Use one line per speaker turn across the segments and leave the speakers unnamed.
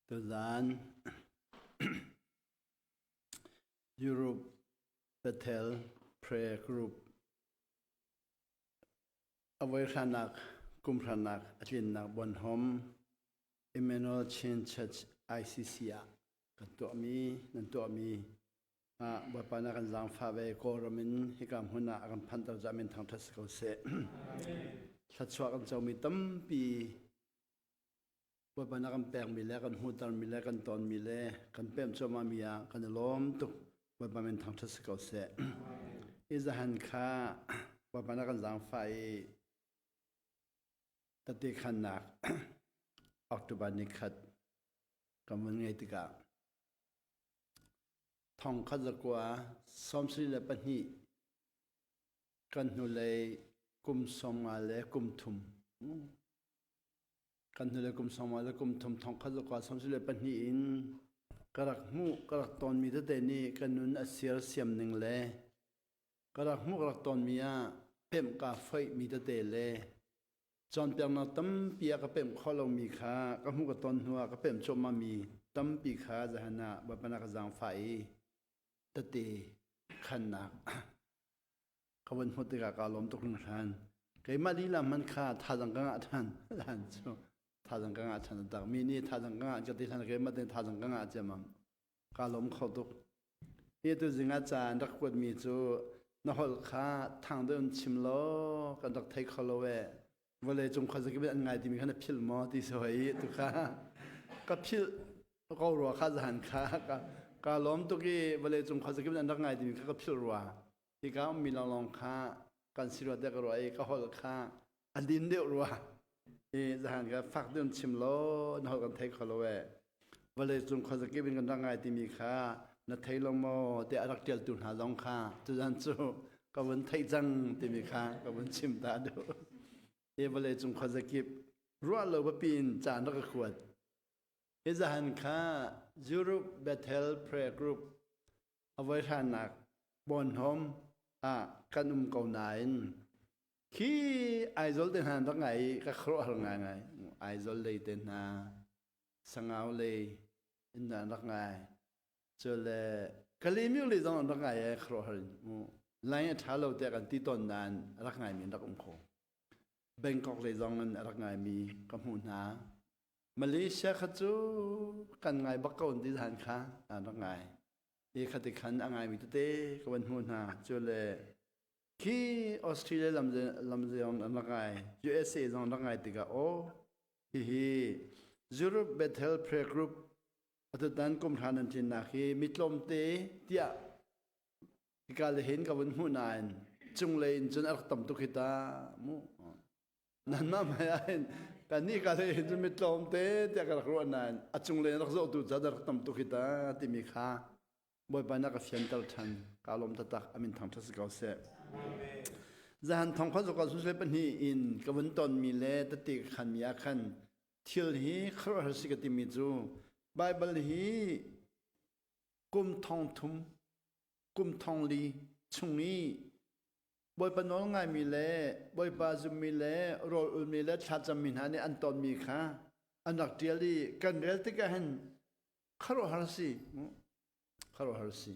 Tuzaan Europe Bethel Prayer Group a voihranak kumhranak a tlinnak Bonhom Emmanuel Chin Church ICC ah kan tuahmi nan tuahmi ah Bawipa na kan zaangfah ve Kawlram in hika hmun ah a kan phanter ca min thangṭhat si ko seh. Thluachuah kan comi tampi Bawipa na kan pekmi le kan hmuhtermi le kan tonmi le kan pemh cuahmahmi ah kan i lawm tuk. Bawipa min thangṭhat si ko seh. I zahan kha Bawipa na kan zaangfah i tete khannak October ni khat kan vun ngei tikah thong khat zakua 72 kan hnulei kum 50 le kum thum Kan hnulei kum sawmnga le kum thum thong khat zakua 72 in ka rak hmuh ka rak tonmi tete nih ka nun a sir siam ning le ka rak hmuh ka rak tonmi ah pemh kaa foihmi tete le cawnpiaknak tampi ah ka pemh khawh lomi kha ka hmuh ka ton hnu ah ka pemh cuahmahmi tampi kha zahan ah Bawipa na ka zaangfah i tete khannak ka van hmuh tikah kaa lawm tuk hringhran. Keimah lila hmanh kha thazang ka ngah ṭhan. Hlan cu thazang ka ngah ṭhan tak. Mi nih thazang ka ngah ka ti hlan keimah te thazang ka ngah ciammam. Kaa lawm kho tuk. Hi tu zing ah ca an rak kuatmi cu na holh kha thang deuh in chim law kan rak thei kho lo ee. Vawlei cung khuazakip in an ngai timi kha na philh maw ti si hoi tu kha ka philh ko rua kha zahan kha ka lawm tuk i vawlei cung khuazakip in an rak ngai timi kha ka philh rua. Hika ummi lawnglawng kha kan si rua tiah ka ruah i ka holh kha a din deuh rua. I zahan ka fak deuh in chim law na holh kan thei kho lo ee. Vawlei cung khuazakip in kan rak ngai timi kha na thei lo maw tiah a rak ṭialtu hna zong kha tuzan cu ka vun theih cang timi kha ka vun chim ta duh. Hi vawlei cung khuazakip ruah lo papi in caan rak ka kuat. Hi zahan kha Europe Bethel Prayer Group a voihranak Bonhom ah kan um ko nain khi Aizawl te hna rak ngai i ka khuaruahhar ngaingai. Aizawl lei te hna, Sangau lei in an rak ngai. Cule Kalymyo lei zong an rak ngai i khuaruahhar in. Line a ṭha lo tiah kan ti tawn nain a rak ngaimi an rak um kho. Bangkok lei zong in a rak ngaimi ka hmuh hna. Malaysia kha cu kan ngai bak ko an ti zan kha an rak ngai. Hi kha ti khan a ngaimi tete ka van hmuh hna. Cu le khi Australia lam lam zong an rak ngai, USA zong an rak ngai tikah aw hihi Europe Bethel Prayer Group atutan kum hra nan tlinnak hi mi tlawmte tiah hika le hin ka vun hmuh nain cunglei in cun a rak tam tuk hi ta mu. Nanmah hmai ah hin kannih ka hlei hin cun mi tlawmte tiah ka rak ruah nain a cunglei in rak zohtu ca rak tam tuk hi ta timi kha Bawipa na ka fianter ṭhan. Ka lawm taktak. Amin thangṭhat si ko seh. Zahan thong kha zokal susle pahnih in ka vun tonmi le tete ka khanmi ah khan thil hi khuaruahhar si ka timi cu Baibal hi kum thong thum kum thong li chung i Bawipa nawl ngaimi le Bawipa zummi le rawl ulmi le thlacammi hna nih an tonmi kha an rak ṭial i kan rel tikah hin khuaruahhar si khuaruahhar si.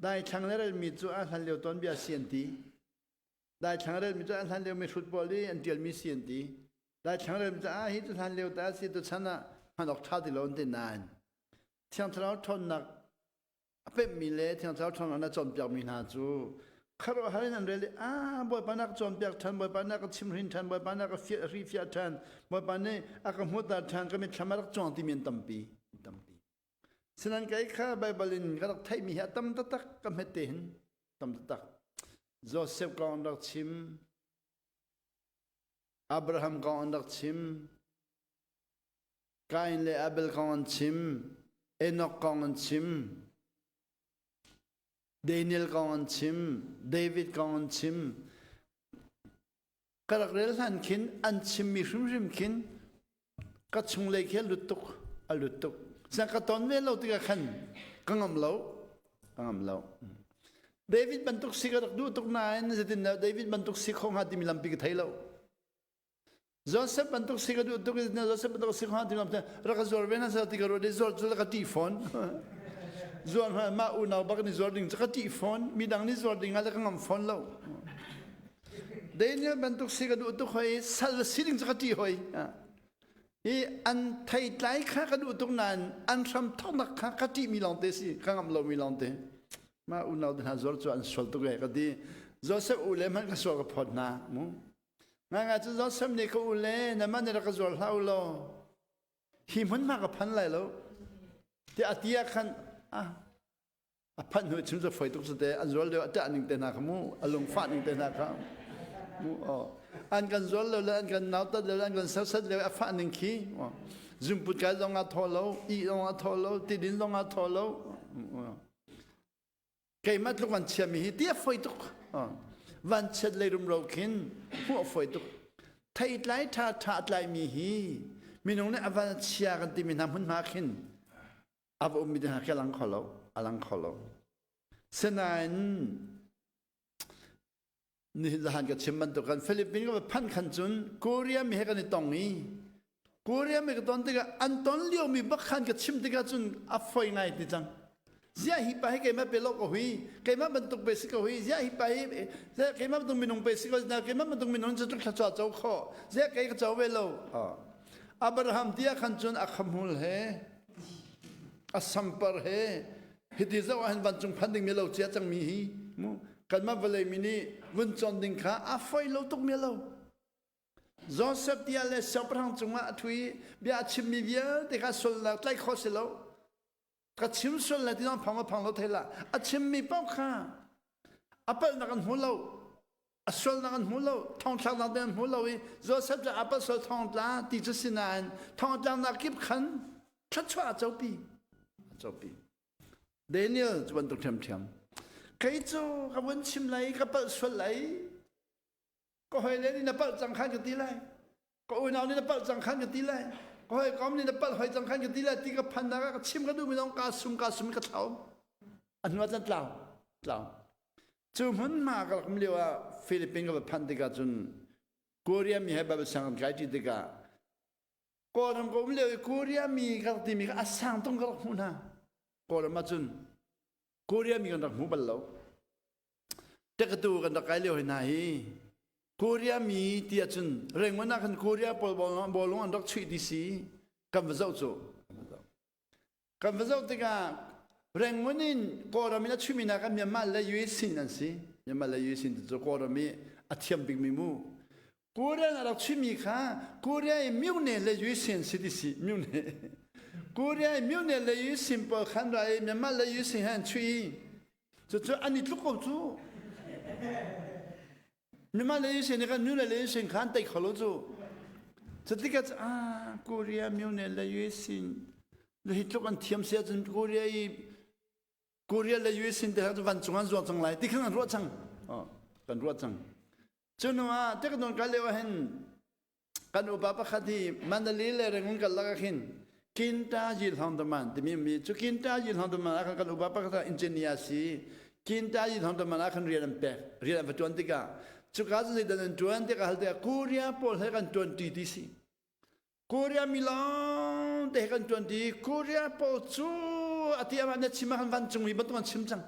Daithlang le relmi cu a hlan lio tuanbia si an ti. Daithlang relmi cu a hlan lio mihrut pawl i an ṭialmi si an ti. Daithlang relmi cu a hi cu hlan lio ta si tu chan ah hman awk ṭha ti lo an ti nain Thiang Thlarau ṭhawnnak a pemhmi le Thiang Thlarau ṭhawnnak na cawnpiakmi hna cu khuaruahhar in an rel i ah Bawipa na ka cawnpiak ṭhan Bawipa na ka chimhrin ṭhan Bawipa na ka fiah hri fiah ṭhan Bawipa nih a ka hmuhter ṭhan ka mitthlam a rak cuang timi an tampi tampi sinan kei kha Baibal in ka rak theihmi hi a tam taktak ka hmet te hin tam taktak Joseph kong an rak chim Abraham kong an rak chim Kain le Abel kong an chim, Enoch kong an chim, Daniel kong an chim, David kong an chim. Ka rak rel hlan khin an chimmi hrimhrim khin ka chunglei khi a lut tuk, a lut tuk. Siang ka ton ve lo tikah khan ka ngam lo, ka ngam lo. David bantuk si ka rak duh tuk nain zeitin David bantuk si kho hnga timi lampi ka thei lo. Joseph bantuk si ka duh tuk i Joseph bantuk si hnga ti rak ka zuar ve na sa ti ka ruat i zuar cu ka ṭih fawn. Zuar hna mah unau bak nih zuar ding cu ka ṭih fawn. Midang nih zuar ding ah le ka ngam fawn lo. Daniel bantuk si ka duh tuk hoi sal si ding cu ka ṭih hoi. Hi an theitlai kha ka duh tuk nain an hram thawknak kha ka ṭihmi lawngte si ka ngamh lomi lawngte. Mah unau te hna zuar cu an sual tuk e ka ti. Joseph u le hmanh ka sual ka phawt hna mu. Ngaingai cu Joseph nih ka u le namah nih rak ka zuar hlah u law hi hmunhma ka phan lai lo tiah a ti ah khan ah a phanh hnu chim cu foi tuk cu te an zual lio a ṭah ning te hna kha mu a lungfah ning te hna kha mu aw an kan zual lo le an kan nautat lo le an kan serhsat lio a fah ning khi zumput kai zong ah thaw lo ih zong ah thaw lo tidin zong ah thaw lo keimah tluk van chiami hi ti a foi tuk vanchiat lei rumro khin hmuh a foi tuk theitlai ṭha ṭha tlaimi hi minung nih a van chia kan timi hna hmunhma khin a va ummi hna khi a lang kho lo a lang kho lo sinain nihin zahan ka chim bantuk kan Philippines ka phanh khan cun Korea mi he kan i tong i Korea mi ka ton tikah an ton lio mi bak khan ka chim tikah cun a foi ngai ti cang ziah hi pa hi keimah pe lo ka hui keimah bantuk pe si ka hui ziah hi pa hi keimah bantuk minung pe si ko keimah bantuk minung cu thluachuah co kho ziah kei ka co ve lo Abraham tia khan cun a khamhul he a sampar he hiti zoh ah hin vancung phan ding mi lo cia cang mi hi mu kanmah vawlei mi nih vun cawn ding kha a foi lo tuk mi lo Joseph tia le siangpahrang cungah a ṭhu i bia a chimmi vialte kha sualnak tlaih khawh si lo ka chim sual le ti zong phang phang lo thei la a chimmi paoh kha a palhnak an hmu lo a sualnak an hmu lo thongthlaknak te an hmu lo i Joseph cu a palh sual thongtla ti cu si nain thongtlaknak kip khan thluachuah a copi a copi Daniel cu bantuk ṭhiamṭhiam kei cu ka vun chim lai ka palh sual lai ka hawile nih na palh cang khan ka ti lai ka unau nih na palh cang khan ka ti lai ka hawikom nih na palh hoi cang khan ka ti lai ti ka phannak ah ka chim ka duhmi zong kaa sum kaa sum ka thlau a hnu ah cun tlau tlau cu hmunhma ka rak um lio ah Philippines ka va phanh tikah cun Korea mi he Bible sianginn kai ṭi tikah Kawlram ka um lio i Korea mi ka rak timi kha a sang tung ka rak hmuh hna Kawlram ah cun Korea mi kan rak hmu bal lo Tekatu kan rak kai lio hna hi Korea mi ti ahcun Rangoon ah khan Korea pawl bawlung an rak chuih ti si kan va zoh cu kan va zoh tikah Rangoon in Kawlram in a chuihmi hna kha Myanmar le US in an si Myanmar le US in cu Kawlram i a thiam bikmi mu Korea a rak chuihmi kha Korea i myone le US in si ti si myone Korea i myone le US in pawl khan ra i Myanmar le US in han chuih i Cucu an i tluk ko cu. Myanmar le Yusin kan nu le Yusin khan tei kho lo cu. Cutikah ah Korea myone le Yusin le hi tluk an thiam sia cun Korea i Korea le Yusin te cu vancung an zuang cang lai ti khan an ruah cang. Kan ruah cang. Cu hnu ah teknon kal lio ah hin kan upa pakhat hi Mandalay le Rangoon kal lakah khin Kinta Yi Hlongdaman timi mi cu Kinta Yi Hlongdaman ah khan kan upa pakhat ah engineer si Kinta Yi Hlongdaman ah khan rian an pek rian an va tuan tikah cuka cu zeidan an tuan tikah hal tikah Korea pawl he kan tuan ti ti si Korea mi lawng te he kan tuan ti Korea pawl cu ati amah na chim ah khan vancung mi bantuk an chim cang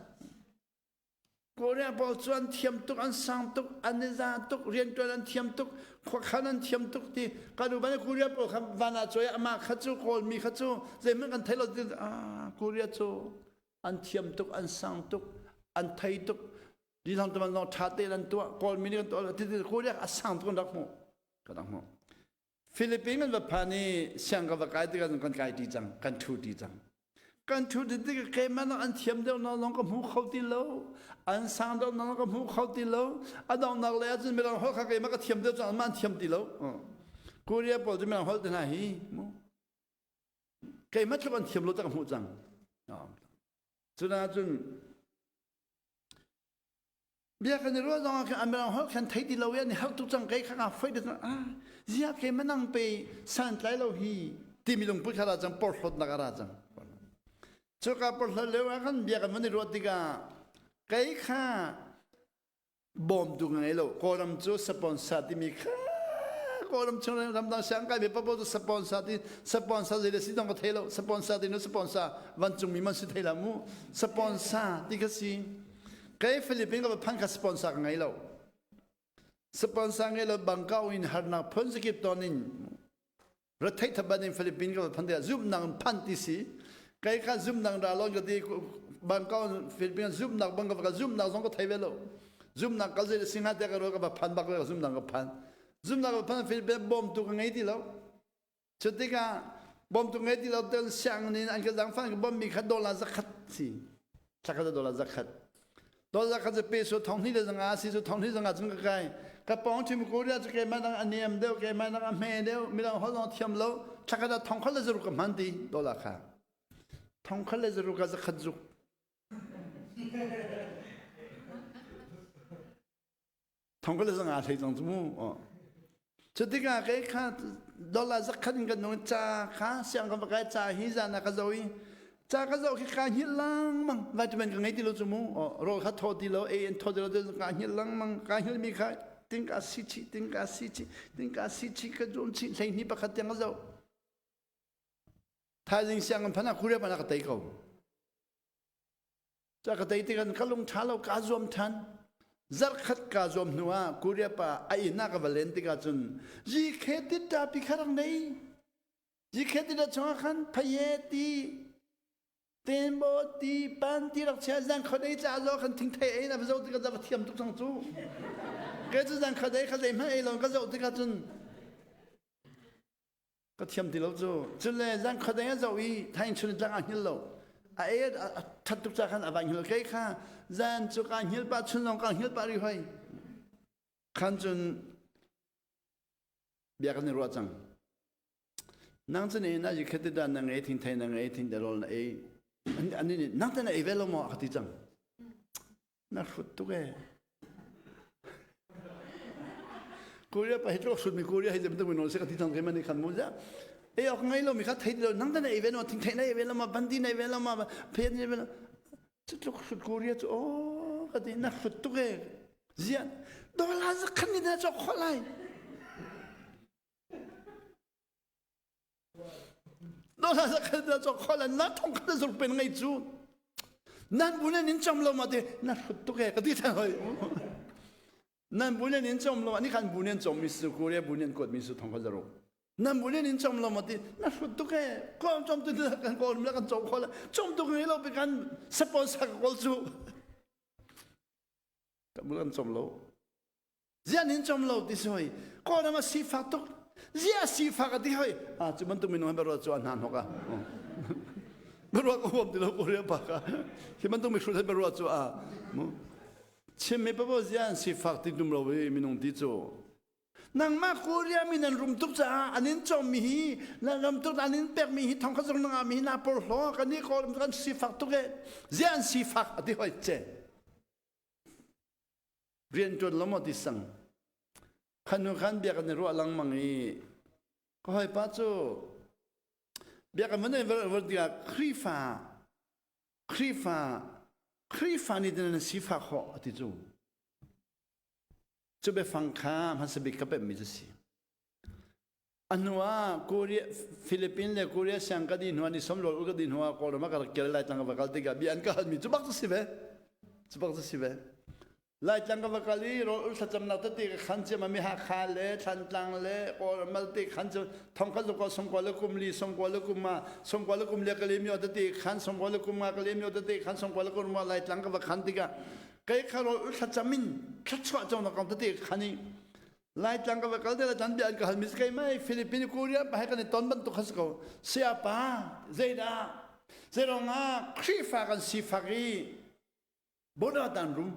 Korea pawl cu an thiam tuk, an sang tuk, an i za tuk, rianṭuan an thiam tuk, khuakhan an thiam tuk ti kan upa nih Korea pawl kha van ah cawi amah kha cu Kawlmi kha cu zeihmanh kan thei lo ti ah Korea cu an thiam tuk, an sang tuk, an thei tuk, Lihlang tuman zong ṭha tein an tuah, Kawlmi nih kan tuah ti ti Korea a sang tuk an rak hmuh, kan rak hmuh. Philippines kan va phan i siang ka va kai tikah kan kai ṭi cang, kan ṭhu ṭi cang. Kan ṭhu ṭi tikah keimah nak an thiam deuh nak zong ka hmu kho ti lo, an sang deuh nak ka hmu kho ti lo. A donghnak lei ahcun mirang holh kha keimah ka thiam deuh cang, anmah an thiam ti lo. Korea pawl cu mirang holh te hna hi mu. Keimah tluk an thiam lo tak ka hmuh cang. Cunaah cun Bia kan i ruah zong ah khin an mirang holh khan thei ti lo i an i harh tuk cang kei kha ka foi cang ah zia ke manang pe santlai lo hi timi lungput kha ra cang porhlawtnak a ra cang cuka porhlawt lio ah khan bia kan van i ruah tikah kei kha bawmtu ka ngei lo kawlram cu sponsor timi kha. Kawlram chung ramdang siang kai mi papo cu sponsor ti sponsor zei le si dong ka thei lo sponsor ti nu sponsor vancung mi man si thei la mu sponsor ti ka si kei Philippines ka va phan kha sponsor ka ngei lo sponsor ngei lo bangkau in harnak phun zakip ton in Retheih thaban in Philippines ka phan tiah zumnak phan ti si. Kai kha zumnak ra lon ka ti Bangkok Philippines zumnak bang ka zumnak zong ka thei ve lo. Zumnak kal zei singa te ka ro ka va phan bak ka zumnak ka phan. Zumnak ka phan Philippines bom tu ka ngei ti lo. Cutikah bom tu ngei ti lo tel siang nin an ka zang fan ka bom mi kha dollar zakhat si. Thla dollar zakhat. Dollar zakhat cu peso thong hnih le zanga si cu thong hnih zanga cun ka kai. Ka pawng ṭhim Korea cu keimah dang a niam deuh, keimah dang a hme deuh, midang holh zong thiam lo. Thla khat ah thong khat le zaruk ka hman ti dollar kha. Thong khat le zaruk ah zakhat zuk. Thong ka le zanga hlei cang cu mu. Cu tikah kei kha dollar zakhat in kan nung ca kha siang ka va kai ca hi zan ah ka zo i ca ka zoh khi ka hngilh lengmang vitamin ka ngei ti lo cu mu rawl kha thaw ti lo ei in thaw ti lo ka hngilh lengmang ka hngilh mi kha ting ka si chih ting ka si chih ting ka si chih ka zum chih 12 pakhat tiang ka zoh thaizing siang an phan ah Korea pan ah ka tei ko Ca ka tei tikah ka lung ṭha lo kaa zuam ṭhan. Zarkhat kaa zuam hnu ah Korea pa a inn ah ka va len tikah cun GK titta pi kha rak nei. GK titta chungah khan phaye ti tenbo ti pan ti rak chia zan khodei ca zo khan thingthei ei na va zo tikah va thiam tuk cang cu. Ke cu zan khodei kha zeihmanh ei lo ka zoh tikah cun Ka thiam ti lo cu. Cule zan khuadeng a zoh i thaing chun tlang a hngil lo. A e a that tuk ca khan a vai hngil. Kei kha zan cu ka hngil pah chun zong ka hngil pah rih hoi. Khan cun bia kan i ruah cang. Nang cu ne na ji khati da na ngei thing thei na ngei thing da rol na ei. Ani nih nang te na ei ve lo maw a ka ti cang. Na hrut tuk ee. Korea pa hi tlok hrut mi Korea hi bantuk mi non se ka ti cang ke man khan mu ja. E ok ngai lo mi kha thei lo nang ta na ei ve no thing thei na ei ve lo ma bandi na ei ve lo ma phe na ei ve lo. Cu tlok hrut Korea cu o ka ti na hrut tuk ee. Zian dollar zakhan ni na chok kho lai. Na thong khat zurk pen ngei cu nan bu nen in chom lo ma te na hrut tuk e ka ti than hoi nan bu nen in chom lo ani khan bu nen chom mi su Korea bu nen kot mi su thong kha zaruk nan bu nen in chom lo ma ti na hrut tuk e ko chom tu kan ko la kan chom kho la chom tuk ngai lo pe kan sponsor ka kol cu ka bu kan chom lo Ziah nin com lo ti si hoi. Kawlram a sifak tuk. Ziah sifak a ti hoi. Ah cu bantuk minung he ruat cu a hna hnok a. Ruat ka huam ti lo Korea pa ka. Hi bantuk mihrut he ruat cu a. Chim mi papo ziah an sifak ti tum lo i minung ti cu. Nangmah Korea mi nan rum tuk caah an in cawm mi hi nan ram tuk an in pek mi hi thong kha zong na mi hi na porhlaw kan i Kawlram kan sifak tuk e. Ziah an sifak a ti hoi che. Rianṭuan lo maw ti sang. Khan hnu khan bia kan i ruah lengmang i ka hawipa cu bia kan van van tikah Khrihfa Khrihfa Khrihfa nih nan sifah khawh a ti cu. Cu biafang kha hmasa bik ka pemhmi cu si. A hnu ah Korea, Philippines le Korea siang ka dih hnu ah ni sawmlawl ul ka dih hnu ah Kawlram ah ka rak kir Laitlang ka va kal tikah bia an ka halmi cu bak cu si ve. Cu bak cu si ve. Laitlang ka va kal i rawl ul thlacamnak tete ka khan ciam mi Hakha le Thlantlang le Kawlram malte khan cu thongkhat zukua songkua le kum li songkua le kum ma songkua le kum le ka lemio tete khan songkua le kum nga ka lemio tete khan songkua le kum ma Laitlang ka va khan tikah kei kha rawl ul thlacam in thluachuah cawnak kong tete ka khan i Laitlang ka va kal te Laitlang bia an ka hal mi kai mai Philippines Korea pa he kan i ton bantuk kha si ko sayapa zeidah zeirong ah Khrihfa kan sifak i border dan rum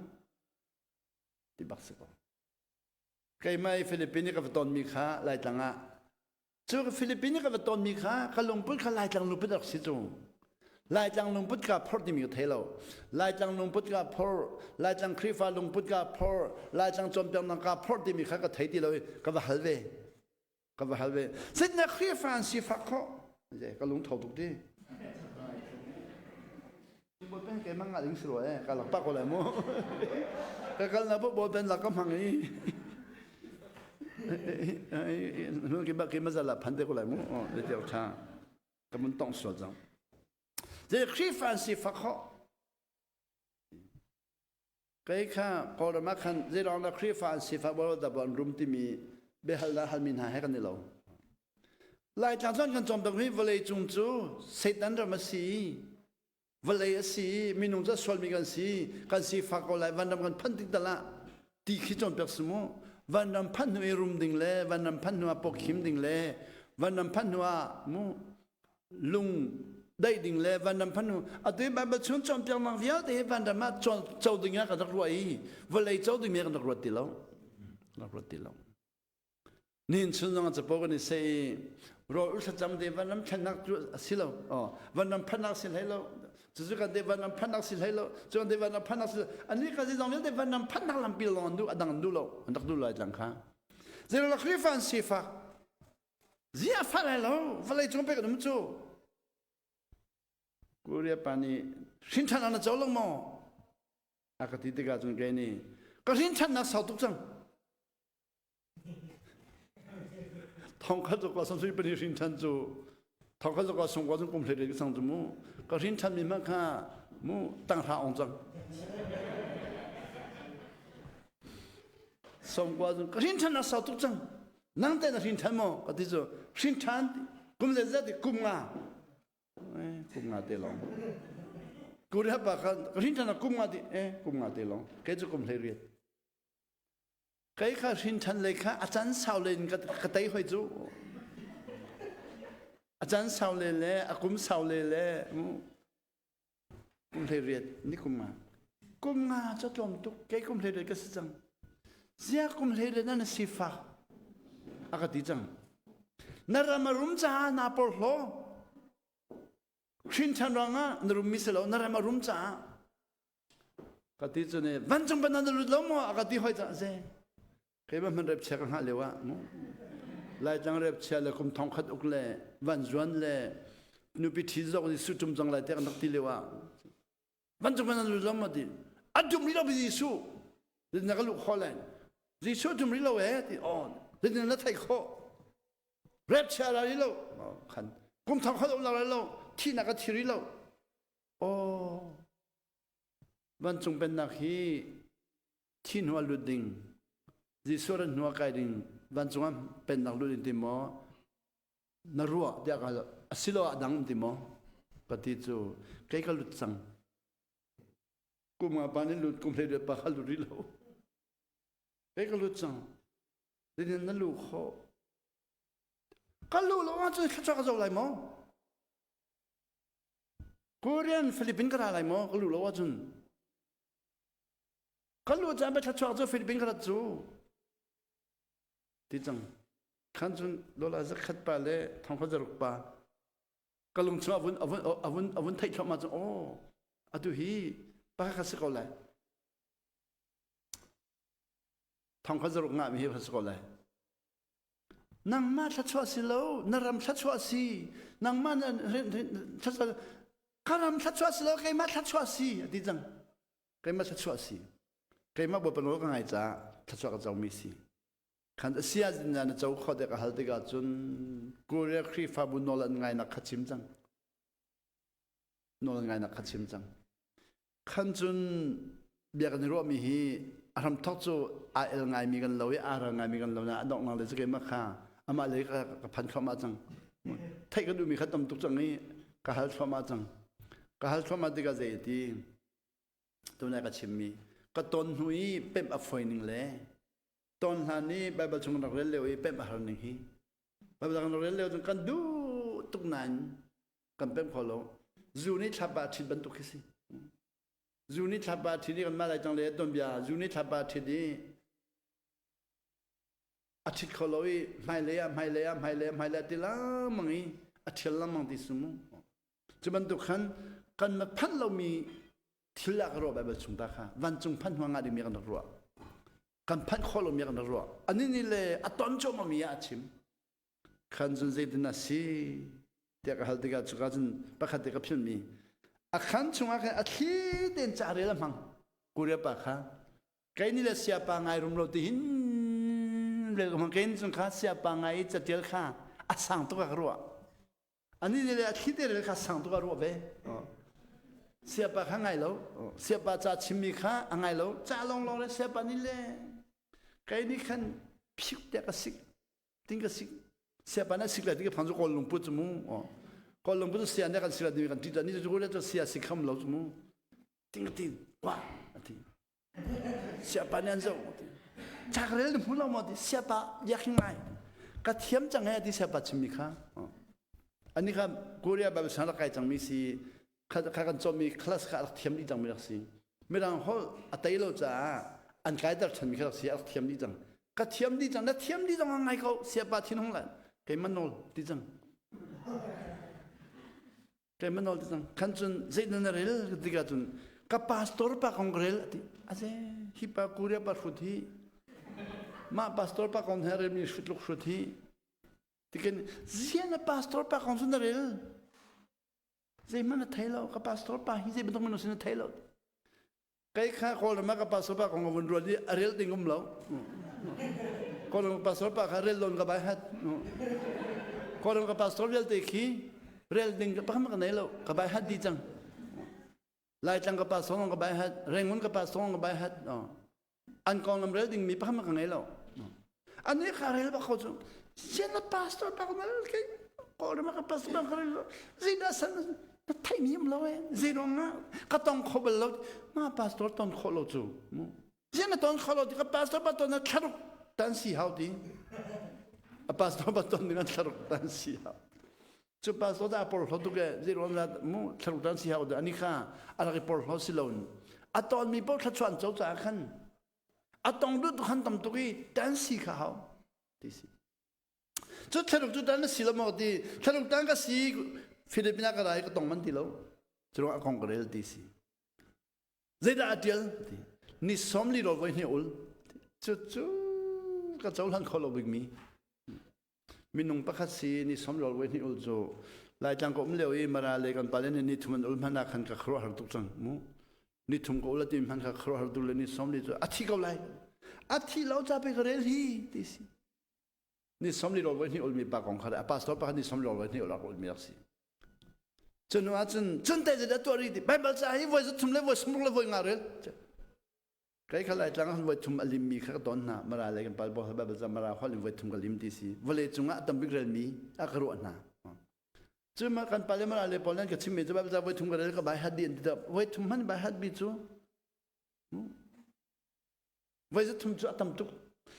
ti bak si ko keimah i Philippines ka va ton mi kha Laitlang ah Cu Philippines ka va tonmi kha ka lungput kha Laitlang lungput rak si cu. Laitlang lungput ka phor timi ka thei lo. Laitlang lungput ka phor, Laitlang Khrihfa lungput ka phor, Laitlang cawnpiaknak ka phor timi kha ka thei ti lo i ka va hal ve. Ka va hal ve. Zeitindah Khrihfa an sifak khawh? Ka lung tho tuk ti. Bawlpen ke mang nga ding si rua eh ka lak pa ko lai mu. Ka kal na bawlpen lak ka hmang i. Ki ba ki mazala phan te ko lai mu. Oh, le tiau tha. Ka mun tong sual cang. Zei Khrihfa an si fak ho. Kei kha Kawlram ah khan zeilawng dah Khrihfa an sifak bawlo dah an rum timi biahalnak halmi hna he kan i lo. Laitlang cun kan cawnpiak hi vawlei cung cu Satan ram a si i vawlei a si i minung cu a sualmi kan si kan sifak ko lai vanram kan phanh tik tal ah ti khi cawnpiak si mu vanram phanh hnu i rum ding le vanram phanh hnu ah pawkhim ding le vanram phanh hnu ah mu lung daih ding le vanram phan hnu atu i Bible chung cawnpiaknak vialte hi vanram ah co ding ah kan rak ruah i vawlei co ding mi kan rak ruat ti lo rak ruat ti lo nihin chun zong capo kan i seh i rawl ul thlacam te vanram thlennak cu a si lo oh vanram phannak si hlei lo cucu kan te vanram phannak si hlei lo cu kan te vanram phannak si ani ka zong vialte vanram phannak lampi lawng an duh a dang an duh lo an rak duh lo ai tlang kha zeiruangah Khrihfa an sifak Ziah fa lai lo vawlei cung pek an um cu. Korea pa nih hrinṭhan an co lo maw? A ka ti tikah cun kei nih ka hrinṭhannak sau tuk cang. Thong khat cu ka sui pani hrinṭhan cu thong khat cu ka sung ka cung kum hlei sang cu mu ka hrinṭhan mi hmanh kha mu tang hra ong cang. Songkua cun ka hrinṭhannak sau tuk cang. Nang teh na hrinṭhan maw? Ka ti cu hrinṭhan kum zeizat ti kum nga. Eh, kum nga te lawng. Korea pa kha ka hrinṭhan ah kum nga ti eh kum nga te lawng. Kei cu kum 18. Kei kha hrinṭhan lei kha a can sau len ka, ka tei hoi cu. A can sau le le a kum sau le le Kum 18 ni kum nga. Kum nga cu tlawm tuk. Kei kum 18 ka si cang. Zia kum 18 na sifak a ka ti cang. Na ram a rum caah naa porhlaw. Hrin ṭhan ruangah na rummi si lo, na ram a rum caah. Ka ti cu ne, vancung ban na lut lo maw? A ka ti hoi cang. Ze. Keimah hmanh rep chia ka hngah lio ah mu Laitlang rep chia le kum thong khat uk le van zuan le nupi ṭhi zok nih su tum cang lai tiah kan rak ti lio ah vancung van an lut lo maw ti an tum rih lo bi Jesuh na ka luh khawh lai Jesuh tum rih lo eh ti aw zeitin na theih khawh rep chia ra rih lo khan kum thong khat um lo lai lo thihnak a thi rih lo aw vancung pennak hi thi hnu ah lut ding Jesuh ran hnu ah kai ding vancung ah pennak lut ding ti maw na ruah tiah ka asiloah a dang ti maw ka ti cu kei ka lut cang kum nga pa nih lut kum hlei pa kha lut rih lo kei ka lut cang zeitin na lu khawh ka lu lo ahcun thluachuah ka zo lai maw Korean Philippine ka ra lai maw ka lu lo ahcun Kan lu caan thluachuak cu Philippine ka rat cu ti cang khan cun lola zakhat pa le thongkhat zaruk pa ka lung chung avun avun avun avun theih thluahmah cun aw atu hi pa kha si ko lai thongkhat zaruk ngah mi hi si ko lai nangmah thluachuah si lo na ram thluachuah si nangmah na thluachuah ka ram thluachuah si lo keimah thluachuah si ati cang keimah thluachuah si keimah Bawipa nawl ka ngai caah thluachuah ka comi si khan asia na na co kho dek a hal tikah cun Korea Khrihfabu nawl an ngainak kha chim cang nawl an ngainak kha chim cang khan cun bia kan i ruahmi hi a hramthok cu aa el ngaimi kan lo i aa ral ngaimi kan lo na a donghnak le cu keimah kha amah lei ka ka phan thluahmah cang theih ka duhmi kha tam tuk cang i ka hal thluahmah cang ka hal thluahmah tikah zei ti tunai ka chimmi ka ton hnu i pemh a foi ning le ton hlan i Bible chung rak rel lio i pemh a har ning hi Bible kan rak rel lio cun kan duh tuk nain kan pemh kho lo zu nih thlapa a ṭhit bantuk khi si zu nih thlapa a ṭhit i kan mah lai cang le ton bia zu nih thlapa a ṭhit i a ṭhit kho lo i hmailei ah hmailei ah hmailei ah hmailei ah ti lengmang i a ṭhial lengmang ti si mu Cu bantuk khan kan ma phanh lomi thil ah ka ruah Baibal chung ta kha vancung phanh hnuah ngah dingmi kan rak ruah. Kan phanh khawh lomi kan rak ruah. Ani nih le a ton cuahmahmi ah a chim. Khan cun zeitin a si tiah ka hal tikah cuka cun pakhat te ka philhmi a khan chungah khan a thli tein ca rel a hmang Korea pa kha kei nih le siapa ngai rum lo ti hin rel ko kein cun kha siapa ngai i catial kha a sang tuk a ka ruah. Ani nih le a thli te rel kha sang tuk a ruah ve. Siapa kha ngai lo. Siapa ca chimmi kha a ngai lo. Ca lawnglawng le siapa nih le kei nih khan phik te ka sik ting ka sik siapa na sik lai ti ka phang cu kawl lungput cu mu. Kawl lungput cu sia ne kan sik lai timi kan ṭih ni cu cu sia sik kham lo cu mu. Ting ka ti wah a ti. Siapa nih an zoh. Ca ka rel na hmu lo maw ti siapa biak ngai. Ka thiam cang he ti siapa chimmi kha. Ani kha Korea Bible sang rak kai cangmi si kha kan cawmmi class kha rak thiam dih cangmi rak si. Mirang holh a tei lo caah an kaiter ṭhanmi kha rak si rak thiam dih cang. Ka thiam dih cang na thiam dih zong ngai ko siapa thin hung lai. Keimah nawl ti cang. Keimah nawl ti cang khan cun zei na rel tikah cun ka pastor pa kong ka rel ati aze hi pa Korea pa hrut hi mah pastor pa kong he rel mi hrut luk hrut hi tikin zian na pastor pa kong cun na rel zeihmanh na thei lo ka pastor pa hi zei bantuk minung si na thei lo Kei kha Kawlram ah ka pastor pa kong ka vun ruat i a rel ding um lo. Kawlram ka pastor pa kha rel lawn ka bai hat. Kawlram ka pastor vialte khi rel ding ka pakhat ka nei lo. Ka bai hat di cang. Laitlang ka pastor ka bai hat. Rengun ka pastor ka bai hat. An konglam rel ding mi pakhat ka ngei lo. Ani kha rel bak kho cu. Sian na pastor pa ka kei Kawlram ka pastor pa ka rel zeidah san na theimi um lo e zeiruang ah ka tong kho bal lo ma pastor ton kho lo cu zian na ton kho lo ti ka pastor pa ton na thlaruk tan si hau ti a pastor pa ton ding an thlaruk tan si hau cu pastor da por hlo tuk e zeiruang la mu thlaruk tan si hau ani kha a rak i por hlo si lo a ton mi po thlachuan cho ca khan a tong duh khan tam tuk i tan si kha hau ti si Cu thlaruk cu tan na si lo maw ti thlaruk tan ka si Philippines ka rai ka tong man ti lo cu a kong ka rel ti si zeidah a tial ti ni som li rawl voi hnih ul cu cu ka cohlan kho lo bik mi minung pakhat si ni som rawl voi hnih ul cu Laitlang ka um lio i Mara le kan pale nih ni thum an ul hmanh ah khan ka khuaruahhar tuk cang mu ni thum ka ul a ti hmanh kha khuaruahhar tuk le ni som li cu a thi ko lai a thi lo ca pe ka rel hi ti si ni som li rawl voi hnih ulmi pa kong kha a pastor pa kha ni som li rawl voi hnih ul ulmi rak si cu hnu ah cun cun te zeidah tuah rih ti Bible ca hi voi zathum le voi sumruk le voi nga rel kai kha lai tlang voi thum a lim mi kha ka ton hna mara le kan pal bo Bible ca mara hol in voi thum ka lim ti si vawlei cungah tambik rel mi a ka ruah hna cu ma kan pale mara le pawl nan ka chim mi cu Bible ca voi thum ka rel ka bai hat di an ti voi thum hman bai hat bi cu Voi zathum cu a tam tuk.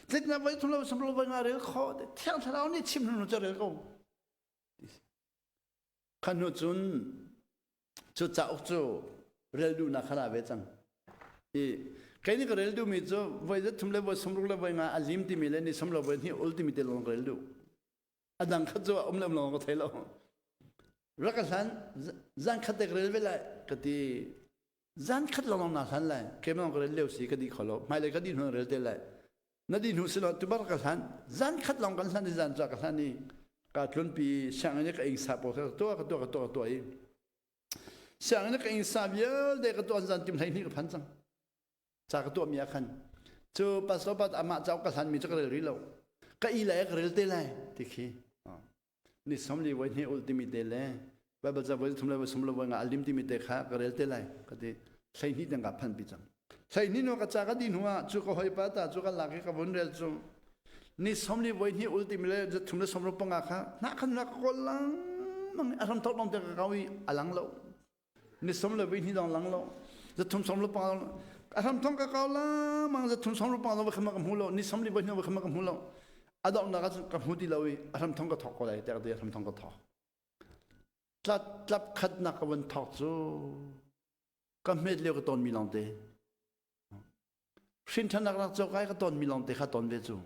Zeitindah voi thum lo sam lo voi nga rel kho thiang thlarau nih chim hnu cu rel ko. Khan hnu cun cu cauk cu rel duhnak kha ra ve cang. I kei nih ka rel duhmi cu voi zathum le voi sawmruk le voi nga a lim timi le ni som lo voi hnih ul timi te lawng ka rel duh. A dang kha cu a um le um lawng ka thei lo. Rak ka hlan zan khat te ka rel ve lai ka ti. Zan khat lawng na hlan lai keimah ka rel lio si ka di kho lo hmailei ka di hnu rel te lai na di hnu si lo tubar ka hlan zan khat lawng kan hlan i zan ca ka hlan i ka tlunpi sianginn ka ing sa pawl kha ka tuah ka tuah ka tuah ka tuah i sianginn ka ing sa vialte ka tuah zan tim hlei hnih ka phan cang ca ka tuah mi ah khan cu pastor pat amah cauk ka hlan mi cu ka rel rih lo ka i lai ka rel te lai ti khi ni somli voi hnih ul timi te le Bible ca voi thum le voi sum le voi nga alim timi te kha ka rel te lai ka ti 12 dang ka phan pi cang 12 nu ka ca ka di hnu ah cu ka hoi pa ta cu ka lak i ka vun rel cu ni somli voi hnih ul timi le thum le somru panga kha na khan na ka kol lang mang a ram thok long te ka kau i alang lo ni som le voi hnih dong lang lo zathum som le panga a hram thong ka kau la mang zathum som le panga va khama ka hmu lo ni som li voi hnih va khama ka hmu lo a donghnak ah ka hmu ti lo i a hram thong ka thok ko lai tek te a hram thong ka thok tlat tlap khatnak ka van thok cu ka hmet lio ka ton mi long te hrin thanak rak cawk ai ka ton mi long te kha ton ve cu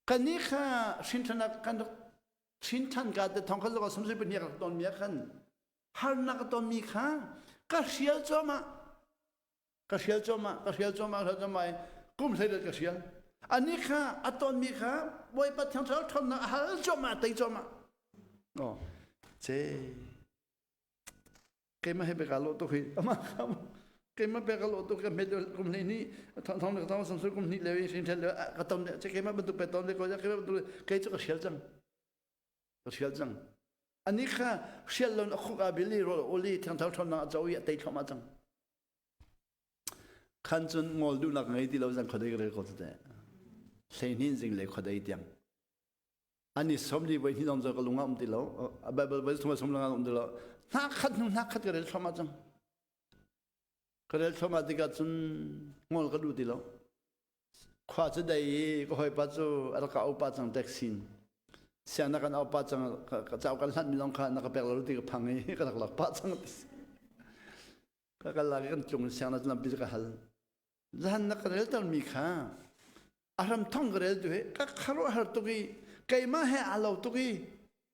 Kannih kha hrinṭhan kan rak hrinṭhan ka te thong kha zong sumsui pahnih rak ton mi ah khan harnak ka ton mi kha ka hrial cuahmah ka hrial cuahmah ka hrial cuahmah hrial cuahmah i kum hlei ka hrial anih kha a ton mi kha Bawipa Thiang Thlarau ṭhawnnak a hal cuahmah a tei cuahmah oh ce keimah he beka lo tuk hi amah kha. Keimah pek ka lawh tuk ka hmet kum hlei ni thong thong le thong samsung kum hnih le hrin then le ka tom le keimah bantuk pe tom le ko keimah bantuk kei cu ka hrial cang ka hrial cang ani kha hrial lon a khuk a bil i rol uli thang thau thon a cho i a tei thluahmah cang khan cun ngol duhnak ngei ti lo zang khodei ka rel ko te hlei zing le khodei tiang ani somli voi hnih zong ka lung ah um ti lo bible voi thum som lang um ti lo hna khat hnu hna khat ka rel thluahmah cang Ka rel thluahmah tikah cun ngol ka duh ti lo. Khua cu dei i ka hawipa cu a rak ka aupa cang taxi in. Siang na kan aupa cang ka cauk kan hlanhmi zong kha na ka pek lo ti ka phang i ka rak lak pah cang ti si. Ka kal lak i kan tlung siang na lampi cu ka hal. Zahan na ka reltermi kha a hram thong ka rel tu hi ka kharuahhar tuk i keimah he aa lo tuk i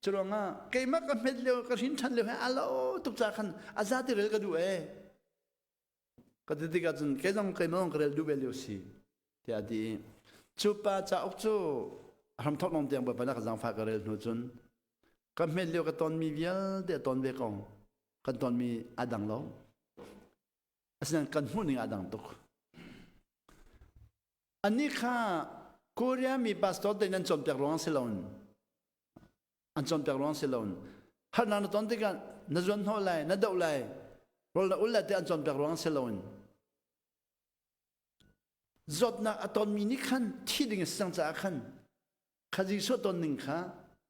curuangah keimah ka hmet lio ka hrin ṭhan lio he aa lo tuk ca khan a za ti rel ka duh ee ka ti tikah cun kei zong keimah zong ka rel duh ve lio si tiah a ti i cu pa cauk cu a hramthok nong tiang bawipa na ka zaangfah ka rel hnu cun ka hmet lio ka tonmi vialte a ton ve ko kan tonmi a dang lo asinain kan hmuh ning a dang tuk Anih kha Korea mi pastor te nan cawnpiak ruang si loin an cawnpiak ruang si loin harnak na ton tikah na zuan hnawh lai na doh lai rawl na ul lai ti an cawnpiak ruang si loin zawtnak a tonmi nih khan thi ding a si cang caah khan kha Jesuh ton ning kha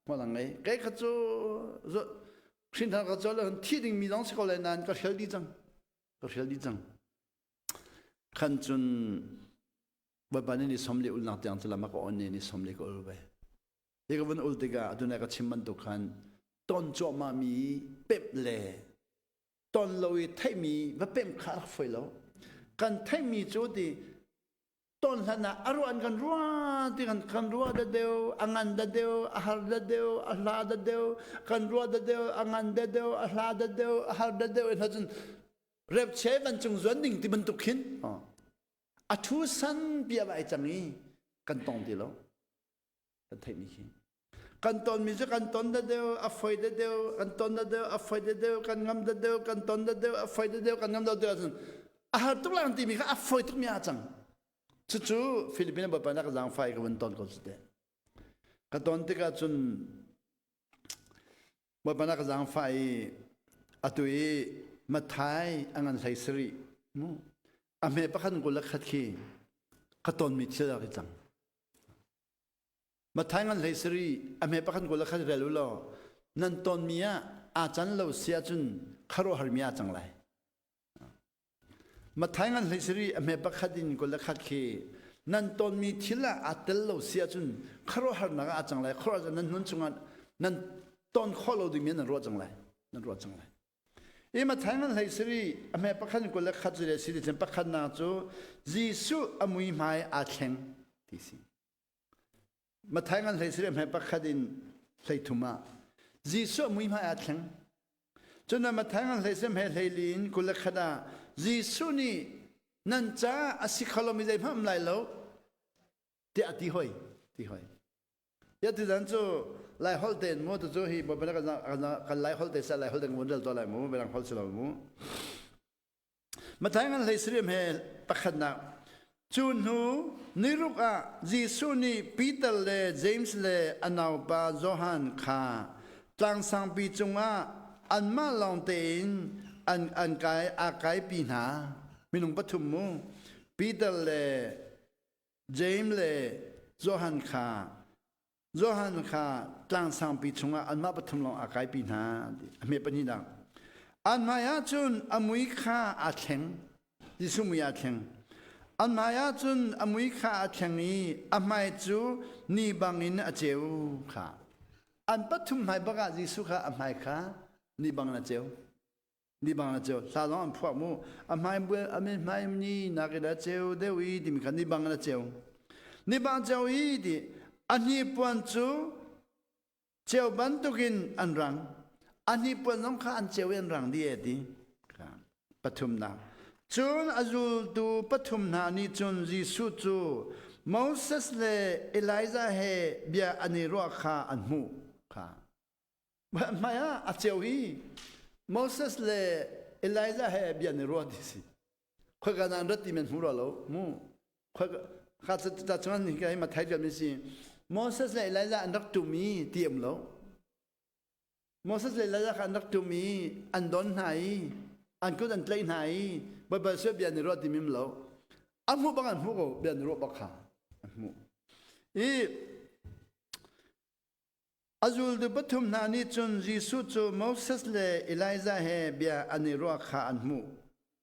hmual a ngei kei kha cu hrinthar ka cawl thi ding mi zong si ko lai nain ka hrial dih cang ka hrial dih cang Khan cun Bawipa nih ni som le ulnak tiang cu lam a ka on i ni som le ka ul ve. Hi ka vun ul tikah atu nai ka chim bantuk khan ton cuahmah mi pemh le ton lo i theihmi va pemh kha a rak fawi lo. Kan theihmi cu ti ton hlan ah a ruah an kan ruah ti kan kan ruah da deuh a ngan da deuh a har da deuh a hla da deuh kan ruah da deuh a ngan da deuh a hla da deuh a har da deuh hna cun repche vancung zuan ding ti bantuk khin a thu san pi a vai cang i kan tong ti lo kan theih mi khi kan ton mi cu kan ton da deuh a foi da deuh kan ton da deuh a foi da deuh kan ngam da deuh kan ton da deuh a foi da deuh kan ngam da deuh ahcun a har tuk lang ti mi kha a foi tuk mi a cang cucu Philippines bawipa na ka zaangfai ka vun ton ko cu te ka ton tikah cun Bawipa na ka zaangfah i atu i Matthai a ngan hlei sarih mu a hme pakhat 21 khi ka tonmi thil a rak i cang. Matthai ngan hlei sarih a hme pakhat 21 rel u law nan tonmi ah aa can lo si ahcun khuaruahharmi aa cang lai. Matthai ngan hlei sarih a hme pakhat in 21 khi nan tonmi thil ah aa tel lo si ahcun khuaruahharnak ah aa cang lai khuaruahhar nan nun chungah nan ton khawh lo dingmi nan ruah cang lai nan ruah cang lai i Matthai ngan hlei sarih a hme pakhat in 21 cu le si ti pakhatnak cu Jesuh a muihmai aa thleng ti si Matthai ngan hlei sarih hme pakhat in hlei thum ah Jesuh muihmai aa thleng. Cun Matthai ngan hlei sarih hme hlei li in 21 ah Jesuh nih nan caah a si kho lomi zeihmanh um lai lo tiah a ti hoi ti hoi. Ya ti zan cu lai holh tein mu tu cu hi baibal kan lai holh te sa lai holh te ngun rel to lai mu belang holh si lo mu. Matthai ngan hlei sarih he pakhatnak cu hnu niruk ah Jesuh nih Peter le James le a naupa Johan kha tlang sangpi cungah anmah lawng tein an, an kai aa kaipi hna minung pathum mu Peter le James le Johan kha Johan kha tlang sangpi chungah anmah pathum lawng aa kaipi hna a hme pahnihnak. An hmai ah cun a mui kha aa thleng. Jesuh mui aa thleng. An hmai ah cun a mui kha aa thleng i a hmai cu ni bangin a ceu kha. An pathum hmai bak ah Jesuh kha a hmai kha ni bangin a ceu. Ni bang a ceu hla zong an phuah mu a hmai a hmai ni nak in a ceu deuh i timi kha ni bang in a ceu ni bang ceu i ti a hnipuan cu ceu bantukin an rang a hnipuan zong kha an ceu i an rang dih e ti pathumnak cun a zultu pathum hna nih cun Jesuh cu Moses le Elijah he bia an i ruah kha an hmuh kha Hmai ah a ceu i Moses le Elijah he bia an i ruah ti si. Khoika dah an rat ti men hmu rua lo mu. Kha ta chuan hi ka hi mathai mi si. Moses le Elijah an rak tum i ti um lo. Moses le Elijah kha an rak tum i an don hna i an kut an tlaih hna i Baibal sui bia ni ruah ti mim lo. A hmuh bang an hmuh ko bia ni ruah bak kha a hmuh. I A zultu pathum hna nih cun Jesuh cu Moses le Elijah he bia an i ruah kha an hmuh.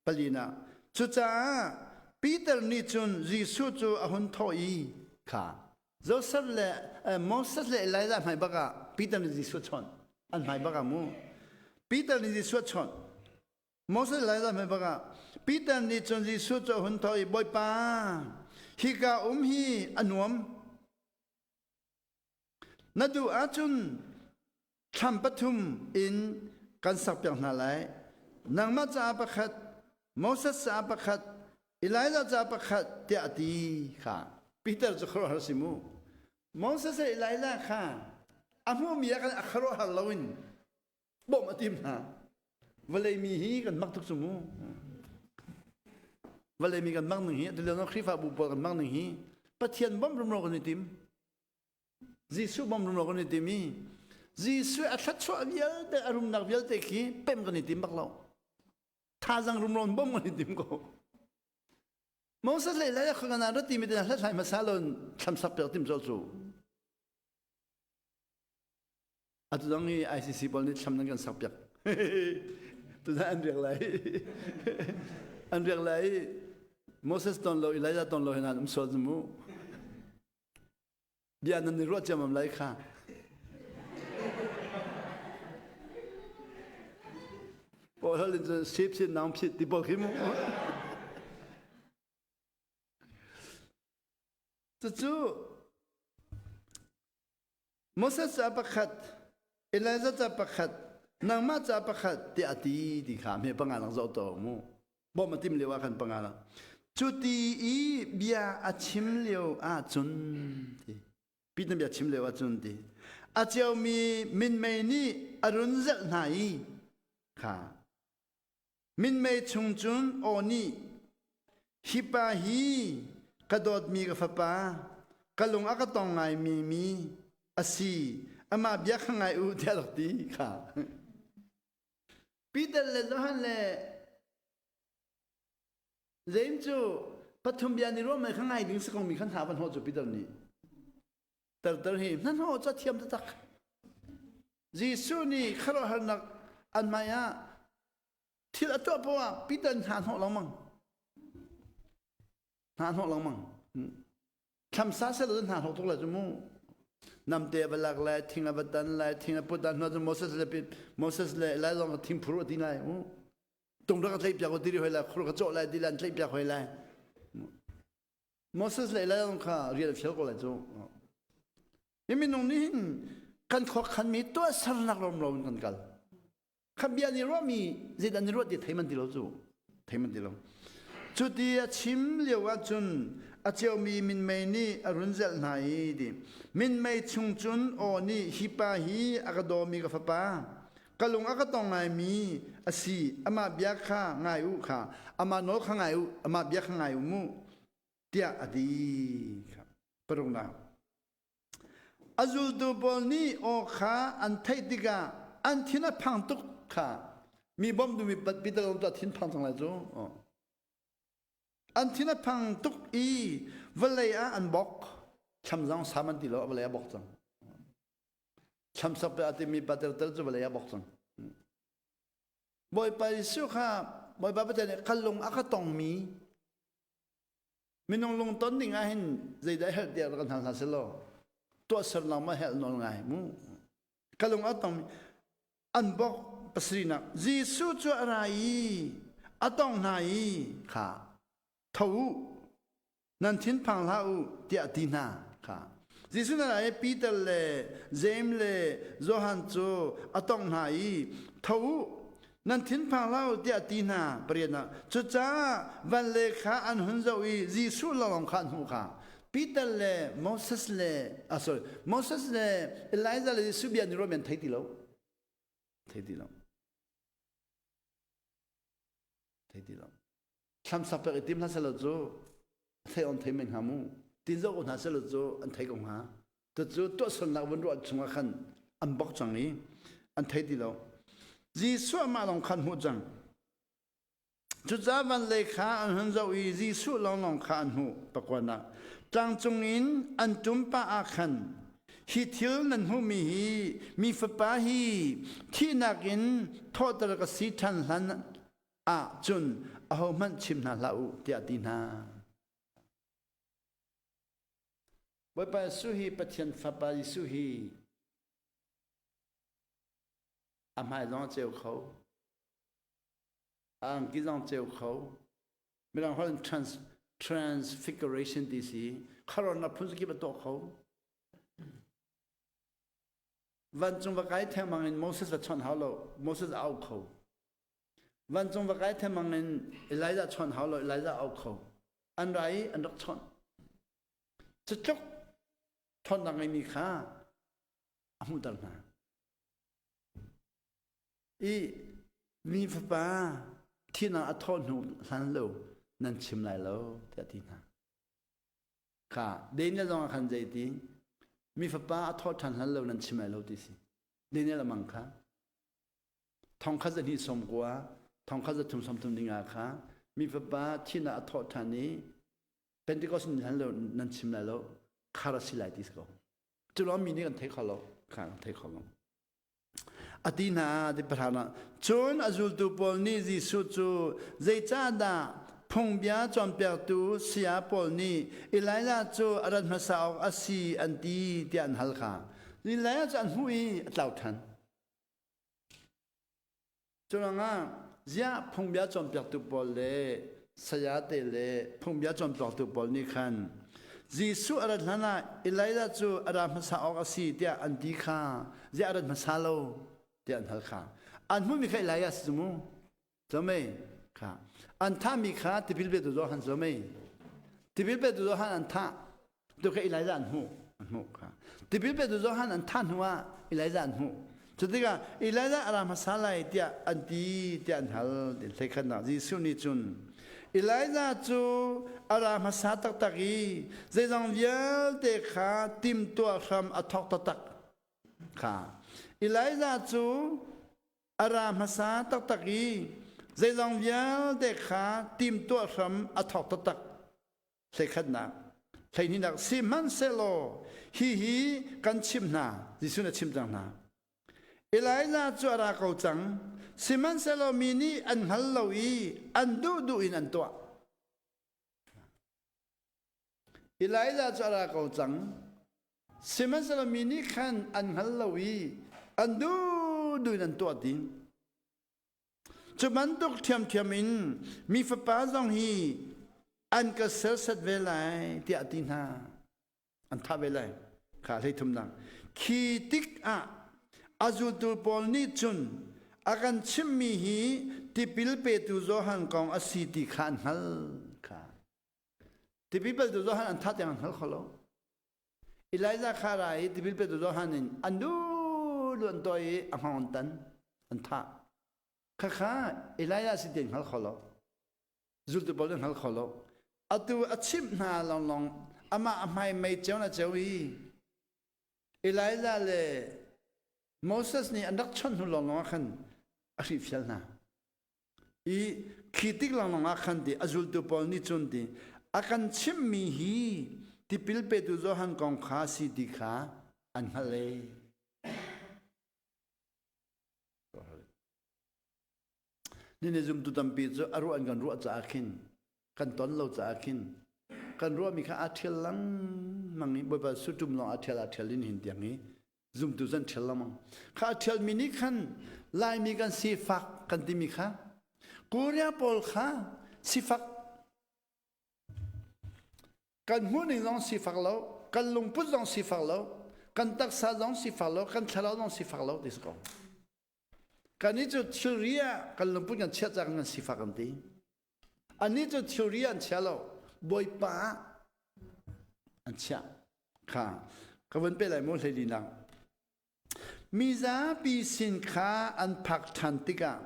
Palinak. Cucaah Peter nih cun Jesuh cu a hun thawh i kha Joseph le Moses le Elijah hmai bak ah Peter nih Jesuh a chawnh. An hmai bak ah mu. Peter nih Jesuh a chawnh. Moses Elijah hmai bak ah Peter nih cun Jesuh cu a hun thawh i Bawipa, hika um hi a nuam. Na duh ahcun thlam pathum in kan sakpiak hna lai. Nangmah caah pakhat, Moses caah pakhat, Elijah caah pakhat tiah a ti kha. Peter cu khuaruahhar si mu. Moses le Elijah kha a hmuhmi ah khan a khuaruahhar loin bawmh a tim hna. Vawlei mi hi kan mak tuk cu mu. Vawlei mi kan mak ning hi, atu lio Khrihfabu pawl kan mak ning hi, Pathian bawmh rumro kan i tim. Jesuh bawm rumro kan i tim i Jesuh a thluachuah vialte a rumnak vialte khi pem kan i tim bak lo. Thazang rumro in bawm kan i tim ko. Moses le Elijah kha kana rat timi te hlathlai hmasa lo in thlamsak piak tim cu cu. Atu dang i ICC pawl nih thlam nan kan sak piak. Tuzan an riak lai. An riak lai Moses ton lo Elijah ton lo hin an um sual zu mu. Bia nan i ruah ciammam lai kha. Paul hal in cun sip sin naung phit ti pawl khi mu. Cucu Moses ca pakhat, Elijah ca pakhat, nangmah ca pakhat tiah a ti ti kha hme panga lang zoh to mu. Bawm a tim lio ah khan panga lang. Cu ti i bia a chim lio ahcun ti. Peter bia chim lio ahcun ti. A ceumi minmei nih a run zelh hna i kha Minmei chung cun aw nih, Hi pa hi ka dawtmi ka fapa, ka lung a ka tong ngaimi mi a si, amah bia kha ngai u tiah rak ti kha. Peter le Johan le James cu pathum bia ni ruah mei kha ngai ding si ko mi khan hna van hnawh cu Peter nih. Terter hi hnahnawh cu a thiam taktak. Jesuh nih khuaruahharnak an hmai ah thil a tuah poah ah Peter hna hnawh lengmang. Hna hnawh lengmang. Thlamsa sel hna hnawh tuk lai cu mu. Namte a va lak lai, thing a va tan lai, thing a put hnu cun Moses le Moses le Elijah zong thing phur a ti lai. Tung rak ka tlaih piak u ti hoi lai, khur ka cawh lai ti lai, an tlaih piak hoi lai. Moses le Elijah zong kha rian a fial ko lai cu. Hi minung nih hin kan khuakhanmi tuahsernak romro in kan kal. Kha bia nih ruahmi zeidah ni ruah ti thei man ti lo cu. Thei man ti lo. Cu ti a chim lio ahcun a ceumi minmei nih a run zelh hna i ti. Minmei chung cun aw nih hi pa hi a ka dawmi ka fapa ka lung a ka tong ngaimi a si amah bia kha ngai u kha amah nawl kha ngai u amah bia kha ngai u mu tiah a ti kha paruknak A zultu pawl nih aw kha an theih tikah an thin a phang tuk kha mi bawmh duhmi Peter zong cu a thin phang cang lai cu. An thin a phang tuk i vawlei ah an bok. Thlam zong sam an ti lo, vawlei ah bok cang. Thlam sak pe a timi Peter tel cu vawlei ah bok cang. Bawipa Jesuh kha Bawipa Pathian nih ka lung a ka tongmi Minung lungton ding ah hin zeidah herh tiah rak kan hal hna selaw tuahsernak ma helh nawl ngai mu. Ka lung a tong an bok pasarihnak Jesuh cu a ra i a tong hna i kha tho u nan thinphang hlah u tiah a ti hna kha Jesuh na ra i Peter le Jeim le Johan cu a tong hna i tho u Nan thinphang hlah u tiah ti hna pariat ah. Cucaah van le kha an hun zoh i Jesuh lawng kha an hmuh kha. Peter le Moses le ah sorry Moses le Elijah le Jesuh bia an i ruahmi an thei ti lo. Thei ti lo. Thei ti lo. Thlamsak pek i tim hlah selaw cu thei on thei men hnga mu. Tin zoh ko hna selaw cu an thei ko hnga. Cucu tuahsernak vun ruah chungah khan an bok cang i an thei ti lo. Jesuh amah lawng khan hmuh cang. Cucaah van lei kha an hun zoh i Jesuh lawnglawng kha an hmuh. Pakuanak tlangcung in an ṭum pah ah khan hi thil nan hmuhmi hi mi fapa hi thihnak in thawhter ka si ṭhan hlan ah cun ahohmanh chim hna hlah u tiah a ti hna. Bawipa Jesuh hi Pathian Fapa Jesuh hi a hmai zong a ceu kho. A angki zong ceu kho. Mirang holh in trans, transfiguration ti si. Kharawnak phun kip a tuah kho. Vancung va kai thengmang in Moses va chawnh hau lo. Moses a au kho. Vancung va kai thengmang in Elijah chawnh hau lo. Elijah au kho. An ra i an rak chawnh. Cutluk ṭhawnnak ngeimi kha a hmuhter hna. I mi fapa thihnak a thawh hnu hlan lo nan chim lai lo tiah a ti hna. Kha Daniel zong ah khan zei ti mi fapa a thawh ṭhan hlan lo nan chim lai lo ti si. Daniel a mang kha thongkhat zahnih sawm kua thongkhat zathum sawmthum dingah kha mi fapa thihnak a thawh ṭhan i Pentecost ni hlan lo nan chim lai lo khar a si lai ti si ko. Cu lawng mi nih kan thei kho lo. Kha kan thei kho lo. A ti hna ti pahra ah cun a zultu pawl nih Jesuh cu zeicahdah phungbia cawnpiaktu saya pawl nih Elijah cu a rat hmasa awk a si an ti tiah an hal kha. Elijah cu an hmuh i a tlau ṭhan. Curuangah ziah phungbia cawnpiaktu pawl le sayate le phungbia cawnpiaktu pawl nih khan Jesuh a rat hlan ah Elijah cu a ra hmasa awk a si tiah an ti kha ziah a rat hmasa lo tiah an hal kha. An hmuhmi kha Elijah si cu mu. Comei kha an thahmi kha tipil petu Johan comei. Tipil petu Johan an thah Tu kha Elijah an hmuh an hmuh kha. Tipil petu Johan an thah hnu ah Elijah an hmuh. Cu tikah Elijah a ra hmasa lai tiah an ti tiah an hal. Hleikhatnak Jesuh nih cun Elijah cu a ra hmasa taktak i zeizong vialte kha timhtuah hram a thawk taktak kha. Elijah cu a ra hmasa taktak i zeizong vialte kha timhtuah hram a thawk taktak. Hleikhatnak, hleihnihnak sihmanhsehlaw hihi kan chimh hna, Jesuh nih a chimh cang hna. Elijah cu a ra ko cang, sihmanhsehlaw mi nih an hngal lo i an duhduh in an tuah. Elijah cu a ra ko cang, sihmanhsehlaw mi nih khan an hngal lo i an duhduh in an tuah ti. Cu bantuk ṭhiamṭhiam in mi fapa zong hi an ka serset ve lai tiah a ti hna. An thah ve lai. Kha hlei thumnak. Khi tik ah a zultu pawl nih cun a kan chimhmi hi tipil petu Johan kong a si ti kha an hngalh. Kha. Tipil petu Johan an thah tiang an hngal kho lo. Elijah kha ra i tipil petu Johan in an duh an tuah i a hngawng an tan an thah. Khakha Elijah si ti hngal kho lo. Zultu pawl hngal kho lo. Atu a chimh hna lawnglawng amah a hmai mei ceu na ceu i Elijah le Moses nih an rak chawnh hnu lawnglawng ah khan a hrihfial hna. I khi tik lawnglawng ah khan ti a zultu pawl nih cun ti a kan chimhmi hi tipil petu Johan kong kha si ti kha an hngalh e. Nini zumtu tampi cu a ruah an kan ruah caah khin kan ton lo caah khin kan ruahmi kha aa ṭhial lengmang i Bawipa suṭum lawng aa ṭhial aa ṭhial in hin tiang i zumtu zan ṭhial lengmang. Kha a ṭhialmi nih khan Laimi kan sifak kan timi kha Korea pawl kha sifak kan hmuhning zong sifak lo, kan lungput zong sifak lo, kan taksa zong sifak lo, kan thlarau zong sifak lo ti si ko. Kannih cu thilri ah kan lungput kan chiah caah kan sifak kan ti. Annih cu thilri an chia lo, Bawipa ah an chiah. Kha ka vun pe lai mu hleilinak. Mizapi sin kha an phak ṭhan tikah.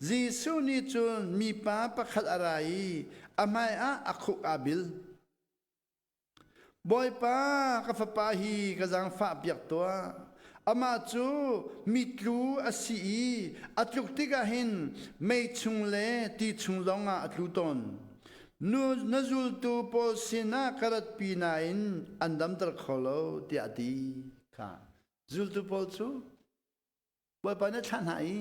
Jesuh nih cun mipa pakhat a ra i a hmaiah a khuk aa bil. Bawipa, ka fapa hi ka zaangfah piak tuah. Amah cu mitlu a si i a tluk tikah hin mei chung le ti chung zongah a tlu tawn. Nu, na zultu pawl sinah ka ratpi nain an damter kho lo, tiah a ti. Kha zultu pawl cu Bawipa nih a thlah hna i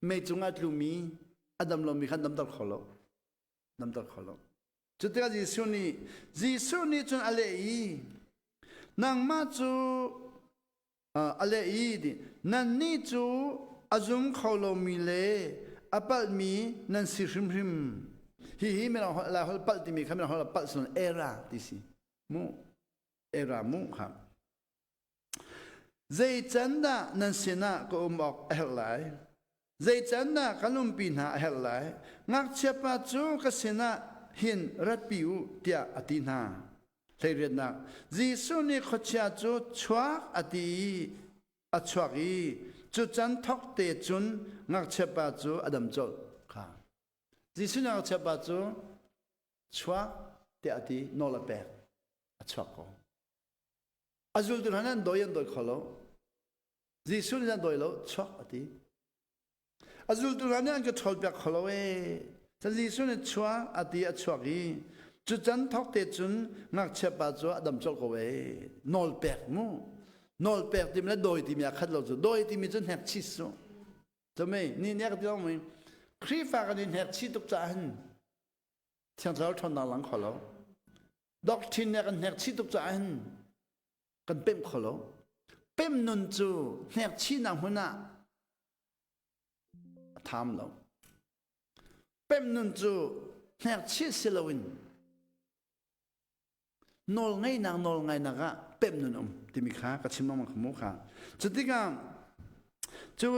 mei cungah tlumi a dam lomi kha an damter kho lo. Damter kho lo. Cutikah Jesuh nih Jesuh nih cun a leh i nangmah cu a leh i nannih cu a zum kho lomi le a palhmi nan si hrimhrim. Hihi mirang holh lai holh palh timi kha mirang holh palh sun era ti si. Mu era mu kha. Zei can dah nan sinah ka um awk a herh lai? Zei can dah ka lumpi hna a herh lai? Ngakchiapa cu ka sinah hin ratpi u tiah a ti hna. Hleiriatnak Jesuh nih khuachia cu chuak a ti i a chuak i cu can thawk te cun ngakchiapa cu a dam colh kha. Jesuh nih ngakchiapa cu chuak tiah a ti nawl a pek a chuak ko. A zultu hna nih an dawi an dawi kho lo. Jesuh nih an dawi lo, chuak a ti. A zultu hna nih an ka ṭhawlpiak kho lo ee. Cun Jesuh nih chuak a ti a chuak i cu can thawk te cun ngakchia pa cu a dam colh ko ee. Nawl pek mu. Nawl pek timi le dawi timi a khat lo cu. Dawi timi cu hnek chis cu. Cumei ni nek ti lo mui. Khrihfa kan i hnek chih tuk caah hin Thiang Thlarau ṭhawnnak lang kho lo. Doctrine nih a kan hnek chih tuk caah hin kan pemh kho lo. Pemh nun cu hnek chihnak hmun ah a tham lo. Pemh nun cu hnek chih si loin nawl ngeihnak nawl ngainak ah pemh nun um timi kha ka chim lengmang kha mu kha. Cutikah Cu,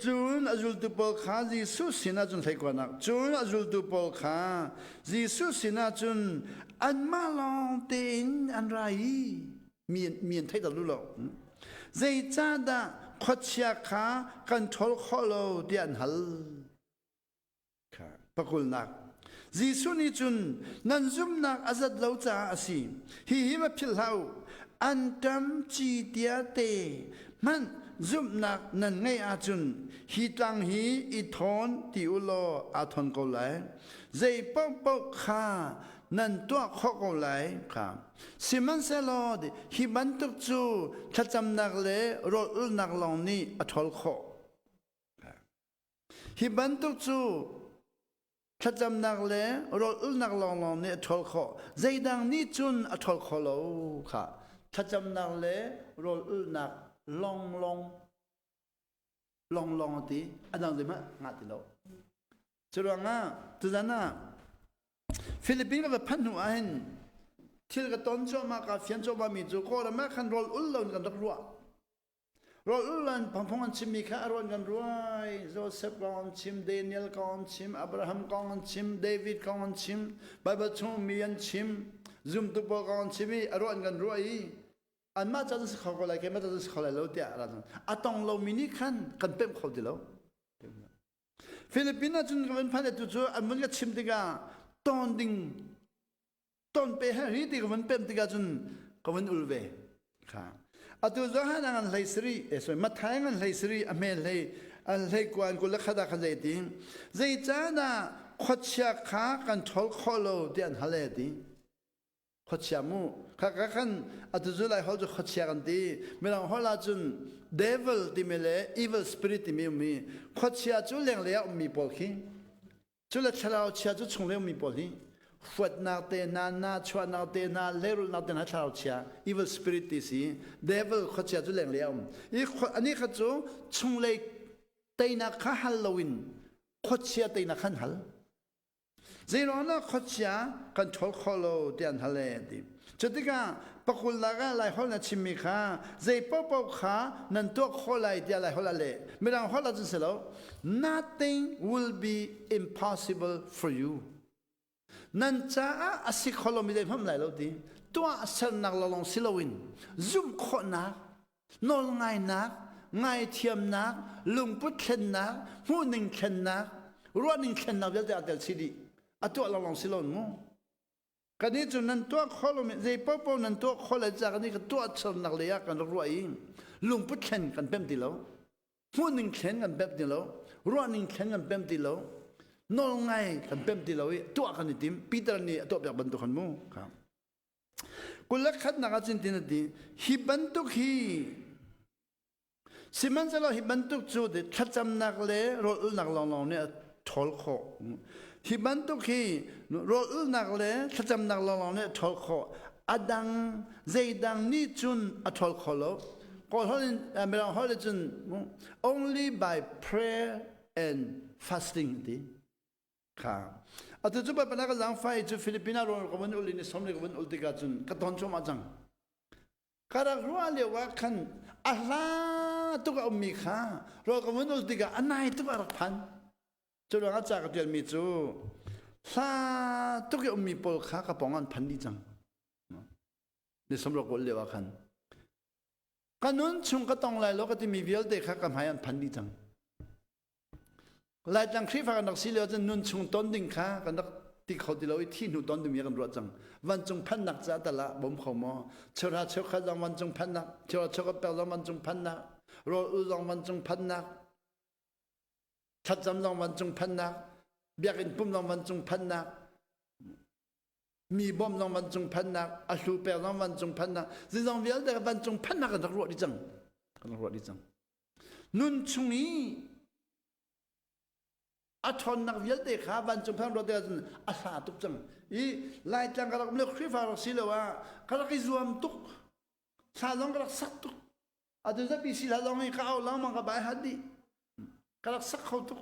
cun a zultu pawl kha Jesuh sinah cun hleikuanak cun a zultu pawl kha Jesuh sinah cun anmah lawng tein an ra i mi, mi an theih lu lo. Zeicahdah khuachia kha kan ṭhawl khawh lo tiah an hal. Pakulnak Jesuh nih cun nan zumhnak a zat lo caah a si. Hihi va philh hlah u. An ṭam ci tia te hmanh zumhnak nan ngeih ahcun hi tlang hi i thawn ti u law aa thawn ko lai. Zei paohpaoh kha nan tuah khawh ko lai kha. Sihmanhsehlaw hi bantuk cu thlacamnak le rawl ulnak lawng nih a ṭhawl khawh. Hi bantuk cu thlacamnak le rawl ulnak lawnglawng nih a ṭhawl khawh. Zeidang nih cun a ṭhawl kho lo kha. Thlacamnak le rawl ulnak lawnglawng lawnglawng a ti. A dang zeihmanh ngah ti lo. Curuangah tuzan ah Philippines ka va phanh hnu ahhin thil ka ton cuahmah ka fian cuahmah mi cu Kawlram ah khan rawl ul lo in kan rak ruah. Rawl an phungphung an chimmi kha a ruan kan ruai. Joseph kong an chim, Daniel kong an chim, Abraham kong an chim, David kong an chim, Bible chung mi an chim, zumtu pawl kong an chim i a ruan kan ruah i anmah ca si kho ko lai, keimah ca si kho lai lo tiah a tong lomi nih khan kan pemh kho ti lo. Philippines ah cun ka van phan tu cu an vun ka chim tikah ton ding ton pe he ri ti ka van pem tikah cun ka van ul ve kha atu Johan ngan hlei sari eh sorry Matthai ngan hlei sari a hme hlei an hlei kuan kul le khat ah khan zei ti zei caan ah khuachia kha kan ṭhawl khawh lo ti an hal e ti khuachia mu kha ka khan atu zu lai hol cu khuachia kan ti mirang hol ah cun devil timi le evil spirit timi ummi khuachia cu lenglei ah ummi pawl khi Cu le thlarau chia cu chunglei ummi pawl hi huatnak te hna, nahchuahnak te hna, lehrulhnak te hna thlarau chia, evil spirit ti si, devil khuachia cu lenglei a um. I anih kha cu chunglei teinak kha hal loin khuachia teinak khan hal. Zeiruangah khuachia kan ṭhawl kho lo ti an hal e ti. Cutikah pakulnak ah Laiholh na chimmi kha zei paohpaoh kha nan tuah khawh lai tiah Laiholh a leh. Mirang holh ah cun si lo. Nothing will be impossible for you. Nan caah a si kho lomi zeihmanh lai lo ti. Tuah sernak lawng si loin zumh khawhnak, nawlngainak, ngaithiamnak, lungput thlennak, hmuhning thlennak, ruahning thlennak vialte aa tel chih dih. A tuah lawnglawng si lo mu. Kannih cu nan tuah khawh lomi zei paohpaoh nan tuah khawh lai caah kannih ka tuah sernak lei ah kan rak ruah i lungput thlen kan pemh ti lo. Hmuhning thlen kan pemh ti lo. Ruahning thlen kan pemh ti lo. Nawl ngai kan pemh ti lo i tuah kan i tim. Peter nih a tuahpiak bantuk khan mu. 21nak ah cun tin a ti hi bantuk hi sihmanhsehlaw hi bantuk cu thlacamnak le rawl ulnak lawnglawng nih a ṭhawl khawh. Hi bantuk hi rawl ulnak le thlacamnak lawnglawng nih a ṭhawl khawh. A dang zeidang nih cun a ṭhawl kho lo. Kawl holh in Mirang holh in cun only by prayer and fasting ti. Kha. Atu cu Baibal ka zaangfah i cu Filipina rawl ka vun ul in i som le ka vun ul tikah cun ka ton cuahmah cang. Ka rak ruah lio ah khan a hla tuk a ummi kha rawl ka vun ul tikah a nai tuk a rak phan. Cu ruangah ca ka ṭialmi cu hla tuk i ummi pawl kha ka pawng an phan dih cang. Ni samruk ul lio ah khan ka nun chung ka tong lai lo ka timi vialte kha ka hmai an phan dih cang. Laitlang Khrihfa kan rak si lio cun nun chung ton ding kha kan rak ti kho ti lo i thi hnu ton ding kan ruah cang. Vancung phannak ca tal ah bawm kho maw? Cheuhra cheukhat zong vancung phannak, cheuhra cheukhat pek zong vancung phannak, rawl ul zong vancung phannak, thlacam zong vancung phannak, biakinn pum zong vancung phannak, mi bawm zong vancung phannak, a hlu pek zong vancung phannak, zizong vialte vancung phannak kan rak ruah dih cang. Kan rak ruah dih cang. Nun chung i a ṭhawnnak vialte kha vancung phan ruat ahcun a hla tuk cang. I Laitlang ka rak um le Khrihfa rak si lo ah ka rak i zuam tuk. Thla zong ka rak sak tuk. Atu zapi si hla zong hi ka au lengmang ka bai hat dih. Ka rak sak kho tuk.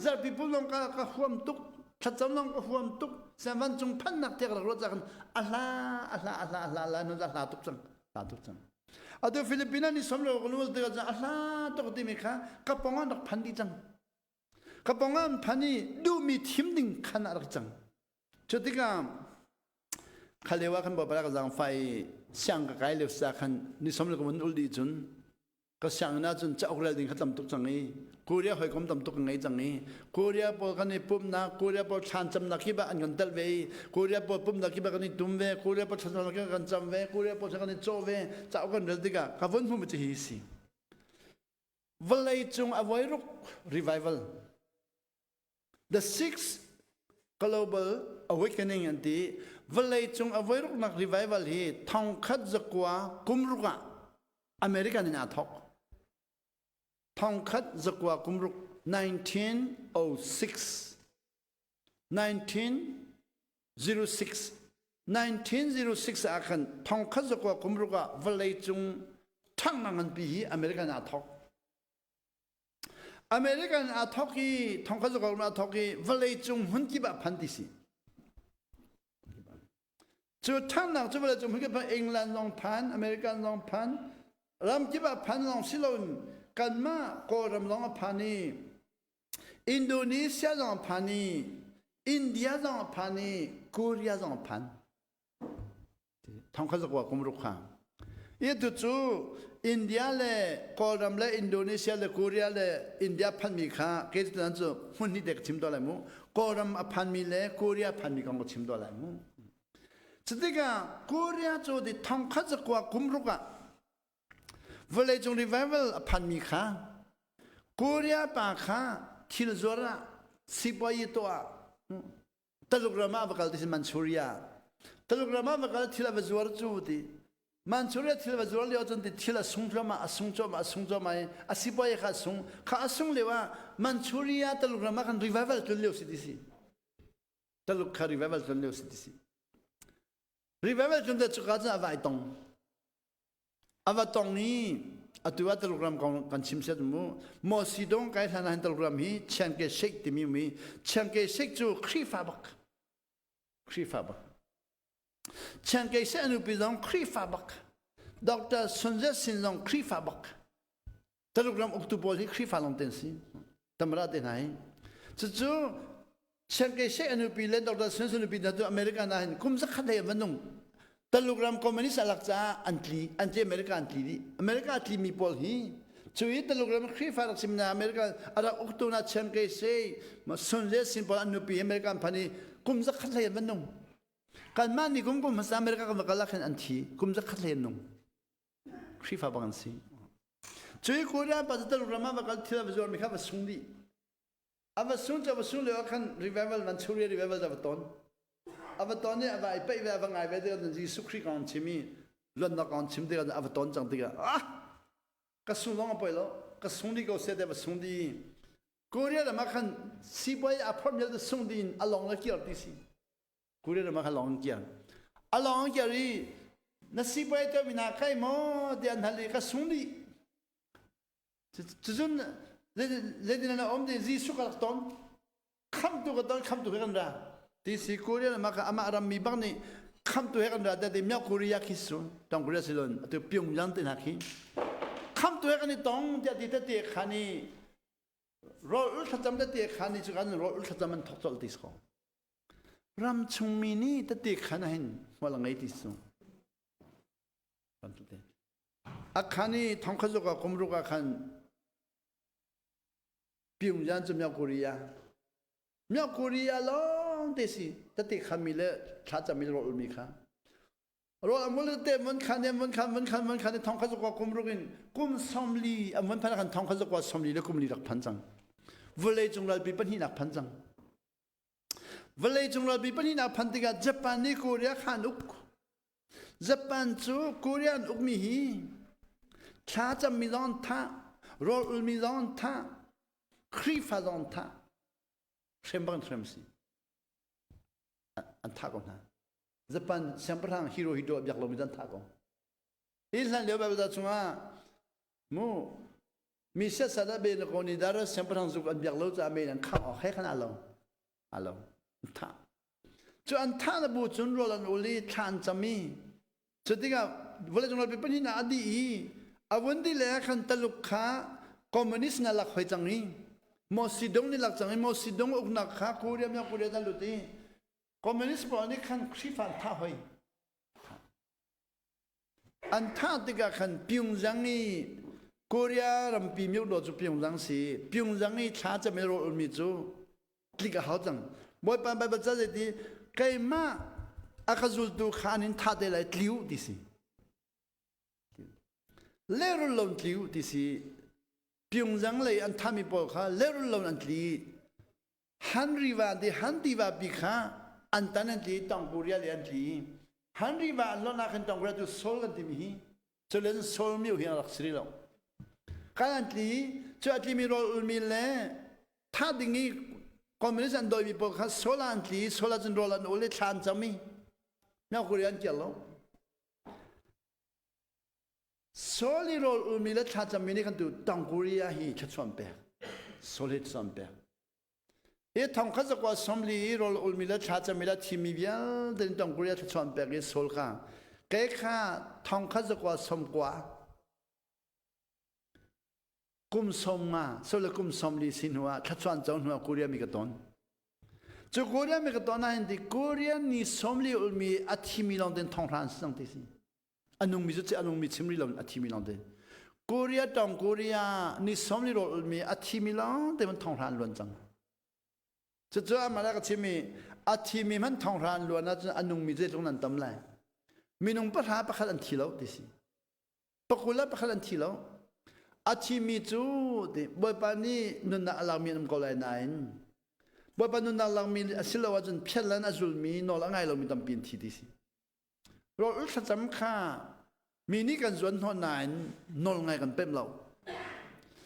Zarhpi pum zong ka ka huam tuk. Thlacam zong ka huam tuk. Sian vancung phannak te ka rak ruat cang a hla a hla a hla a hla a hla a hla tuk cang. Hla tuk cang. Atu Filipina ni som lo kan ul tikah a hla tuk timi kha ka pong ah rak phan dih cang. Ka pong ah an phan i duhmi thim ding khan ah rak cang. Cu tikah kha lio ah khan bawipa ka zaangfah i siang ka kai lio sa khan ni som le ka vun ul dih cun ka sianginn ahcun cauk rel ding kha tam tuk cang i Korea hawikom tam tuk ka ngei cang i Korea pawl kan i pumhnak Korea pawl thlan camnak kip ah an kan telh ve i Korea pawl pumhnak kip ah kan i tum ve Korea pawl thlacamnak kip ah kan cam ve Korea pawl kan i cawh ve cauk kan rel tikah ka vun hmuhmi cu hi si vawlei cung a voiruk revival the sixth global awakening an ti vawlei cung a voiruknak revival hi thongkhat zakua kumruk ah American in aa thawk thongkhat zakua kumruk 1906 1906 1906 ah khan thongkhat zakua kumruk ah vawlei cung ṭhanghnak nganpi hi American aa thawk American aa thawk i thongkhat zakua aa thawk i vawlei cung hmun kip ah phan ti si Cu ṭhannak cu vawlei cung hmunkip ah England zong phan, American zong phan, ramkip ah phan lawng si loin kanmah Kawlram zong a phan i Indonesia zong a phan i India zong a phan i Korea zong a phan. Thongkhat zakua kum ruk kha. I tu cu India le Kawlram le Indonesia le Korea le India phanmi kha kei cu cu hmun hnih te ka chim tuah lai mu. Kawlram a phanmi le Korea phanmi kong ka chim tuah lai mu. Cutikah Korea cu di thongkhat zakua kum ruk ah vawleicung revival a phanmi kha Korea pa kha thil zuar ah sipuayi tuah Taluk ram ah va kal ti si Manchuria. Taluk ram ah va kal thil a va zuar cu ti. Manchuria thil va zuar lio cun ti thil a sung cuahmah a sung cuahmah a sung cuahmah i a sipuai kha a sung. Kha a sung lio ah Manchuria Taluk ram ah khan revival tlun lio si ti si. Taluk kha revival tlun lio si ti si. Revival tlun te cuka cun a vai tong. A va tong i atu ah Taluk ram kong kan chim set mu. Maw Sidong kai hlan ah hin Taluk ram hi Chiang Kai-shek timi mi Chiang Kai-shek cu Khrihfa bak. Khrihfa bak. Chiang Kai-shek a nupi zong Khrihfa bak. Dr. Sun Yat-sen zong Khrihfa bak. Taluk ram uktu pawl hi Khrihfa lawng te an si. Tamara te hna hi. Cucu Chiang Kai-shek a nupi le Dr. Sun Yat-sen nupi hna cu American ah hin kum zakhat hlei an va nung. Taluk ram communist a lak caah an tli, an tli America an tli dih. America a tlimi pawl hi Cu i Taluk ram Khrihfa rak sim na America a rak uktu na Chiang Kai-shek, Sun Yat-sen pawl an nupi America an phan i kum zakhat hlei an van nung. Kanmah nih kum kum hmasa America kan va kal ah khin an thi. Kum zakhat hlei an nung. Khrihfa bang an si. Cu i Korea pa cu Taluk ram ah va kal thil a va zuarmi kha va sung dih. A va sung cu a va sung lio ah khan revival Manchuria revival a va ton. A va ton i a va i peih ve a va ngai ve tikah Jesuh Khrih kong an chim i luatnak kong an chim tikah a va ton cang tikah ah ka sung zong a poi lo ka sung dih ko seh te va sung dih. Korea ram ah khan sipuai a phorh mi sung dih in a long le kir ti si. Korea ram ah khan long an kiar. A long an kiar i na sipuai te mi na kai maw ti an hal i ka sung dih. Cucun zeitin na um ti Jesuh ka rak ton. Khamtu ka ton, khamtu he kan ra. Ti si Korea ram ah amah rammi bak nih khamtu he kan ra teမြောက်Korea khi su tong Korea si lon atu Pyongyang te hna khi khamtu he kan i tong tiah ti tete khan i rawl ul thlacam tete khan i cu kan rawl ul thlacam an thok colh ti so ram chungmi nih tete khan hin hmual a ngei ti su A khan i thongkhat ah kum ruk ah khan Pyongyang cuမြောက်Koreaမြောက်Korea lawng te si tete khami le thlacami le rawl ulmi kha rawl an vun te mun khan ne mun khan mun khan mun khan thongkhat zakwa kum ruk in kum 40 an vun phan khan thongkhat zakwa 40 le kum li rak phan cang vawlei cung ralpi pahnihnak phan cang vawlei cung ralpi pahnihnak phan tikah Japan nih Korea khan uk Japan cu Korea an ukmi hi thla cammi zong an thah, rawl ulmi zong an thah, Khrihfa zong an thah. Hrem bang hrem si. An thah ko hna. Japan siangpahrang Hirohito a biak lomi an thah ko. Hi hlan lio Bible chungah mu mi siasat a be na ko ni dar siangpahrang zuk an biak lo caah men an khang awk he khan a lo. A lo. An thah. Cu an thah na bu cun rawl an ul i thla an cam i cu tikah vawleicung ralpi pahnihnak a dih i a vun dih le ah khan Taluk kha communist na lak hoi cang i Mao Zedong nih lak cang i Mao Zedong uknak kha Korea Myo Korea an lut i communist pawl nih khan Khrihfa an thah hoi. An thah tikah khan Pyongyang i Korea rampi myodaw cu Pyongyang si. Pyongyang i thla cam i rawl ulmi cu tlik a hau cang. Bawipa Baibal ca zeiti keimah a ka zultu kha an in thah te lai tliu ti si. Lerul lon tliu ti si. Pyongyang lei an thami pawl kha lerul lon an tli. Han riva ti han tiva pi kha an tan an tli tong Korea le an tli. Han riva an lon ah khan tong Korea tu Seoul kan timi hi culen Seoul miu hi a rak si lo. Kan an tli cu a tlimi rawl ulmi le tha ding i communist an dawimi pawl kha Seoul ah an tli Seoul ah cun rawl an ul i thla an cam iမြောက်Korea an kial lo. Seoul i rawl ulmi le thla cammi nih kan tu tong Korea hi thluachuah an pek. Seoul hi thluachuah an pek. Hi thongkhat zakua 40 i rawl ulmi le thlacammi le thimi vialte in tong Korea thluachuah an pek i Seoul kha kei kha thongkhat zakua 90 kum 50 Seoul le kum 40 si hnu ah thluachuah an co hnu ah Korea mi ka ton. Cu Korea mi ka ton ah hin ti Korea ni 40 ulmi a thimi lawng ten thonghra an si cang ti si. A nungmi cu a nungmi chim rih lo a thimi lawng te. Korea tong Korea ni 40 rawl ulmi a thimi lawng te man thonghra an luan cang. Cucu amah ka chim i a thimi hmanh thonghra an luan ahcun a nungmi zeitluk nan tam lai. Minung pahra pakhat an thi lo ti si. Pakul ah pakhat an thi lo. A thimi cu ti Bawipa nih nunnak a lakmi an um ko lai nain Bawipa nunnak lakmi a si lo ahcun phiatlan a zulmi nawl a ngai lomi tampi an thi ti si. Rawl thlacam kha mi nih kan zuan hnawh nain nawl ngai kan pemh lo.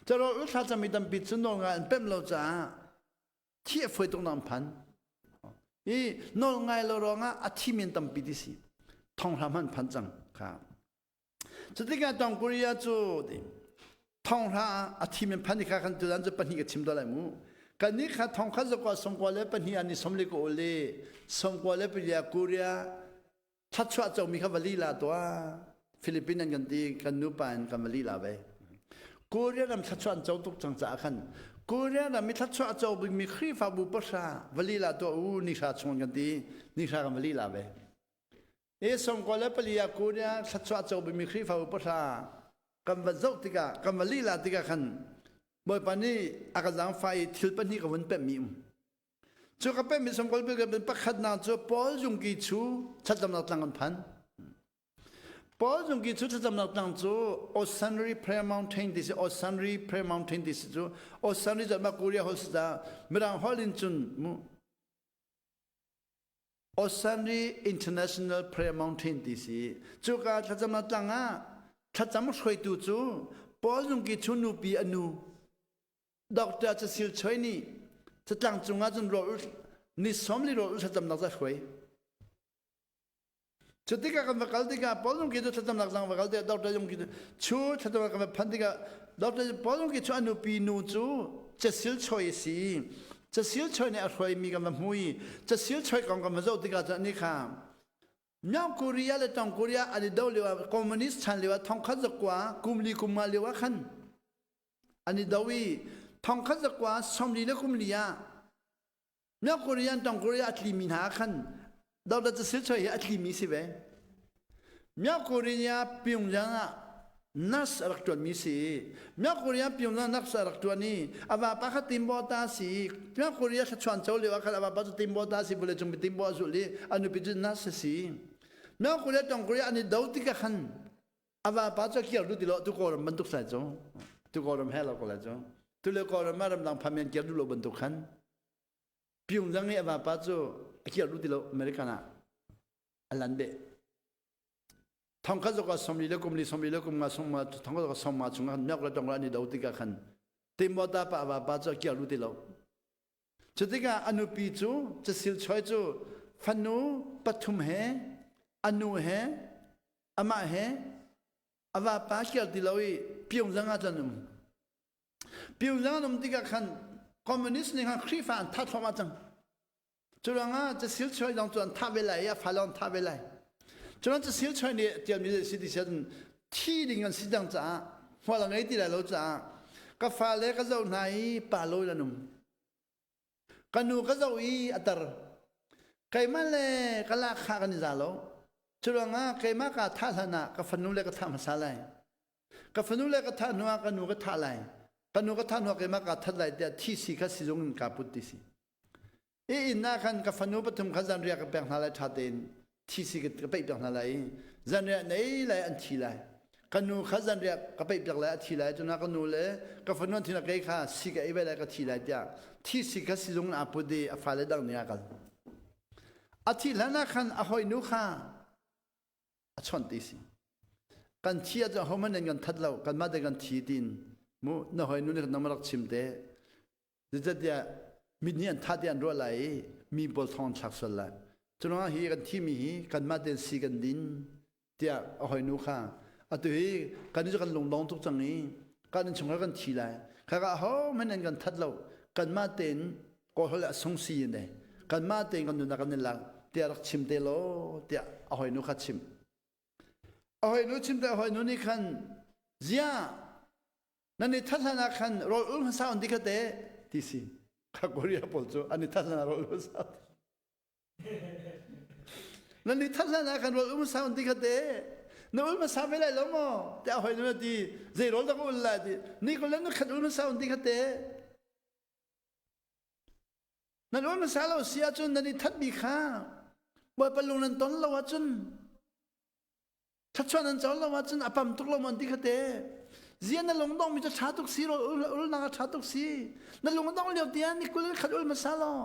Cu rawl thlacam mi tampi cu nawl ngai an pemh lo caah thi a fawi tuk nak an phan. I nawl ngai lo ruangah a thi men tampi ti si. Thonghram han phan cang kha. Cutikah Tong Korea cu thonghra a thi men phan kha kan tudan cu pahnih ka chim to lai mu. Kan nih kha thong khat zakwa songkua le pahnih an i somli ko ule songkua le palia Korea thlatchuah comi kha vali la tua Philippines an kan ti kan nupa in kan vali la ve. Korea ram thlatchuah an co tuk cang caah khan Korea ram i thlatchuah a co bikmi Khrihfabu pahra vali la tua u ni hra chung kan ti ni hra kan vali la ve. Hi 94 ah Korea thluachuah co bikmi Khrihfabu pahra. Kan va zoh tikah, kan va lila tikah khan Bawipa nih a ka zaangfah i thil pahnih ka vun pemhmi um. Cu ka pemhmi sangkol bil pakhatnak cu Paul Zungki chu thlacamnak tlang kan phan. Paul Zungki chu thlacamnak tlang cu Osanri Prayer Mountain ti si Osanri Prayer Mountain ti si cu Osanri cu Korea holh si ta Mirang holh in cun mu Osanri International Prayer Mountain ti si. Cuka thlacamnak tlang ah thlacam hruaitu cu Paul Zungki chu nupi a nu Dr. Cecil Choi nih catlang cungah cun rawl ni sawmli rawl thlacamnak za hruai. Cutikah kan va kal tikah Paul Zungki cu thlacamnak zang va kal tikah Dr. Zungki cu chu thlacamnak kan va phan tikah Dr. Paul Zungki cu a nupi nu cu Cecil Choi a si. Cecil Choi nih a hruaimi kan va hmu i Cecil Choi kong kan va zoh tikah cun anih khaမြောက်Korea le Tong Korea an i do lio ah communist chan lio ah thongkhat zakua kum li kum nga lio ah khan an i do i thongkhat zakua sawmli le kum li ahမြောက်Korea Tong Korea a tlimi hna khan Dr. Cecil Choi hi a tlimi si ve.မြောက်Korea Pyongyang ah nurse a rak ṭuanmi si.မြောက်Korea Pyongyang nurse a rak ṭuan i a vapa kha timbo ta si.မြောက်Korea thlachuan co lio ah khan a vapa cu timbo ta si vawlei cung timbo a zulh i a nupi cu nurse a si.မြောက်Korea Tong Korea an i do tikah khan a vapa cu a kir duh ti lo tu Kawlram bantuk sai cu. Tu Kawlram he lo ko lai cu. Tu le Kawlram ah ramdang phamian kir duh lo bantuk khan Pyongyang i a vapa cu a kir duh ti lo American ah a lan beh. Thongkhat zok ah 40 le kum li 40 le kum nga song ma thongkhat zok ah song ma chung ah miak le tong an i do tikah khan Timota pa a vapa cu a kir duh ti lo. Cu tikah a nupi cu Cecil Choi cu fanu pathum he a nu he amah he a vapa kir ti lo i Pyongyang ah cun um. Pyongyang an um tikah khan communist nih khan Khrihfa an thah thluahmah cang. Cu ruangah Cecil Choi zong cu an thah ve lai i a fale an thah ve lai. Curuang Cecil Choi nih tialmi si ti sian thi ding an si cang caah hmual a ngei ti lai lo caah ka fale ka zoh hna i pa lo in an um. Ka nu ka zoh i a tar. Keimah le ka lak kha kan i za lo. Cu ruangah keimah kaa thah hlan ah ka fanu le ka thah hmasa lai. Ka fanu le ka thah hnu ah ka nu ka thah lai. Ka nu ka thah hnu ah keimah kaa that lai tiah thisi kha sizung in kaa put ti si. I inn ah khan ka fanu pathum kha zanriah ka pek hna lai ṭha tein thisi ka peih piak hna lai i zanriah nei lai an thi lai. Ka nu kha zanriah ka peih piak lai a thi lai cun ka nu le ka fanu an thi na kei kha si ka ei ve lai ka thi lai tiah thisi kha sizung in aa put i a fale dang nih a kal. A thih hlan ah khan a hawinu kha a chawnh ti si. Kan thi ah cun ahohmanh nan kan that lo kanmah te kan thi tiin mu na hawinu nih nang rak chim te Zeicahtiah mit nih an thah tiah an ruah lai i mi pawl thong an thlak sual lai. Cu hi kan thimi hi kanmah tein si kan din tiah a hawinu kha atu hi kan cu kan lungdong tuk cang i kan innchungkhar kan thi lai. Khaka ahohmanh an kan that lo. Kanmah tein kawlholh a sung si in dei. Kanmah tein kan nunnak kan i lak tiah rak chim te law tiah a hawinu kha chim. A hawinu chim te a hawinu nih khan ziah nan i that hlan ah khan rawl ul hmasa on ti kha te ti si kha Korea pawl cu an i that hlan ah rawl ul hmasa nan i that hlan ah khan rawl ul hmasa on ti kha te na ul hmasa ve lai lo maw te a hoi nu ti zei rawl dah ka ul lai ti ni ko le na khat ul hmasa on ti kha te nan ul hmasa lo si ahcun nan i that mi kha Bawipa lung nan ton lo ahcun Thluachuah nan co lo ahcun a pam tuk lo maw ti kha te. Zia na lungdong mi cu ṭha tuk si ulnak a ṭha tuk si. Na lungdong lio tiang ni kul khat ul hmasa law.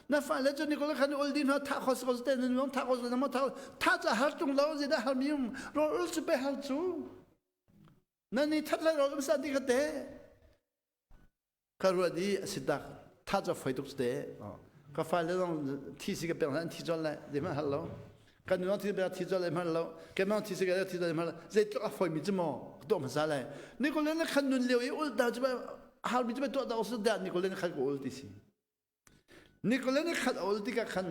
Na fale cu ni kul khat ul dih hna thah kho si ko te na lung thah kho si na thah thah cu har tung lo zeidah har mi um rawl ul cu pe har cu. Na ni that lai rawl um sa ti kha te. Ka ruat i a si tak tha cu foi tuk te ka fale zong thi si ka pek hna an thi col lai zeihmanh hal lo kan nu thi pek thi col lai hman lo keimah thi si ka thi col hman lo zeitluk a foi mi cu maw ka tuah hmasa lai nikul na khan nun lio i ul ta cu har mi cu tuah ta usu dah nikul na khan ka ul ti si nikul na khat ul tikah khan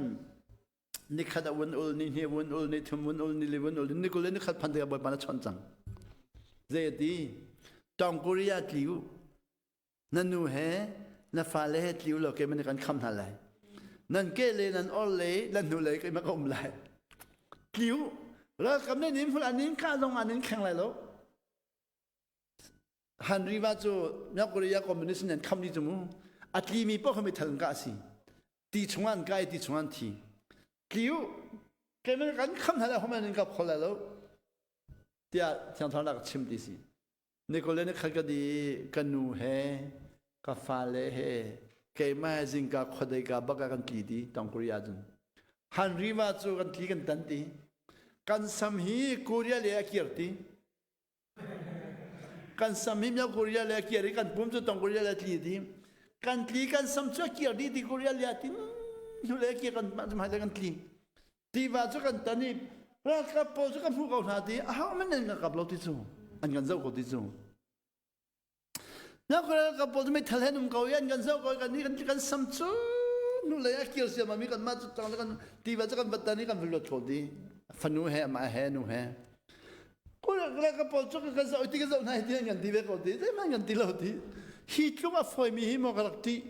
nikhat a vun ul ni hnih vun ul ni thum vun ul ni li vun ul ni kul le ni khat phan tikah bawipa na chawnh cang zei a ti tong korea tliu Na nu he na fale he tli u law keimah nih kan kham hna lai. Nan ke le nan or le nan hnu le keimah ka um lai. Tli u. Ralkap nih nin hmul an nin kah zong an nin kheng lai lo. Henry va cu North Korea communist nih an kham dih cu mu. A tlimi paoh kha meithal in kah a si. Ti chungah an kai, ti chungah an thi. Tli u, keimah kan kham hna lai, homan in kap kho lai lo. Tiah Thiang Thlarau ka chim ti si. Nikole ni khat ka di ka nu he ka fale he keimah he zingka khuadei ka bak ah kan tli ti Tong Korea cun. Henry va cu kan tli kan tan ti. Kan sam hi Korea le a kir ti. Kan sam hi Myo Korea le a kir i kan pum cu Tong Korea le a tli ti. Kan tli kan sam cu a kir dih ti Korea le a tin hnu le a kir kan mah kan tli. Tiva cu kan tan i ralkap pawl cu kan hmuh ko hna ti aho man nan kan kap lo ti cu an kan zoh ko ti cu. Na ralkap pawl cu meithal he um ko i an kan zoh ko i kan kan kan sam cu nu lei a kir siam mi kan mah cu tang kan tiva cu kan vat tan i kan luat ko ti fanu he amah he nu he ralkap pawl cu kan zoh ti kan zoh hna hi ti an kan ti ve ko ti zeihmanh kan ti lo ti hi tluk a fawi mi hi maw ka rak ṭih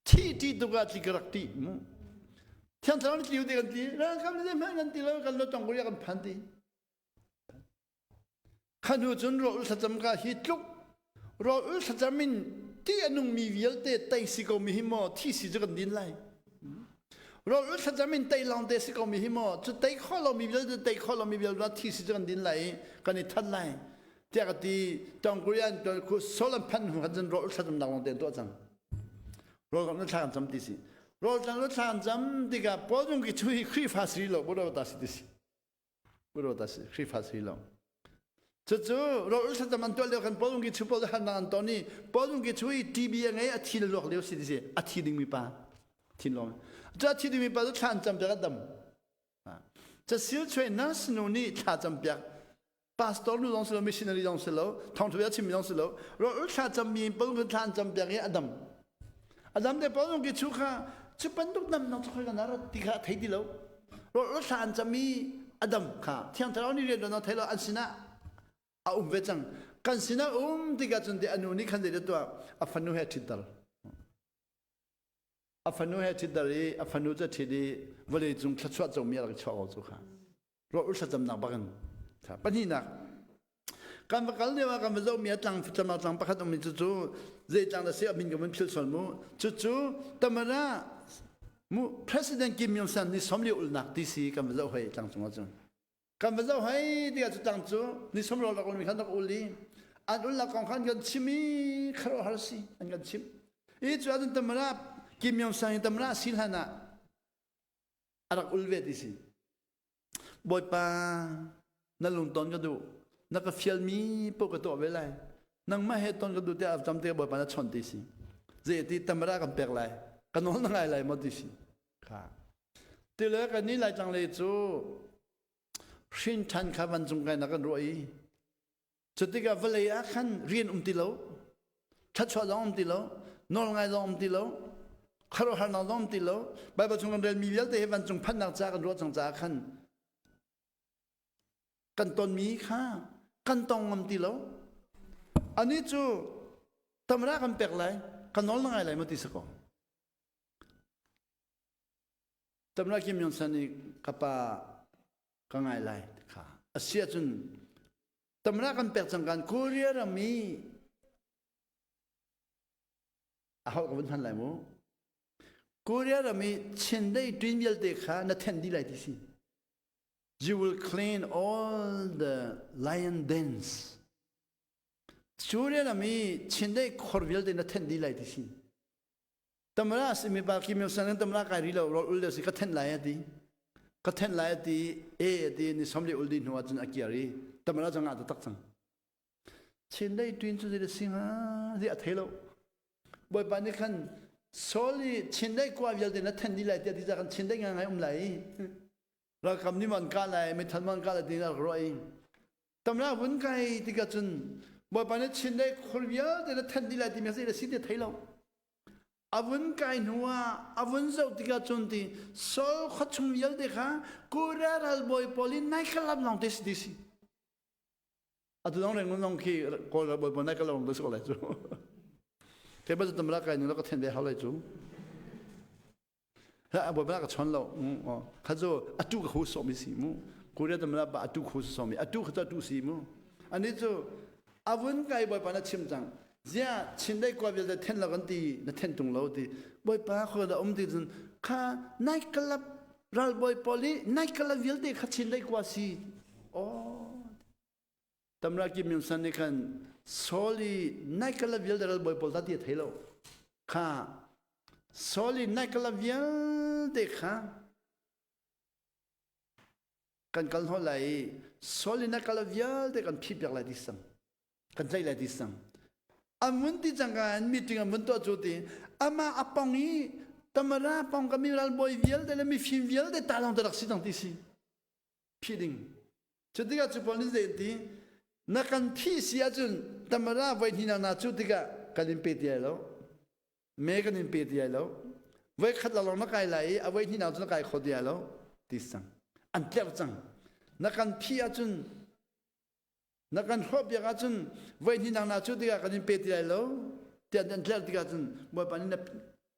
Thih ṭih tuk ah tli ka rak ṭih mu. Thiang Thlarau nih tliu ti kan ti. Ralkap nih zeihmanh kan ti lo, kan lo tong kan phan ti. Kha hnu cun rawl thlacam ka hi tluk rawl thlacam in ti a nungmi vialte tei si ko mi hi maw thi si cu kan din lai. Rawl thlacam in tei lawng te si ko mi hi maw cu tei kho lo mi vialte tei kho lo mi vialte thi si cu kan din lai i kan i that lai. Tiah ka ti tong Korean khu sol an phan hnu khan cun rawl thlacam nak lawng te an tuah cang. Rawl kan thla kan cam ti si. Rawl tlang thla kan cam tikah Paul zong ki chu hi Khrihfa si lo bu ta si ti si. Bu ta si Khrihfa si lo. Cucu rawl thlacam an tuah lio khan Paul zong ki chu Paul han an ton i Paul zong ki chu i TB a ngei a thi le luak lio si ti si a thi dingmi pa thin lawng. Cu a thi dingmi pa cu thla an cam piak a dam. Casil chuai nurse nu nih thla cam piak pastor nu zong si lo missionary zong si lo thawngtha bia chimmi zong si lo rawl thla cammi paul kan thla an cam piak i a dam a dam te paul ki chu kha cu bantuk dam nak khoi kan rat ti kha thei ti lo rawl thla an cam i a dam kha thiang thlarau nih rian tuan thei lo an sinah a um ve cang kan sinah um tikah cun te anu nih khan zei tuah a fanu he ṭhitter a fanu he ṭhitter i a fanu cu a ṭhit i vawlei cung thluachuah comi a rak chuah ko cu kha ruah thlacamnak bak in pahnihnak kan va kal lio ah kan va zohmi a tlang tlam tlang pakhat ummi cu cu zei tlang dah si a min ka vun phil sual mu cucu tamara mu president Kim Jong San ni somli ulnak ti si kan va zoh hoi tlang cung ah cun kan va zoh hoi tikah cu tlang cu ni somro lak mi khan rak ul i an ulnak kong khan kan chim i kharuahhar si an kan chim i cu ahcun tamara Kim Jong San tamara si hlan ah a rak ul ve ti si Bawipa, na lungton ka duh. Na ka fialmi paoh ka tuah ve lai. Nangmah he ton ka duh tiah tam te Bawipa na chawnh ti si. Zei ti tamara kan pek lai. Ka nawl na ngai lai maw ti si. Kha. Ti le kan ni lai tlang le cu hrin ṭhan kha vancung kai na kan ruah i Cutikah vawlei ah khan rian um ti lo, thluachuah zong um ti lo, nawlngai zong um ti lo, khuaruahharnak zong um ti lo. Baibal chung kan relmi vialte hi vancung phanhnak ca kan ruah cang caah khan kan tonmi kha kan tong ngam ti lo. Anih cu tamra kan pek lai, kan nawl na ngai lai maw ti si ko. Tamra Kim Jong San nih ka pa ka ngai lai kha a si ahcun tamra kan pek cang kan Korea ram i a holh ka vun hman lai mu Korea ram i chindeih twin vialte kha na then dih lai ti si you will clean all the lion dens Korea ram i chindeih khor vialte na then dih lai ti si Tamara simi pa Kim Il Sung tamara kai ri lo rol ul si ka then lai ati ka then lai ati e ati ni somli ul di hnu ahcun a kiar i tamara zong ah tak cang chin dei twin cu zei si hnga ti a thei lo bawipa nih khan soli chin dei kwa vialte na then di lai tiah ti kan chin dei ngai ngai um lai ralkam nih man ka lai mithal man ka lai ti rak ruah i tamra vun kai tikah cun bawipa nih chin dei khur vialte na then di lai ti mi zei si ti thei lo A vun kai hnu ah a vun zoh tikah cun ti Saul khuachung vialte kha Korea ralbawi pawl in nai kha lam lawng te si ti si. Atu dong reng long khi Kawl ralbawi pawl nai ka lawng te si ko lai cu. Ke ba tam ra kai nu ka then ve hau lai cu. Ha bawi ba ka chon lo. Kha cu atu ka hu so mi si mu. Korea tam ra ba atu khu so mi atu kha atu si mu. Ani cu avun kai Bawipa na chim cang. Zia Chindeih kua vialte then lo kan ti na then tung lo ti. Bawipa khua da um ti cun kha night club ralbawi pawl i night club vialte kha Chindeih kua si. Oh. Tamra Kim Myung San nih khan Saul i night club vialte ralbawi pawl ta ti a thei lo. Kha Saul i night club vialte kha kan kal hnawh lai i Saul i night club vialte kan phih piak lai ti sang. Kan tlaih lai ti sang. An vun ti cangka in meeting an vun tuah cu ti amah a pong i Tamara pong ka mi ralbawi vialte le mifim vialte ta lawng te rak si cang ti si. Phih ding. Cutikah cu pawl nih zei an ti? Na kan phih si ahcun Tamara voi hnih na cu tikah kan in pe ti lai lo. Me kan in pe ti lai lo. Voi khat laklawng na kai lai i a voi hnih nak cu na kai kho ti lai lo ti cang. An tlerh cang. Na kan phih ahcun na kan hrawhpiak ahcun voi hnih nak na cu tikah kan in pe ti lai lo tiah an tlerh tikah cun Bawipa nih na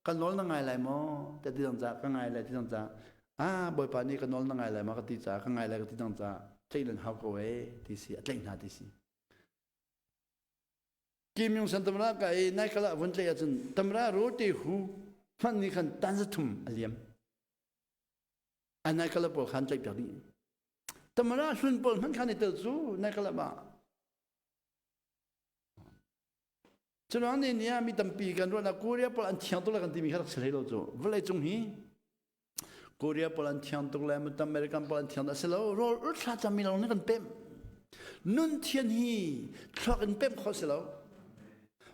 kan nawl na ngai lai maw tiah ti cang caah ka ngai lai ti cang caah ah Bawipa nih ka nawl na ngai lai maw ka ti caah ka ngai lai ka ti cang caah tlaih nan hau ko ee ti si a tlaih hna ti si Kim Jong San tamra ka i nai kala vun tlaih ahcun tamra rote hu hman nih khan tan za thum a liam a nai kala pawl khan tlaih piak dih tamra hlun pawl hman khan i tel cu nai kala ma Curuang ni ni ah mi tampi kan ruahnak Korea pawl an thiang tuk le kan timi kha rak si hlei lo cu. Vawlei cung hi Korea pawl an thiang tuk le American pawl an thiang tuk a si lo. Rawl ur thla cami lawng nih kan pemh. Nun thian hi thluak in pemh khawh si lo.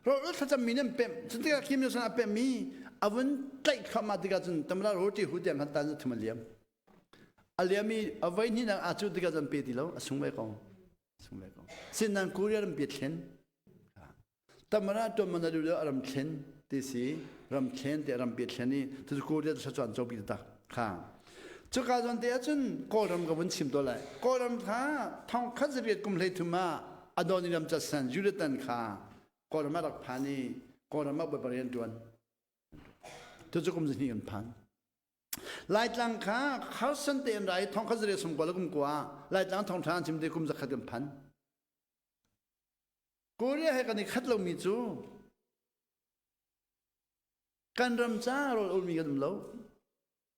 Rawl ur thla cami nih an pemh. Cun tikah Kim Il-sung a pemh mi a vun tlaih thluahmah tikah cun tamla roti hu tiang khan tan zu thum a liam. A liam i a voi hnihnak aa cu tikah cun pe ti lo a sung ve ko. Sung ve ko. Sinan Korea ram pi thlen. Tamara tuan man adu le ram thlen ti si ram thlen te ram pi thlen i tu Korea tu chuan cho pi tak kha. Cuka zawn te ahcun Kawlram ka vun chim to lai. Kawlram kha thong khat zariat kum hlei thum ah Adoniram Chatsan Judatan kha Kawlram ah rak phan i Kawlram ah bawipa rian tuan. Tu cu kum zahnih kan phan. Laitlang kha Carson te an ra i thong khat zariat sum kua le kum kua Laitlang thong ṭha an chim te kum zakhat kan phan. Korea he kan i khat lomi cu kan ram ca rawl ulmi kan um lo.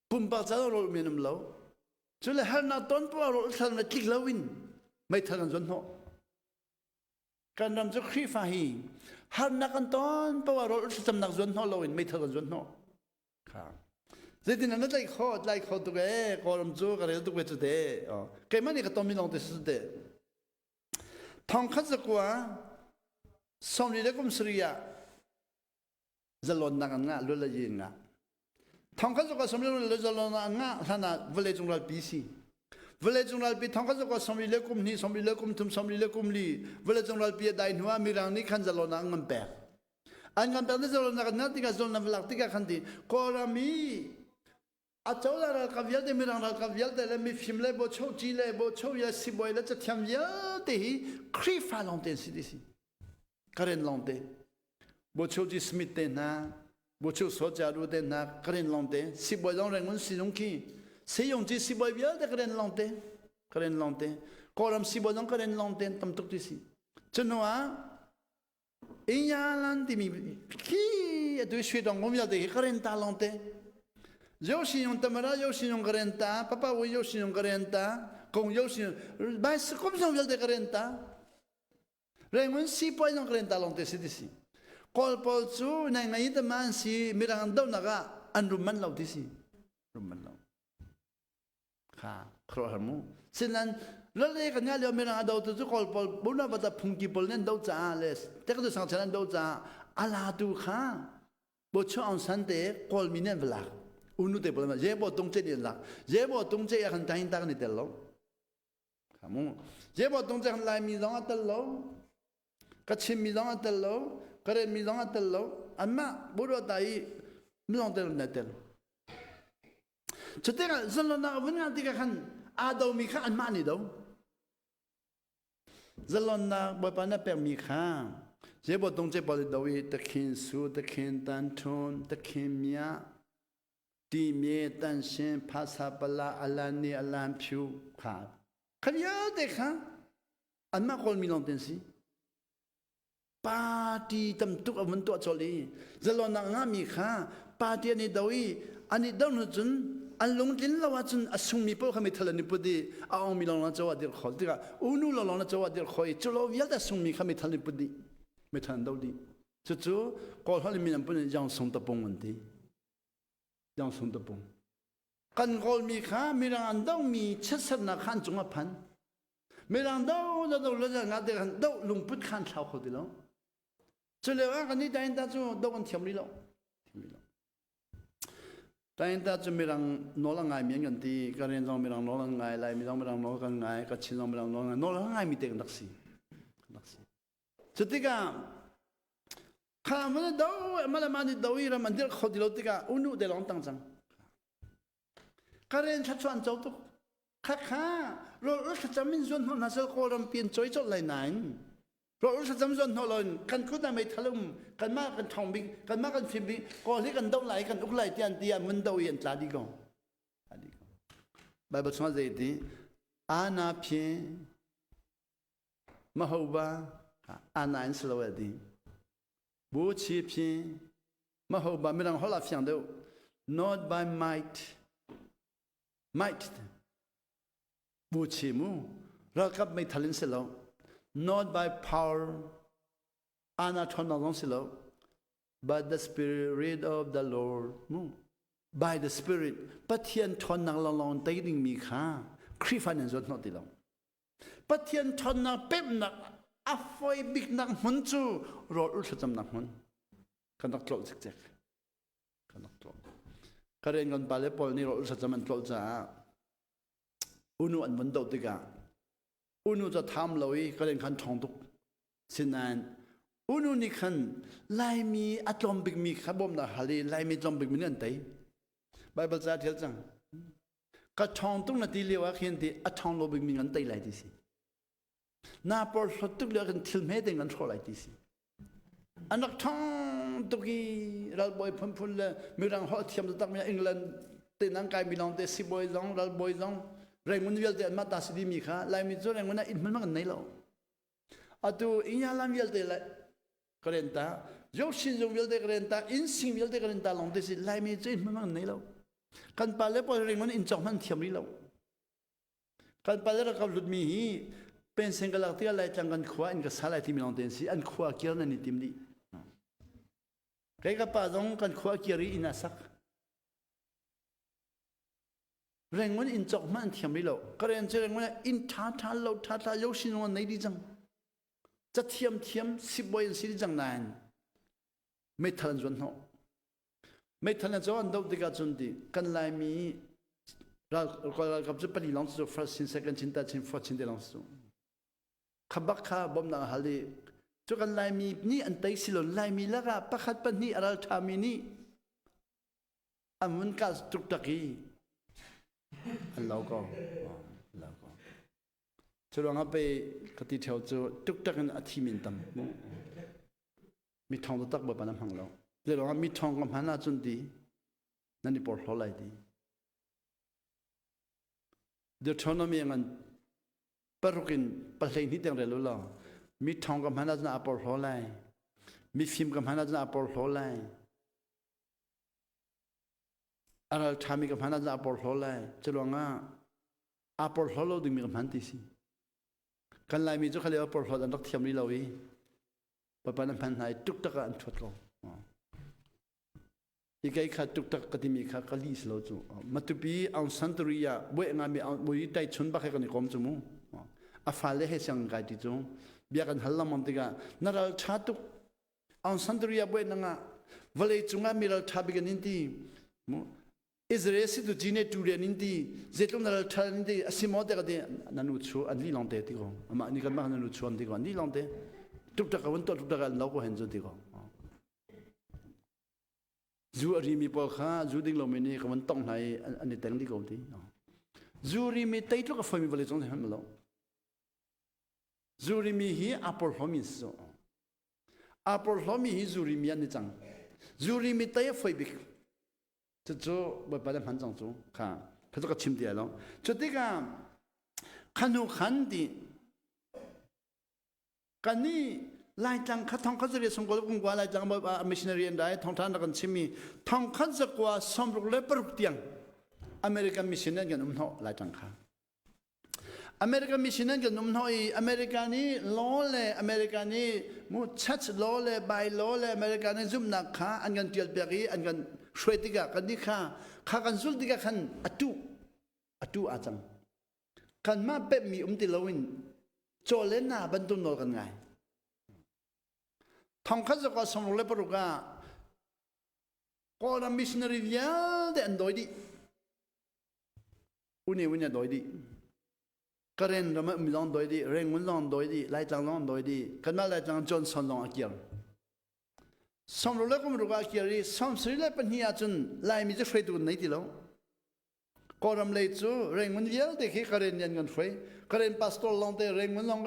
Pumpak ca rawl ulmi an um lo. Cu le harnak ton poah rawl thlan le tlik loin meithal kan zuan hnawh. Kan ram cu Khrihfa hi harnak kan ton poah rawl thlacamnak zuan hnawh loin meithal kan zuan hnawh. Kha. Zeitin na tlaih kho tlai kho tuk ee Kawlram cu ka rel tuk ve cu te. Keimah nih ka tonmi lawng te si te. Thongkhat zakua sawmli le kum sarih ah zalonnak an ngah lul le yin ngah. Thongkhat zakua sawmli le zalonnak an ngah hlan ah vawlei cung ralpi si. Vawlei cung ralpi thongkhat zakua sawmli le kum hnih sawmli le kum thum sawmli le kum li vawlei cung ralpi a dai hnu ah Mirang nih khan zalonnak an ngan pek. An kan pek zalonnak an ngah tikah zalonnak lak tikah khan ti Kawlram i a cozah ralkap vialte mirang ralkap vialte le mifim le bochoci le bocho le sibawi le cathiam vialte hi Khrihfa lawngte an si ti si. Karen lawngte. Bochoci Smith te hna, Bocho Sojaru te hna, Karen lawngte, sibawi zong Rangoon sizung khi, Seyong ci sibawi vialte Karen lawngte, Karen lawngte, Kawlram sibawi zong Karen lawngte tam tuk ti si. Cu ah Inyalan timi khi atu sui dong ngom vialte khi ka renta lawngte. Yo sin yung tamara yo sin yung ka renta, papa wo yo sin yung ka renta, kong yo sin bicycle zong vialte ka renta. Rengun si poi zong ka renta lawngte si ti si. Kawl pawl cu nai ngai te man si mirang an donak ah an rum man lo ti si. Rum man lo. Kha khuaruahhar mu. Sinan lale kan ngah lio mirang a do tu cu kawl pawl buna bata phungki pawl nan do caah le tektu sang chan an do caah ala tu kha bo chu aung san te kawl mi nan va lak unu te pawl ma je bo tung che ni lak je bo tung che ya khan tain tak ni tel lo kha mu je bo tung che khan lai mi zong a tel lo ka chim mi zong a tel lo ka ren mi zong a tel lo anmah bu ta i mi zong tel na tel Cutikah zalonnak a vun ngah tikah khan aa domi kha anmah nih do. Zalonnak Bawipa na pekmi kha zeibaw tung cepawl i do i takhin su, takhin tan thun, takhin mia, ti me, tan shin, phasa pala, alan ni, alan phu kha kha vialte kha. Anmah Kawlmi lawng te an si. Party tam tuk a vun tuah colh i zalonnak ngahmi kha party an i do i an i do hnu cun an lungtlin lo ahcun a sungmi paoh kha meithal an i put i a ongmi lawng lawng caw ah dirh khawh tikah unu lawng lawng na caw ah dirh khawh i culo vialte a sungmi kha meithal an i put dih meithal an do dih cucu Kawl holh in min an pun i Yangsung tapung an ti Yangsung tapung kan Kawlmi kha Mirang an domi chiatsernak kha an cung a phan Mirang do do do le nga te khan do lungput khan thlau kho ti lo. Cu lio ah kan nih Tainta cu do kan thiam rih lo. Thiam rih lo. Tainta cu mirang nawl a ngai mi an kan ti. Karen zong mirang nawl an ngai, Laimi zong mirang nawl kan ngai, Kachin zong mirang nawl ngai. Nawl a ngai mi te kan rak si. Kan rak si. Cu tikah kha man do mala ma ni do i ram an dir kho ti lo tikah unu te long tang cang. Karen thla an co tuk. Khakha rawl thlacam in zuan hnawh hna sel Kawlram pi an choi colh lai nain rawl thlacam zuan hnawh loin kan kut ah meithal um kanmah kan ṭhawng bik kanmah kan fim bik Kawl hi kan doh lai kan uk lai tiah an ti ah mun do i an tla dih ko. Bible chungah zei ti ana phi mahoba ana in silo ti bu chi phi mahoba mirang holh ah fiang deuh not by might might bu chi mu ralkap meithal in si lo not by power ana ṭhawnnak zong si lo but the spirit of the Lord mu by the spirit Pathian ṭhawnnak lawnglawng tei dingmi kha Khrihfa nan zuat hnawh ti lo Pathian ṭhawnnak pemhnak a fawi biknak hmun cu rawl ul thlacamnak hmun kan rak tlolh cikcek kan rak tlolh. Ka rian kan pale pawl nih rawl thlacam an tlolh caah unu an vun doh tikah unu cu tham lo i ka rian khan ṭhawng tuk. Sinain unu nih khan Laimi a tlawm bikmi kha bawmhnak hal i Laimi tlawm bikmi nih an tei. Baibal ca ṭhial cang. Ka ṭhawng tuk na ti lio ah khin ti a ṭhawng lo bikmi an tei lai ti si. Na porhlawt tuk lio khin thil hme ding an hrawh lai ti si. An rak ṭhawng tuk i ralbawi phunphun le mirang holh thiam taktak mi England te nang kai mi lawng te sibawi zong ralbawi zong Rangoon vialte anmah ta si dimi kha Laimi cu Rangoon ah inn hmun an nei lo. Atu Inyalam vialte le ka ren ta Yoshin zung vialte ka ren ta inn sing vialte ka ren ta lawng te si Laimi cu inn hmun an nei lo. Kan pa le pawl Rangoon inn cawk hman thiam rih lo. Kan pale rakap lutmi hi pensen ka lak tikah Laitlang kan khua in ka sa lai timi lawng te an si. An khua kir nan i tim dih. Kei ka pa zong kan khua kir i inn a sak. Rengun inn cawk hmanh an thiam rih lo. Ka rian cu Rengun ah inn ṭha ṭha lo ṭha ṭha yo sin an nei dih cang. Cathiam thiam sibawi an si dih cang nain meithal an zuan hnawh. Meithal na caw an doh tikah cun ti kan Laimi ral ralkap cu pali lawng cu first chin second chin third chin fourth chin te lawng cu kha bak kha bawmhnak a hal i cu kan Laimi nih an tei si lo Laimi lakah pakhat pahnih a ral ṭhami nih an vun kah tuk tak i an lo ko lo ko cu ruangah pei ka ti ṭheo cu tuktak in a thi min tam mi ṭhawng taktak Bawipa na hmang lo. Zei ruangah mi ṭhawng ka hman ahcun ti nan i porhlaw lai ti. Deuteronomy ngan paruk in pahlei hnih tiang rel u law mi ṭhawng ka hman ahcun aa porhlaw lai. Mi fim ka hman ahcun aa porhlaw lai. A ral ṭhami ka hman ahcun aa porhlaw lai. Cu ruangah aa porhlaw lo dingmi ka hman ti si. Kan Laimi cu khalio porhlawt an rak thiam rih lo i Papa na hman hna i tuktak ah an ṭhuat ko. I kei kha tuktak ka timi kha ka li si lo cu. Matupi Aung San Turi ah buai ngami bui tai chun bak he kan i kom cu mu. A fale he siang kai ti cu. Bia kan hal lengmang tikah na ral ṭha tuk. Aung San Turi ah buai nangah vawlei cungah mi ral ṭha bik an in ti. Mu Israel si tu cine tu rian in ti zeitluk na ral ṭhal in ti a si maw te ka ti nan u chu an li long te ti ko amah ni kan mah nan u chu an ti ko an li long te tuk tak ka vun to tuk tak an lo ko hen zu ti ko zu a rimi pawl kha zu ding lomi nih ka vun tong hna i an i teng di ko ti zu rimi tei tluk a foimi vawlei cung hman lo zu rimi hi a porhlomi si so a porhlomi hi zu rimi an ni cang zu rimi tei a foi bik Cucu Bawipa le hman cang cu kha kha cu ka chim ti ai lo. Cu tikah khanu khan ti. Kannih Laitlang kha thongkhat zariat sawmkua le kumkua Laitlang missionary an rai thongtha kan chimmi thongkhat zakua 66 tiang American mission an kan um hnawh Laitlang kha. American mission an kan um hnawh i America nih law le America nih mu church law le by law le America nih zumhnak kha an kan tial piak i an kan hruai tikah kan nih kha kha kan zulh tikah khan atu atu aa cang. Kanmah pemhmi um ti loin caw le na bantuk nawl kan ngai. Thongkhat zakua sawmruk le paruk ah Kawlram missionary vialte an dawi dih. Une un a dawi dih. Karen ram ah um zong dawi dih, Rangoon zong dawi dih, Laitlang zong dawi dih. Kanmah Laitlang Johnson zong a kir. Sawmruk le kum ruk ah a kir i sawmsarih le pahnih ahcun Laimi cu hruaitu kan nei ti lo. Kawlram lei cu Rangoon vialte khi Karen nih an kan hruai. Karen pastor lawngte Rangoon lawng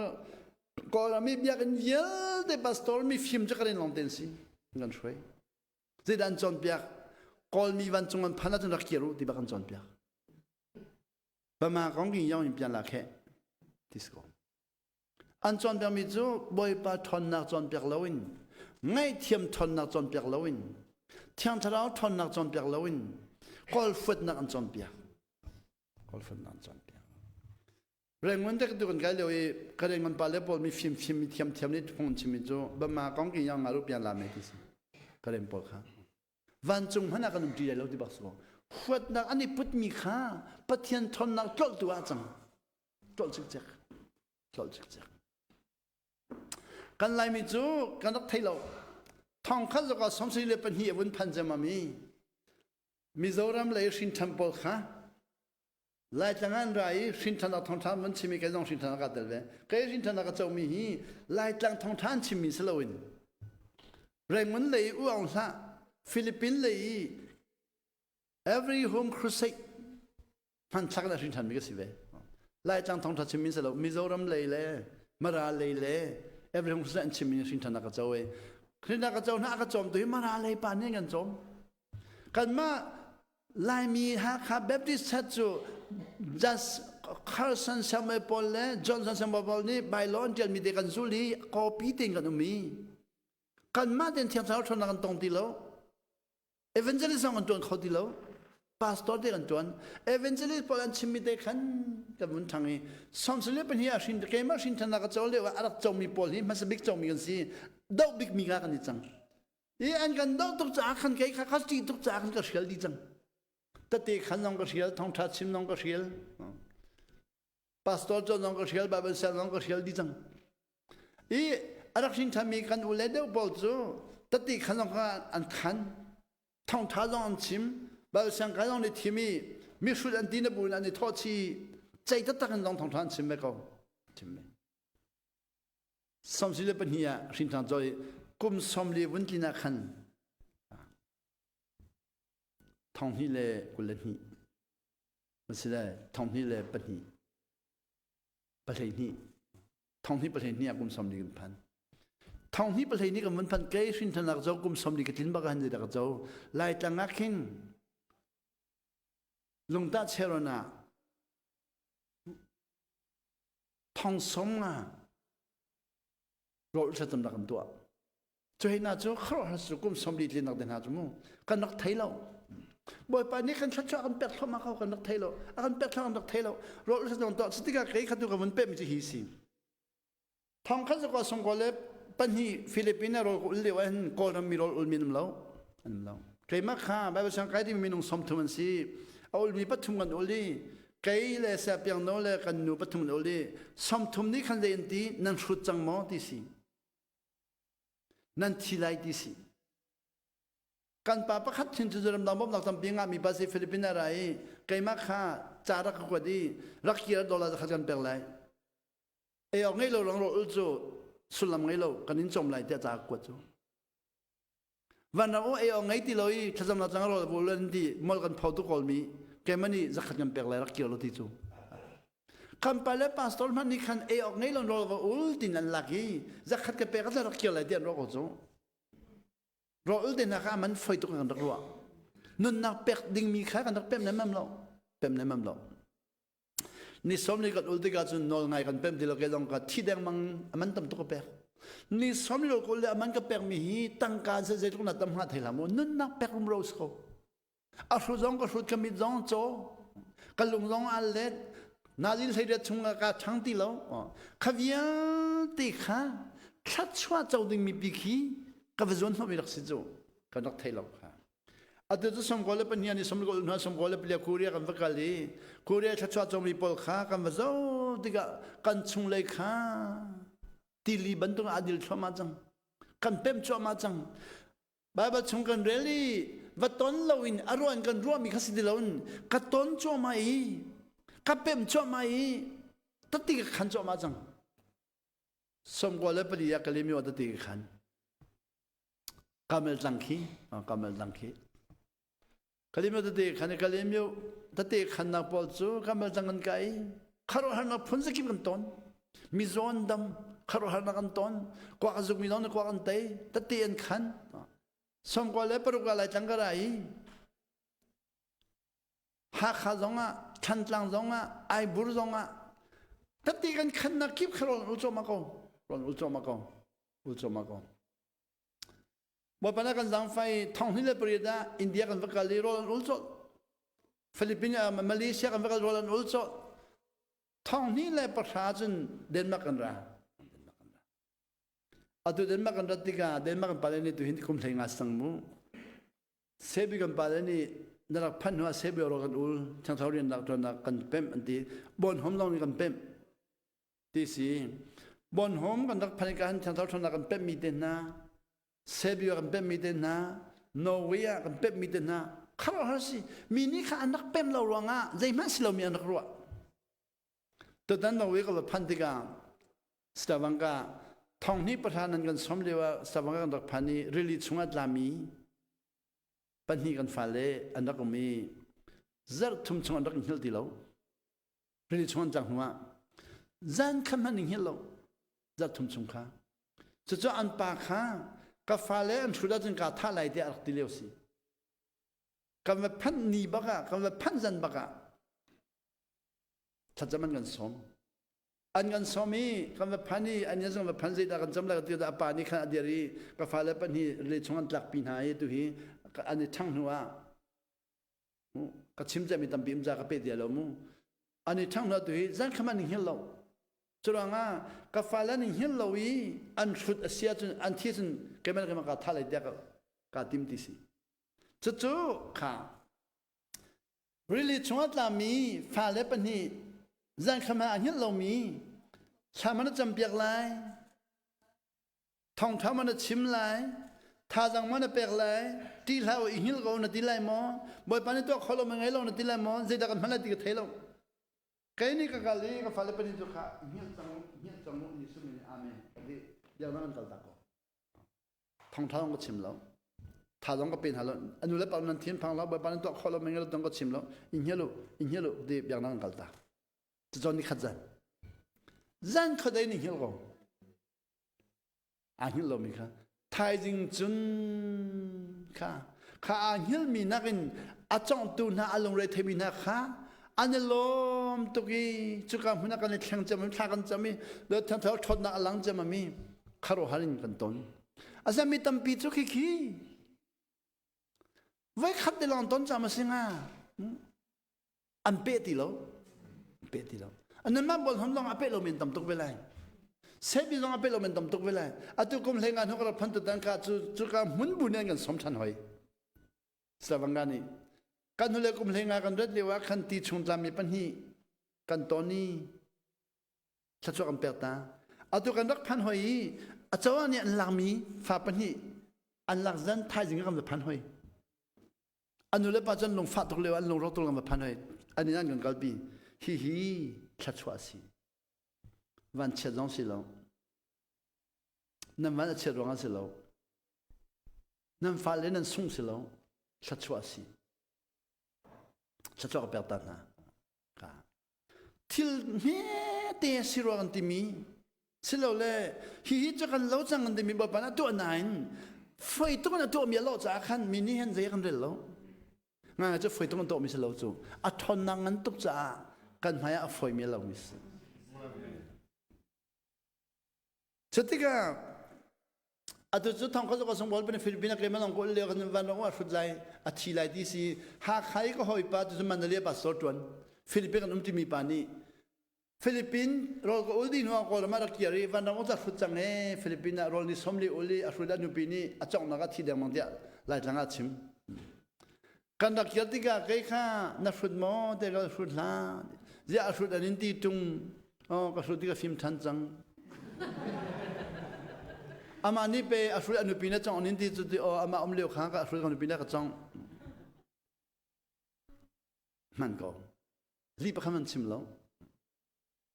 Kawlram i biakinn vialte pastor mifim cu Karen lawngte an si an kan hruai. Zeidah an cawnpiak? Kawlmi vancung an phan ahcun rak kir u ti bak an cawnpiak. Bama kong king yong in pian la khe ti si ko. An cawnpiakmi cu Bawipa ṭhawnnak cawnpiak loin, ngaihthiam ṭhawnnak cawnpiak loin, Thiang Thlarau ṭhawnnak cawnpiak loin kawlfuatnak an cawnpiak. Kawlfuatnak an cawnpiak. Rengun te tu kan kai lio i ka rengun pa le pawl mi fimfim mi thiamthiam nih phung an chimmi cu bama kong ki yang nga ru pian la me ti si. Ka rem pawl kha. Vancung hmanh ah kan um ṭi lai lo ti bak si ko. Huatnak an i putmi kha Pathian ṭhawnnak tlolhtu ah cang. Tlolh cikcek. Tlolh cikcek. Kan Laimi cu kan rak thei lo. Thongkhat zok ah 72 a vun phan cem mi Mizoram lei hrinṭhan pawl kha Laitlang an ra i hrinṭhan ah thongṭha an chim i kei zong hrinṭhan ah kaa tel ve. Kei hrinṭhan ah ka comi hi Laitlang thongṭha an chimmi si loin Rangoon lei u aung hlah Philippine lei i Every Home Crusade hmanthlak in a hrinṭhanmi ka si ve. Laitlang thawngṭha chimmi si lo, Mizoram lei le Mara lei le Every Home Crusade an chimmi hrinṭhan a ka co i hrinṭhan ka co hna a ka cawmtu hi Mara lei pa nih an kan cawm. Kanmah Laimi Hakha Baptist Church cu Just Carson Samuel Paul le Johnson Samuel Paul nih bylaw an ṭialmi te kan zul i copy tein kan um i kanmah tein Thiang Thlarau ṭhawnnak kan tong ti lo. Evangelist zong an ṭuan kho ti lo. Pastor te kan ṭuan. Evangelist pawl an chimmi te khan kan vun ṭhang i 32 ah hrin keimah hrin ṭhannak ka co lio ah a rak comi pawl hi hmasa bik comi kan si. Doh bikmi kha kan i cang. I an kan doh tuk caah khan kei kha ka ṭih tuk caah khan ka hrial dih cang. Tate khan zong ka hrial, thawngṭha chim zong ka hrial. Pastor cawn zong ka hrial, Bible siang zong ka hrial dih cang. I a rak hrin ṭhanmi kan u le deuh pawl cu tati khan zong kha an khan thawngṭha zong an chim Bible siangkai zong nih thim i mihrut an ti na bu in an i thawh chih cei taktak in zong thawngṭha an chim ve ko chim ve 32 ah hrin ṭhan cawi kum 40 vun tlin ah khan thong hnih le 22 masile thong hnih le pahnih 12 thong hnih 12 ah kum 40 kan phan thong hnih 12 kan vun phan kei hrinthanak zo kum 40 ka tlin bak han dak zo laitlang ah khin lungtah cheron ah thong som nga rawl thlacam rak kan tuah Cu hna cu khuaruahhar cu kum 40 tlinak te hna cu mu kan rak thei lo. Bawipa nih kan thluachuah kan pek thluahmah ko kan rak thei lo. A kan pek thluahmah kan rak thei lo. Rawl sa tuah tikah kei kha tu ka vun pehmi cu hi si. Thong khat zakua songkua le pahnih Philippine rawl ka ul lio ah hin Kawlram mi rawl ul mi an um lo. An um lo. Keimah kha Bible siang kai ding minung 30 an si. A ulmi pathum kan ul i kei le siapiang no le kan nu pathum an ul i 30 nih khan zei an ti nan hrut cang maw ti si. Nan thi lai ti si. Kan pa pakhat thin cu ramdang bawmhnak tampi ngahmi pa si Philippine ah ra i keimah kha ca rak ka kuat i rak kir dollar zakhat kan pek lai. Ei awk ngei lo rang rawl ul cu sullam ngei lo kan in cawm lai tiah ca ka kuat cu. Vanram u ei awk ngei ti lo i thlacamnak cang rawl bul an ti mol kan pho tu kawlmi keimah nih zakhat kan pek lai rak kir lo ti cu. Kan pa le pastor hmanh nih khan ei awk ngei lo rawl va ul tin an lak i zakhat ka pek a rak kir lai ti an ruah ko cu. Rawl ul te hna kha man foi tuk kan rak ruah. Nunnak pek dingmi kha kan rak pem lemmam lo. Pem lemmam lo. Ni som ni kan ul tikah cun nawl ngai kan pem ti lo ke zong ka thi dengmang a man tam tuk ka pek. Ni som lo ko le aman ka pekmi hi tangka se zeitluk na tam hnga thei hlah mu nunnak pek rum ro si ko. A hru zong ka hrut ka mit zong caw ka lung zong al let nazin hleiriat chung ah ka ṭhang ti lo. Kha vialte kha thluachuah co dingmi pi khi ka va zuan hnawhmi rak si cu kan rak thei lo kha. Atu cu sawmkaw le pahnih ni sawmkaw hna sawmkaw le palia Korea kan va kal i Korea thluachuah comi pawl kha kan va zoh tikah kan chunglei kha tili bantuk ah a dil thluahmah cang. Kan pemh cuahmah cang. Baibal chung kan rel i va ton loin a ruah in kan ruahmi kha si ti loin ka ton cuahmah i ka pemh cuahmah i tati ka khan cuahmah cang. Sawmkua le pali ah Kalemyo tati ka khan. Kamel tlang khi, Kamel tlang khi. Kalemyo tete khan i Kalemyo tete khannak pawl cu Kamel tlang kan kai. Khuaruahharnak phun zakip kan ton. Mizaw an dam, khuaruahharnak kan ton. Kuak a zukmi zong nih kuak an tei, tete an khan. Sawmkua le paruk ah Laitlang ka ra i Hakha zongah, Thantlang zongah, Aibur zongah tete kan khannak kip kha rawl an ul cuahmah ko. Rawl an ul cuahmah ko. Ul cuahmah ko. Bawipa na kan zaangfai thonghnih le pariat ah India kan va kal i rawl an ul colh. Philippines, Malaysia kan va kal rawl an ul colh. Thonghnih le pahra cun Denmark kan ra. Atu Denmark kan rat tikah Denmark kan pale nih tuhin kum hlei nga sang mu. Sebi kan pale nih na rak phanh hnu ah Sebi rawl kan ul, thiangthlau rian nak tuannak kan pemh an ti. Bon hom lawng nih kan pemh. Ti si. Bonhom kan rak phan ka han thiangthar ṭhawnnak kan pemhmi te hna, Serbia kan pemhmi te hna, Norway ah kan pemhmi te hna, khuaruahhar si. Mi nih kha an rak pemh lo ruangah zeihmanh si lomi an rak ruah. Tutan Norway ka va phan tikah Stavanger thonghnih pahra nan kan som lio ah Stavanger kan rak phan i rili chungah tlami pahnih kan fale an rak um i zarh thum chung an rak in hngilh ti lo. Rili chung an cang hnuah zan kha hmanh in hngilh lo zarh thum chung kha cucu an pa kha ka fale an hrut ahcun kaa thah lai tiah a rak ti lio si kan va phanh ni bak ah kan va phanh zan bak ah thlacam an kan sawm an kan sawm i kan va phan i an zong va phan zeidah kan cam lai ti a pa nih khan a dir i ka fale pahnih rili chung an tlakpi hna i tuhi an i ṭhang hnu ah Ka chim mi tampi um za ka pe dia lo mu. An i ṭhang hna tu hi zan kham an i hngilh lo. Curuangah ka fale an i hngilh lo i an hrut a si ahcun an thi ahcun keimah le keimah kaa thah lai tiah kaa tim ti si. Cucu kha rili chungah tlami fale pahnih zan kham ah a hngilh lomi thla man a campiak lai Thawngṭha maw na chim lai? Thazaang maw na pek lai? Ṭih hlah u, i hngilh ko na ti lai maw? Bawipa nih tuah kho lo ma ngei lo na ti lai maw? Zeidah kan hman lai ti ka thei lo. Kei nih ka kal i ka fale pahnih cu kha hngilh cang u, hngilh cang u, Jesuh min in amen. Ka ti. Biaknak an kal tak ko. Thawngṭha zong ka chim lo. Thazaang ka pe hna lo. A nu le pa nan thin phang lo, Bawipa nih tuah kho lo ma ngei lo tong ka chim lo. I hngilh u, i hngilh u ti biaknak an kal tak. Cucu ni khat zan. Zan khuadei ni hngilh ko. Aa hngilh lomi kha thaizing cun kha kha aa hngilhmi nakin a conghtu hna a lungre theimi hna kha an i lawm tuk i cuka hmun ah kan i thleng cem thla kan cam i thangthar ṭhawtnak a lang cem ami kharuahhar in kan ton. Asinain mi tampi cu khi khi voikhat te lawng ton cam a si hnga. An peh ti lo. An peh ti lo. Anmah bol hon lawng a peh lo men tam tuk ve lai. Sebi zong a peh lo men tam tuk ve lai. Atu kum hlei nga hnu ka phan tu tan ka cu cu ka hmun bu nih an kan som than hoi. Slavanga nih kan hule kum hlei nga kan rat lio ah khan ti chung tlami pahnih kan ton i thluachuah kan pek ta. Atu kan rak phan hoi i a cawah nih an lakmi fa pahnih an lak zan thaizing kan va phan hoi. An nu le pa cu an lungfah tuk lio an lungrawk tuk lio va phan hoi. An inn an kan kalpi. Hihi thluachuah a si. Vanchiat zong si lo. Nan van a chiat ruangah si lo. Nan fale nan sung si lo. Thluachuah a si. Thluachuah ka pek ta hna. Thil hmete si ruang an timi silole hihi cu kan lo cang an timi Bawipa nih a tuah nain foi tuk in a tuahmi a lawh caah khan mi nih hin zei kan rel lo. Ngai cu foi tuk in tuahmi si lo cu a ṭhawnnak ngan tuk caah kan hmai ah a foimi a lomi si. Cutikah atu cu thong kha sung bol pan Philippines ke manong ko le kan van rong a hrut lai a thi lai ti si Hakha i ka hawipa tu cu Mandalay pastor tuan Philippines kan um timi pa nih Philippines rawl ka ul dih hnu ah Kawlram ah rak kir i vanram uk hrut cang ee Philippines ah rawl ni 40 ul i a hrut a nupi nih a conghnak a thi dengmang tiah Laitlang ah a chim. Kan rak kir tikah kei kha na hrut maw te ka hrut hlah ziah a hrut an in ti tung oh ka hrut ti ka fim than cang amah nih pe a hrut a nupi na cong an in ti cu ti oh amah um lio kha ka hrut ka nupi na ka cong hman ko Li pakhat an chim lo.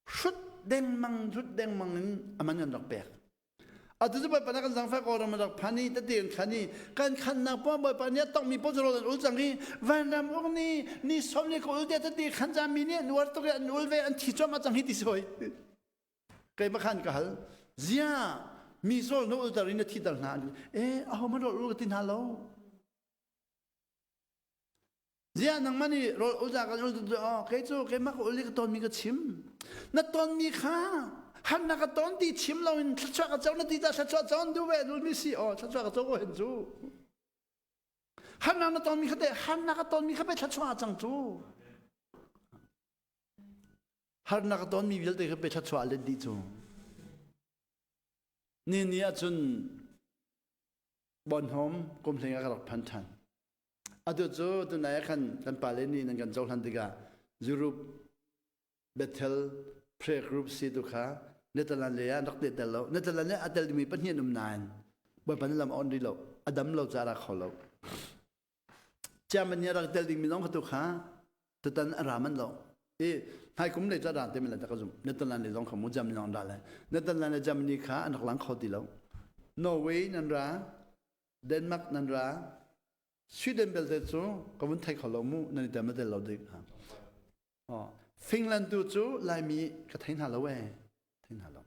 Hrut dengmang hrut dengmang in aman an rak pek. Atu cu Bawipa na kan zangfah ko ram rak phan i tete kan khan i kan khannak po Bawipa nih a tongmi po cu an ul cang i vanram uk ni ni som ni ko ul te tete khan ca mi nih an uar tuk i an ul ve an thi cuahmah cang hi ti soi. Keimah khan ka hal zia mi zawl na ulter in na thiter hna eh aho man rawl ul ka ti hna lo Ziah nangmah nih rawl ulza kan ul tu oh kei cu keimah ka ul i ka tonmi ka chim. Na tonmi kha harnak ka ton ti chim loin thluachuah ka co na ti ta thluachuah con duh ve dulmi si oh thluachuah ka co ko hen cu. Harnak na tonmi kha te harnak ka tonmi kha pe thluachuah cang cu. Harnak ka tonmi vialte kha pe thluachuah let dih cu. Ni ni ahcun Bonhom kum hleng ah ka rak phan ṭhan. Atu cu tunai ah khan kan pale nih nan kan cohlan tikah Europe Bethel prayer group si tu kha Netherlands lei ah an rak tel lo. Netherlands lei a tel dingmi pahnih an um nain Bawipa nih lam a on rih lo. A dam lo caah a ra kho lo. Germany a rak tel dingmi zong kha tu kha tutan a ra manh lo. I hmaikum lei cu a ra te men lai ka zumh. Netherlands lei zong kha mu Germany zong an ra lai. Netherlands le Germany kha an rak lang kho ti lo. Norway nan ra, Denmark nan ra, Sweden belte cu ka vun thei kho lo mu nan i tel ma tel lo dik. Oh, Finland tu cu Laimi ka thei hna lo ee. Thei hna lo.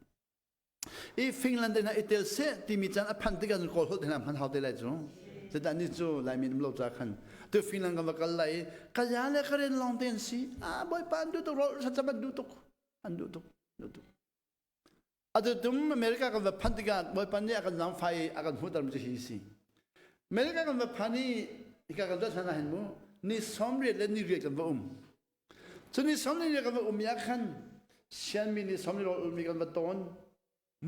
I Finland in i tel seh timi caan a phanh tikah kawl holh te hna hman hau te lai cu. Zedah ni cu Laimi um lo ca khan. Tu Finland kan va kal lai i ka ya le ka ren lawng te an si. Ah bawipa an duh tuk rawl thlacam an duh tuk. An duh tuk. Duh tuk. Atu tum America kan va phanh tikah Bawipa nih a kan zaangfah i a kan hmuhter mi cu hi si. America kan va phan i hika kan rat hlan ah hin mu ni 80 le ni riat kan va um. Cu ni 80 riat kan va um ah khan Sianmi ni 80 rawl ulmi kan va tawn,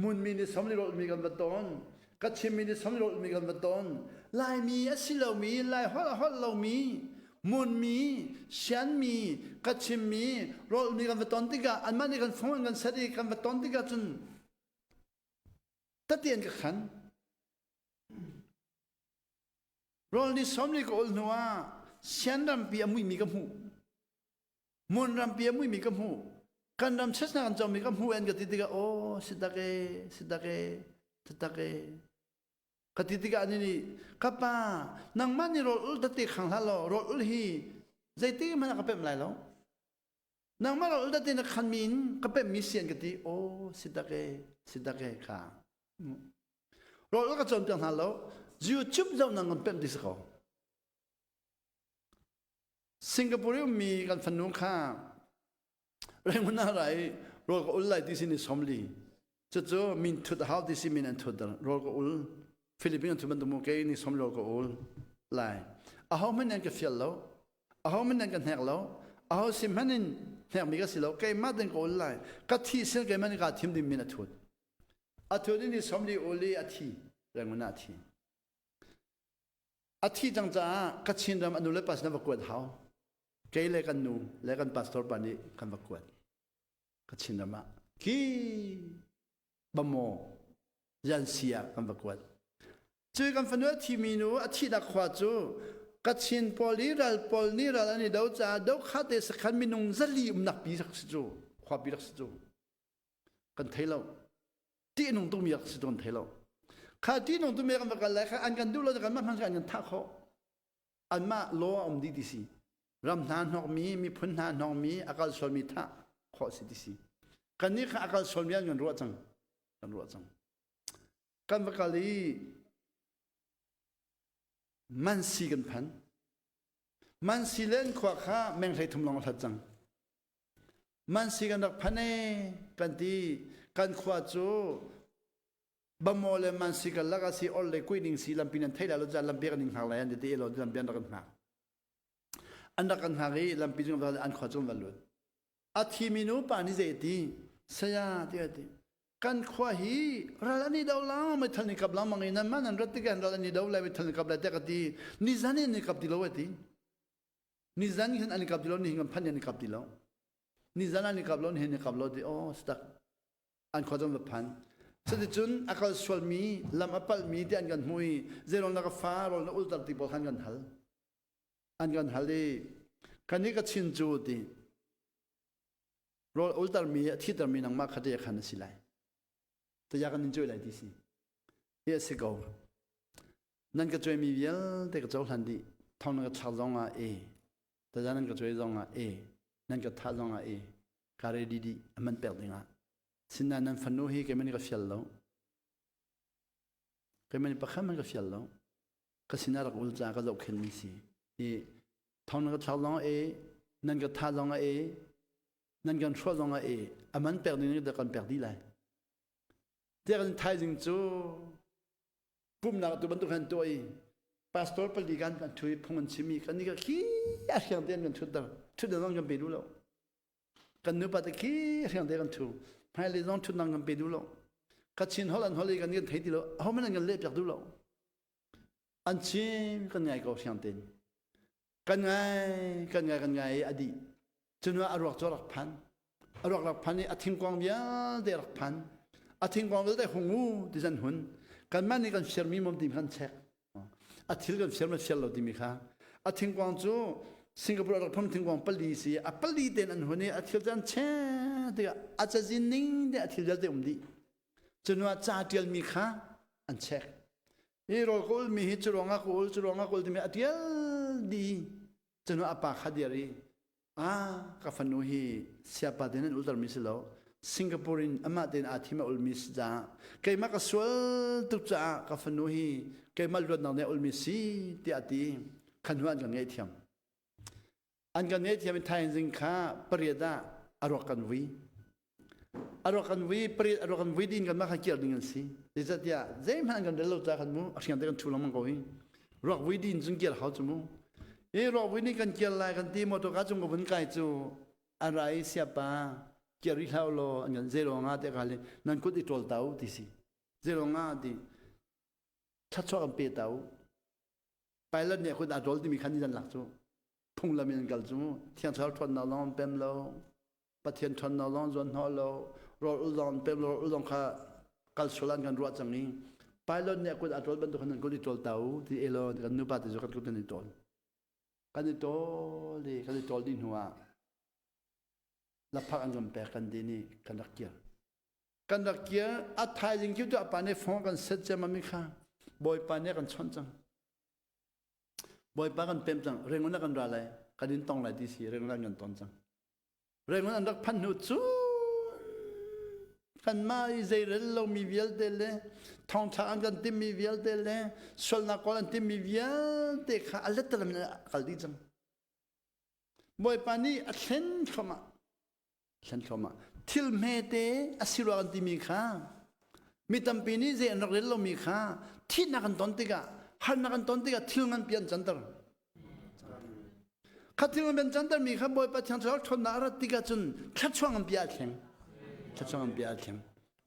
Munmi ni 80 rawl ulmi kan va tawn, Kachinmi ni 80 rawl ulmi kan va tawn, Laimi a si lomi, Lai holh a holh lomi, Munmi, Sianmi, Kachinmi, rawlmi kan va ton tikah anmah nih kan fung an kan set i kan va ton tikah cun tati an ka khan. Rawl ni 40 ka ul hnu ah Sian rampi a muimi ka hmuh. Mun rampi a muimi ka hmuh. Kan ram chesnak an comi ka hmuh an ka ti tikah aw si tak e, si tak e, si tak e. Ka ti tikah anih nih, ka pa, nangmah nih rawl ul tete khang hlah law rawl ul hi zeiti hmanh ah ka pemh lai lo. Nangmah rawl ul tete na khanmi in ka pemhmi si an ka ti. Aw, si tak e, si tak e kha. Rawl ul ka cawnpiak hna lo. YouTube zoh nang kan pemh ti si ko. Singapore i ummi kan fanu kha Rangoon ah ra i rawl ka ul lai ti sin i 40. Cucu min thut a hau ti si min an thut rawl ka ul. Philippines an thut bantuk mu kei ni 40 rawl ka ul lai. Aho hmanh an ka fial lo. Aho hmanh an ka hnek lo. Aho sim hmanh in hnekmi ka si lo. Keimah ten ka ul lai. Ka thi sin keimah nih kaa thim ding min a thut. A thut in ni 40 ul i a thi. Rangoon ah a thi. A thi cang caah Kachin ram a nu le pa sin a va kuat hau. Kei le kan nu le kan pastor pa nih kan va kuat. Kachin ram ah ki bamaw yansi ah kan va kuat. Cu kan fanu a thimi nu a thihnak khua cu Kachin pawl i ral pawl nih ral an i do caah dokha te sakhan minung 400 umnak pi rak si cu khuapi rak si cu kan thei lo. Ṭih nung tukmi rak si cu kan thei lo. Kha ṭih nung tukmi kan va kal lai kha an kan duh lo kan mah hmanh an kan thah khawh. Anmah law a um dih ti si. Ram hna hnokmi, miphun hna hnokmi, a kal sualmi thah khawh si ti si. Kannih kha a kal sualmi an kan ruah cang. Kan ruah cang. Kan va kal i Mansi kan phan. Mansi len khua kha meng 33 lawng a hlat cang. Mansi kan rak phan e kan ti. Kan khua cu. Bamo le Mansi karlak ah si or le kuining si lampi nan thei lai lo ca lampi kan ning hngak lai an ti ti lo lampi an rak kan hngak. An rak kan hngak i lampi cung an khua cung van lut. A thimi nu pa nih zei ti saya ti a ti. Kan khua hi ral an i do lang meithal ni kap lengmang i nan mah nan rat tikah ral an i do lai meithal ni kap lai te ka ti. Nizan in ni kap ti lo a ti. Nizan khan an i kap ti lo ni kan phan an i kap ti lo. Nizan an i kap lo ni an i kap lo ti oh stak an khua zong va phan. Cuticun a kal sualmi lam a palhmi ti an kan hmu i zeiruang na ka fa rawl na ulter ti pawl khan kan hal. An kan hal i kan i ka chin cu ti rawl ultermi a thitermi nangmah kha te khan a si lai. Taya kan in cuai lai ti si. Hi a si ko. Nan ka cuaimi vialte ka cohlan dih. Thong nan ka thlak zong ah e. Taza nan ka cuai zong ah e. Nan ka thah zong ah e. Ka ready dih a man pek ding ah. Sinain nan fanu hi keimah nih ka fial lo. Keimah nih pakhat man ka fial lo. Ka sinah rak ul ca ka zohkhenmi si. I thong nan ka thlak zong ah e. Nan ka thah zong ah e. Nan kan hruah zong ah e. A man pek ding nih kan pek dih lai. Tiah kan thaizing cu pumnak tu bantuk han tuah i pastor pali kan kan thu i phung an chim i kan ni ka khi a hriang te an kan thut ter thut zong kan pe duh lo kan nupa te khi hriang te kan thu hmailei zong thut nang kan pe duh lo ka chin hol an hol i kan kan thei ti lo ho man an kan leh piak duh lo an chim kan ngai ko hriang ten kan ngai kan ngai kan ngai i a dih cun a ruak cu rak phan a ruak rak phan i a thingkuang vialte rak phan a thingkuang vialte hung u ti zan hun kanmah nih kan firmi mom ti kan check a thil kan fir ma fir lo timi kha a thingkuang cu Singapore rak phum thingkuang pali si a pali ten an hun i a thil can che tikah a cazin ning te a thil vialte um dih cunua ca tialmi kha an check hi rawl ka ulmi hi cu ruangah ka ul cu ruangah ka ul timi a tial dih cunu a pa kha dir i ah ka fanu hi siapa te nan ultermi si lo Singapore in amah tein aa thim a ulmi si caah keimah ka sual tuk caah ka fanu hi keimah luatnak nih a ulmi si tiah a ti khan hnu an kan ngaihthiam An kan ngaihthiam i thaizing kha pariat ah a ruak kan vui. A ruak kan vui, pariat a ruak kan vui din kan mah kha kir ding an si. Zeicahtiah zeihmanh an kan rel lo ca khan mu a hriang te kan thu lengmang ko hi. Ruak vui din cun kir hau cu mu. Hi ruak vui nih kan kir lai kan ti motor ka cung ka vun kai cu a ra i siapa kir rih hlah law an kan zei ruangah te ka nan kut i ṭawl ta u ti si. Zei ruangah ti thluachuah kan pe ta u. Pilot nih a kut aa ṭawl timi khan ni lak cu phunglam in an kal cu thiang thlarau ṭhawnnak zong an pem lo Pathian ṭhawnnak zong zuan hnawh lo rawl ul zong an pem lo rawl ul zong kha kal sual an kan ruah cang i pilot nih a kut aa ṭawl bantuk khan an kut i ṭawl ta u ti elo kan nupa te cu kan kut kan i ṭawl kan i ṭawl i kan i ṭawl dih hnu ah laphak an kan pek kan din i kan rak kir kan rak kir a thaizing cu tu a pa nih phone kan set ciammam i kha bawipa nih a kan chawnh cang Bawipa kan pem cang Rangoon ah kan ra lai kan in tong lai ti si Rangoon ah kan ton cang Rangoon an rak phanh hnu cu kanmah i zeirel lomi vialte le thawngṭha an kan timmi vialte le sualnak kawl an timmi vialte kha a lettalam in a kal dih cang Bawipa nih a thlen thluahmah thlen thluahmah thil hmete a si rua kan timi kha mi tampi nih zei an rak rel lomi kha thihnak an ton tikah harnak an ton tikah thil nganpi an canter kha thil nganpi an canter mi kha Bawipa Thiang Thlarau ṭhawnnak a rat tikah cun thluachuah nganpi aa thleng thluachuah nganpi aa thleng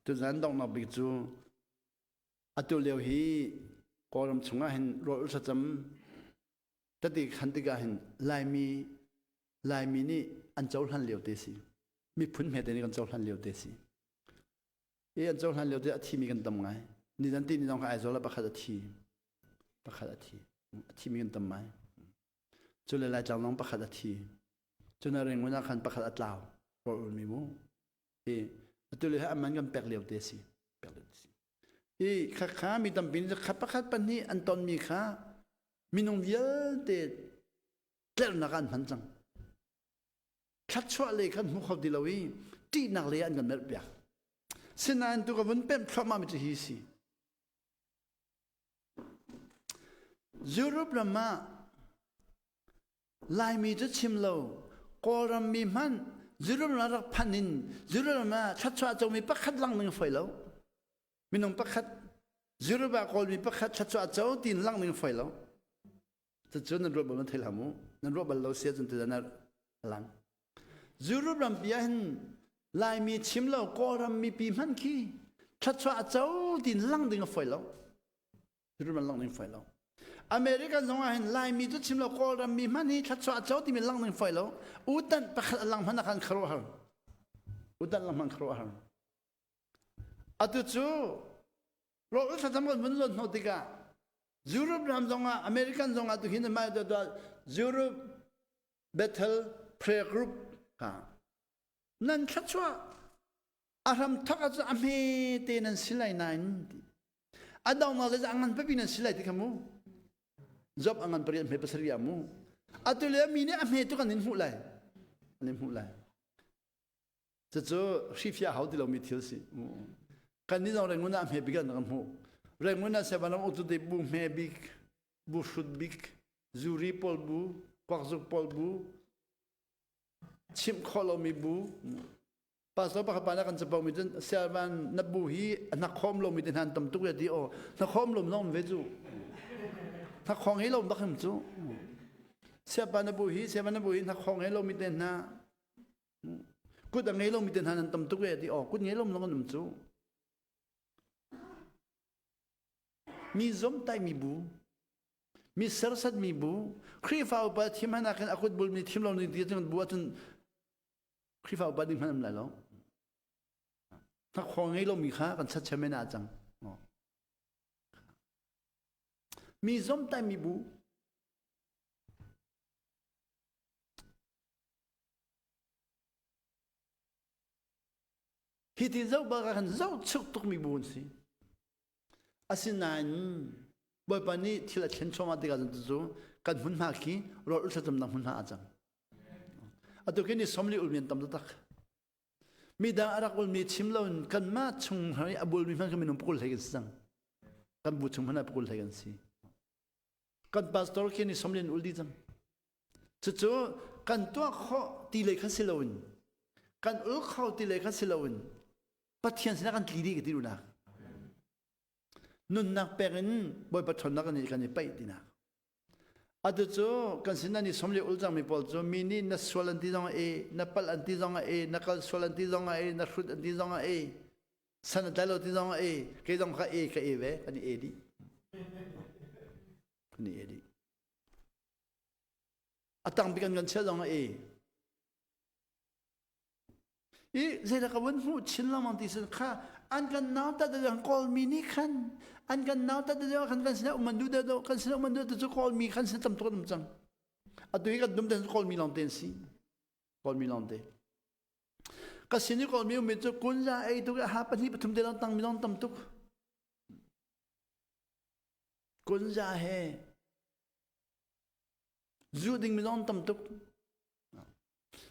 tuzan donghnak bik cu atu lio hi Kawlram chungah hin rawl ul thlacam tati khan tikah hin Laimi Laimi nih an cohlan lio te si. Miphun hmete nih kan cohlan lio te si. I an cohlan lio te a thimi kan tam ngai. Nizan ti ni zong kha Aizawl ah pakhat a thi. Pakhat a thi. A thimi kan tam ngai. Cu le Laitlang zong pakhat a thi. Cun a Rangoon ah khan pakhat a tlau. Rawl ulmi mu. I atu le an man kan pek lio te si. Pek lio te si. I khakha mi tampi nih kha pakhat pahnih an tonmi kha minung vialte tlernak ah an hman cang thluachuah lei kan hmu kho ti lo i ṭihnak lei an kan merh piak sinain tu ka vun pemh thluahmah mi cu hi si Europe ram ah Laimi cu chim lo Kawlram mi hmanh Europe ram rak phan in Europe ram ah thluachuah comi pakhat lang ning foi lo minung pakhat. Europe ah Kawlmi pakhat thluachuah co tiin lang ning foi lo. Cucu nan ruah bal nan thei hlah mu. Nan ruah bal lo sia cun tidah na lang. Europe rampi ah hin Laimi chim lo Kawlram mipi hmanh khi thluachuah co tiin lang ding a foi lo. Europe ram lang ding foi lo. American zong ah hin Laimi cu chim lo Kawlram mi hmanh hi thluachuah co timi lang ding foi lo. Utan pakhat a lang hmanh ah khan khuaruahhar. Utan lang hmanh khuaruahhar. Atu cu rawl thlacam kan vun luan hnawh tikah Europe ram zongah American zongah tu hin mai Europe Bethel Prayer Group ha nan thluachuah a hram thok ahcun a hme te nan si lai nain a dongnak le a ngan pipi nan si lai ti kha mu job a ngan pariat hme pasarih ah mu atu le mi nih a hme tuk an in hmuh lai an in hmuh lai Cucu hrifiah hau ti lomi thil si. Kan nih zong Rangoon ah hme bik an kan hmuh. Rangoon ah Sevanam uktu te bu hme bik, bu hrut bik, zuri pawl bu, kuakzuk pawl bu, chimh khawh lomi bu, pastor pakhat pa na kan capo mi cun sialvan na bu hi a hnakhawm lomi te hna an tam tuk ya ti aw hnakhawm lom zong ve cu hnakhawng he lom bak him cu siapa na bu hi siapa na bu hi hnakhawng he lomi te hna Kut a ngei lomi te hna nan tam tuk e ti aw kut ngei lom zong an um cu. Mi zomtai mi bu, mi sersat mi bu, Khrihfa upa thim hmanh ah khin a kut bul mi thim lo ning ti cun bu ahcun Khrihfa upa ding hmanh am lai lo. Hnakhaw ngei lomi kha kan chat men ah cang. Mi zomtai mi bu, Hi ti zoh bak ah khan zohchuk tukmi bu an si. Asinain Bawipa nih thil a thlen chuahmah tikah cun cu kan hmunhma khi rawl ul thlacamnak hmunhma a cang. Atu khi ni somli ulmi an tam taktak. Midang a rak ulmi chim loin kanmah chung i a bulmi hmanh kha minung pakul hlei kan si cang. Kan bu chung hmanh ah pakul hlei kan si. Kan pastor khi ni somli an ul dih cang. Cucu kan tuah khawh ti lei kha si loin kan ul kho ti lei kha si loin Pathian sinah kan tli dih ka ti duhnak. Nunnak pek in Bawipa ṭhawnnak kan i kan i paih tinak. Atu cu kan sin an i som le ul cangmi pawl cu mi nih na sual an ti zong ah e, na palh an ti zong ah e, na kal sual an ti zong ah e, na hrut an ti zong ah e, san a tlai lo ti zong ah e, kei zong kha e ka e ve, kan i e dih. Kan i e dih. A tang bik an kan chiah zong ah e. I zeidah ka vun hmuh chin lengmang ti sin kha an kan nautat deuh Kawlmi nih khan an kan nautat deuh khan kan sinah um an duh deuh kan sinah um an duh cu Kawlmi khan sin tam tuk an um cang. Atu hi kan dum ten Kawlmi lawng te an si. Kawlmi lawng te. Ka sin i Kawlmi ummi cu kunza ei tuk ha pahnih pathum te lawng tangmi lawng tam tuk. Kunza he Zu dingmi zong tam tuk.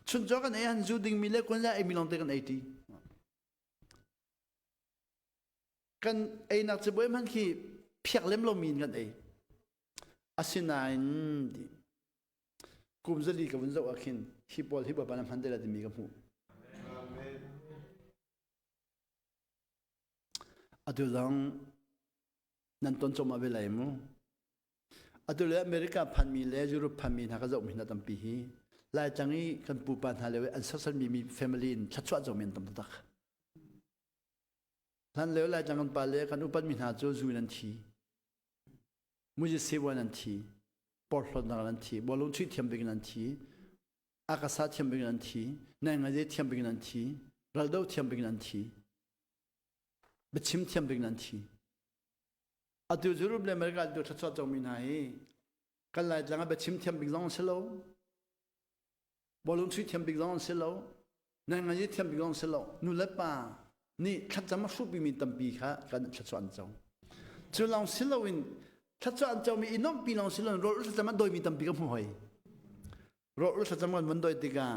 Chuncaw kan ei han zu dingmi le kun ei mi lawng te kan ei ti. Kan einak cabuai hmanh khi phiak lem lomi in kan ei. Asinain ti kum zali ka vun zoh ah khin hi pawl hi Bawipa na hman te la timi ka hmuh. Atu zong nan ton cawm ve lai mu. Atu le America phanmi le Europe phanmi hna ka zohmi hna tampi hi Laitlang i kan pupa hna le an sersanmi mi family in thluachuah comi an tam taktak. Hlan lio Laitlang kan pa le kan upatmi hna cu zu in an thi. Muzi sewan an thi. Porhlawtnak in an thi. Bawlung chuih thiam bik in an thi. Akasa thiam bik in an thi. Naingaze thiam bik in an thi. Raldo thiam bik in an thi. Biachim thiam bik in an thi. Atu Europe le America tu thluachuah comi hna hi kan Laitlang ah biachim thiam bik zong an si lo. Bawlung chuih thiam bik zong an si lo. Nainganyi thiam bik zong an si lo. Nu le pa nih thlacam a hruhpimi tampi kha kan thluachuah an co. Cu lawng si loin thluachuah an comi i nuamhpi lawng si loin rawl thlacam a dawimi tampi ka hmu hoi. Rawl thlacam kan vun doi tikah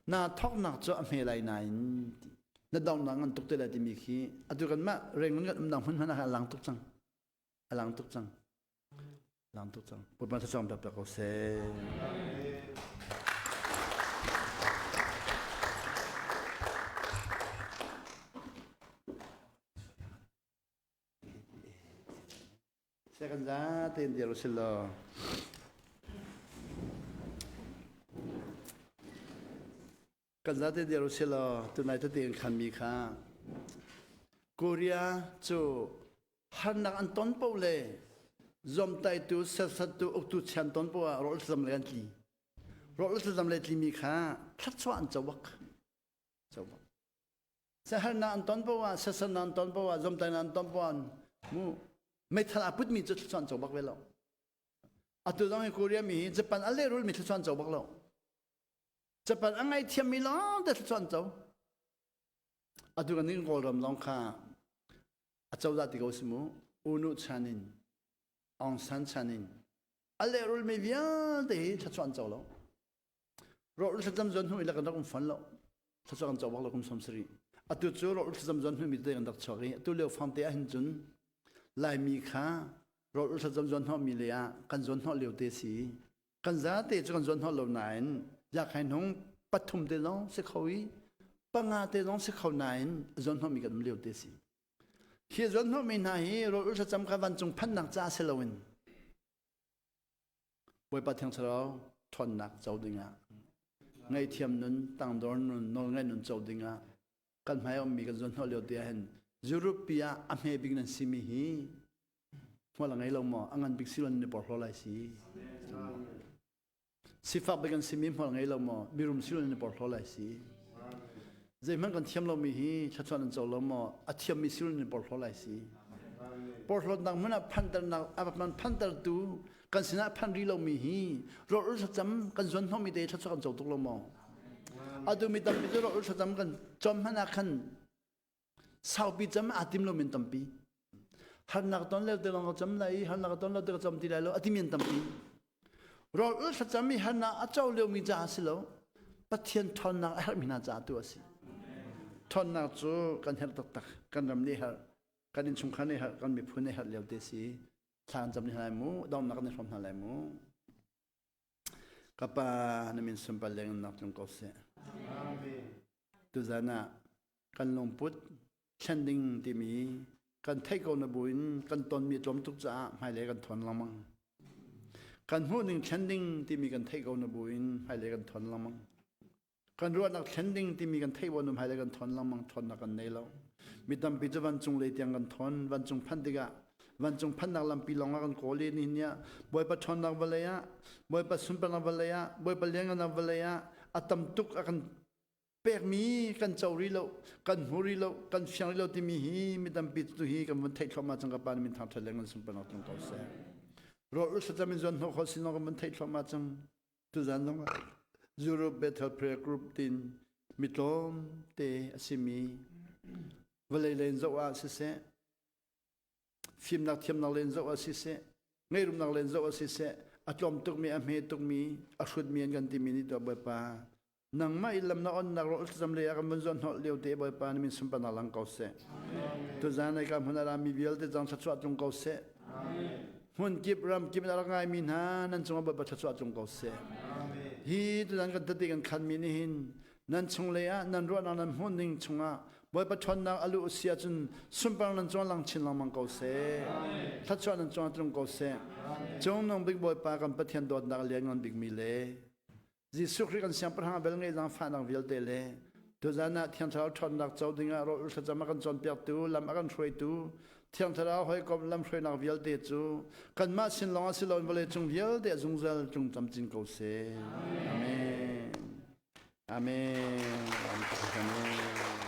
na thawknak cu a hme lai nain na donghnak ngan tuk te lai timi khi atu kanmah Rangoon kan umnak hmun hmanh ah a lang tuk cang. A lang tuk cang. Lang tuk cang. Bawipa thluachuah pek pek ko seh. Second za tein dir usih law. Kan zate dir usih law tunai tete in khanmi kha Korea cu harnak an ton po le zomtaitu serhsattu uktu chian ton po ah rawl thlacam le an tli. Rawl thlacam le tlimi kha thluachuah an co bak. Co bak. Saharnak an ton poah, sasannak an ton poah, zomtainak an ton poah mu meithal aa putmi cu thluachuah an co bak ve lo. Atu zong hi Korea mi hi Japan a lehrul mi thluachuah an co bak lo. Japan a ngaihthiammi lawng te thluachuah an co. Atu kan ning Kawlram lawng kha a cozah ti ko si mu. Unu chan in, Aung San chan in a lehrul mi vialte hi thluachuah an co lo. Rawh thlacam zuan hnu i le kan rak um fawn lo. Thluachuah kan co bak lo kum 70. Atu cu rawh thlacam zuan hnu mi te kan rak chuak i atu lio fang te ahhin cun Laimi kha rawh thlacam zuan hnawh mi le ah kan zuan hnawh lio te si. Kan zate cu kan zuan hnawh lo nain yakhai hnung pathum te zong si kho i panga te zong si kho nain zuan hnawh mi kan um lio te si. Hi zuan hnawh mi hna hi rawl thlacam kha vancung phannak ca si loin Bawipa Thiang Thlarau ṭhawnnak co dingah ngaihthiam nun tangdor nun nawlngaih nun co dingah kan hmai a ummi kan zuanhnawh lio te ahhin Europe pi ah a hme bik nan simi hi hmual a ngei lo maw a ngan bik si lo nan i porhlaw lai si sifak bik an simi hmual ngei lo maw mirum si lo nan i porhlaw lai si Zeihmanh kan thiam lomi hi thluachuah nan co lo maw? A thiammi si in porhlaw lai si. Porhlawtnak hmun ah phanternak a man phantertu kan sinah phan rih lomi hi rawl ul thlacam kan zuan hnawhmi te thluachuah kan co tuk lo maw? Atu mi tampi cu rawl ul thlacam kan cawm hmanh ah khan saupi cam aa tim lomi an tampi. Harnak ton lio te lawng ka cam lai i harnak ton lo te ka cam ti lai lo a timi an tampi. Rawl ul thlacam i harnak a co liomi caah si lo Pathian ṭhawnnak a herhmi hna caah tu a si. Ṭhawnnak cu kan herh taktak. Kan ram nih herh, kan innchungkhar nih herh, kan miphun nih herh lio te si. Thla kan cam ni hna lai mu, donghnak kan i hrawm hna lai mu. Ka pa na min sunpar leng nak tlung ko seh. Tuzan ah kan lungput thlen ding timi kan theih ko na buin kan tonmi tlawm tuk caah hmailei kan thawn lengmang. Kan hmuh ning thlen ding timi kan theih ko na buin hmailei kan thawn lengmang. Kan ruahnak thlen ding timi kan theih bo na hmailei kan thawn lengmang thawnnak kan nei lo. Mi tampi cu vancung lei tiang kan thawn vancung phanh tikah vancung phanhnak lampi lawng ah kan kawl i nihin ni ah Bawipa ṭhawnnak vawlei ah Bawipa sunparnak vawlei ah Bawipa lianngannak vawlei ah a tam tuk a kan pekmi kan co rih lo kan hmu rih lo kan fiang rih lo timi hi mi tampi tu hi kan vun theih thluahmah cang ka pa min thangṭhat le ngan sunparnak tlung ko seh rawl ul thlacam in zuan hnawh kho sin kan vun theih thluahmah cang tuzan zong ah Europe Bethel Prayer Group tin mi tlawm te a simi vawlei len zoh ah siseh fimnak thiamnak len zoh ah siseh ngeirumnak len zoh ah siseh a tlawm tukmi a hme tukmi a hrutmi an kan timi nih tuah Bawipa nangmah i lam na onnak rawh thlacam lei ah kan vun zuan hnawh lio te Bawipa na min sunparnak lang ko seh. Tuzan ai ka hmun a rami vialte zong thluachuah tlung ko seh. Hmun kip ram kip in a rak ngaimi hna nan cungah Bawipa thluachuah tlung ko seh. Hi tuzan kan tete kan khanmi nih hin nan chung lei ah nan ruahnak nan hmuh ning chungah Bawipa ṭhawnnak a luh si ahcun sunparnak nan cungah lang chin lengmang ko seh. Thluachuah nan cungah tlung ko seh. Cungnung bik Bawipa kan Pathian dawtnak a lianngan bikmi le Jesuh Khrih kan siangpahrang bel ngei zaangfahnak vialte le tuzan ah Thiang Thlarau ṭhawnnak co dingah rawl thlacam a kan cawnpiaktu lam a kan hruaitu Thiang Thlarau hawikom lamhruainak vialte cu kanmah sin lawng ah si loin vawlei cung vialte a zungzal tlung camcin ko seh. Amen. Amen. Amen.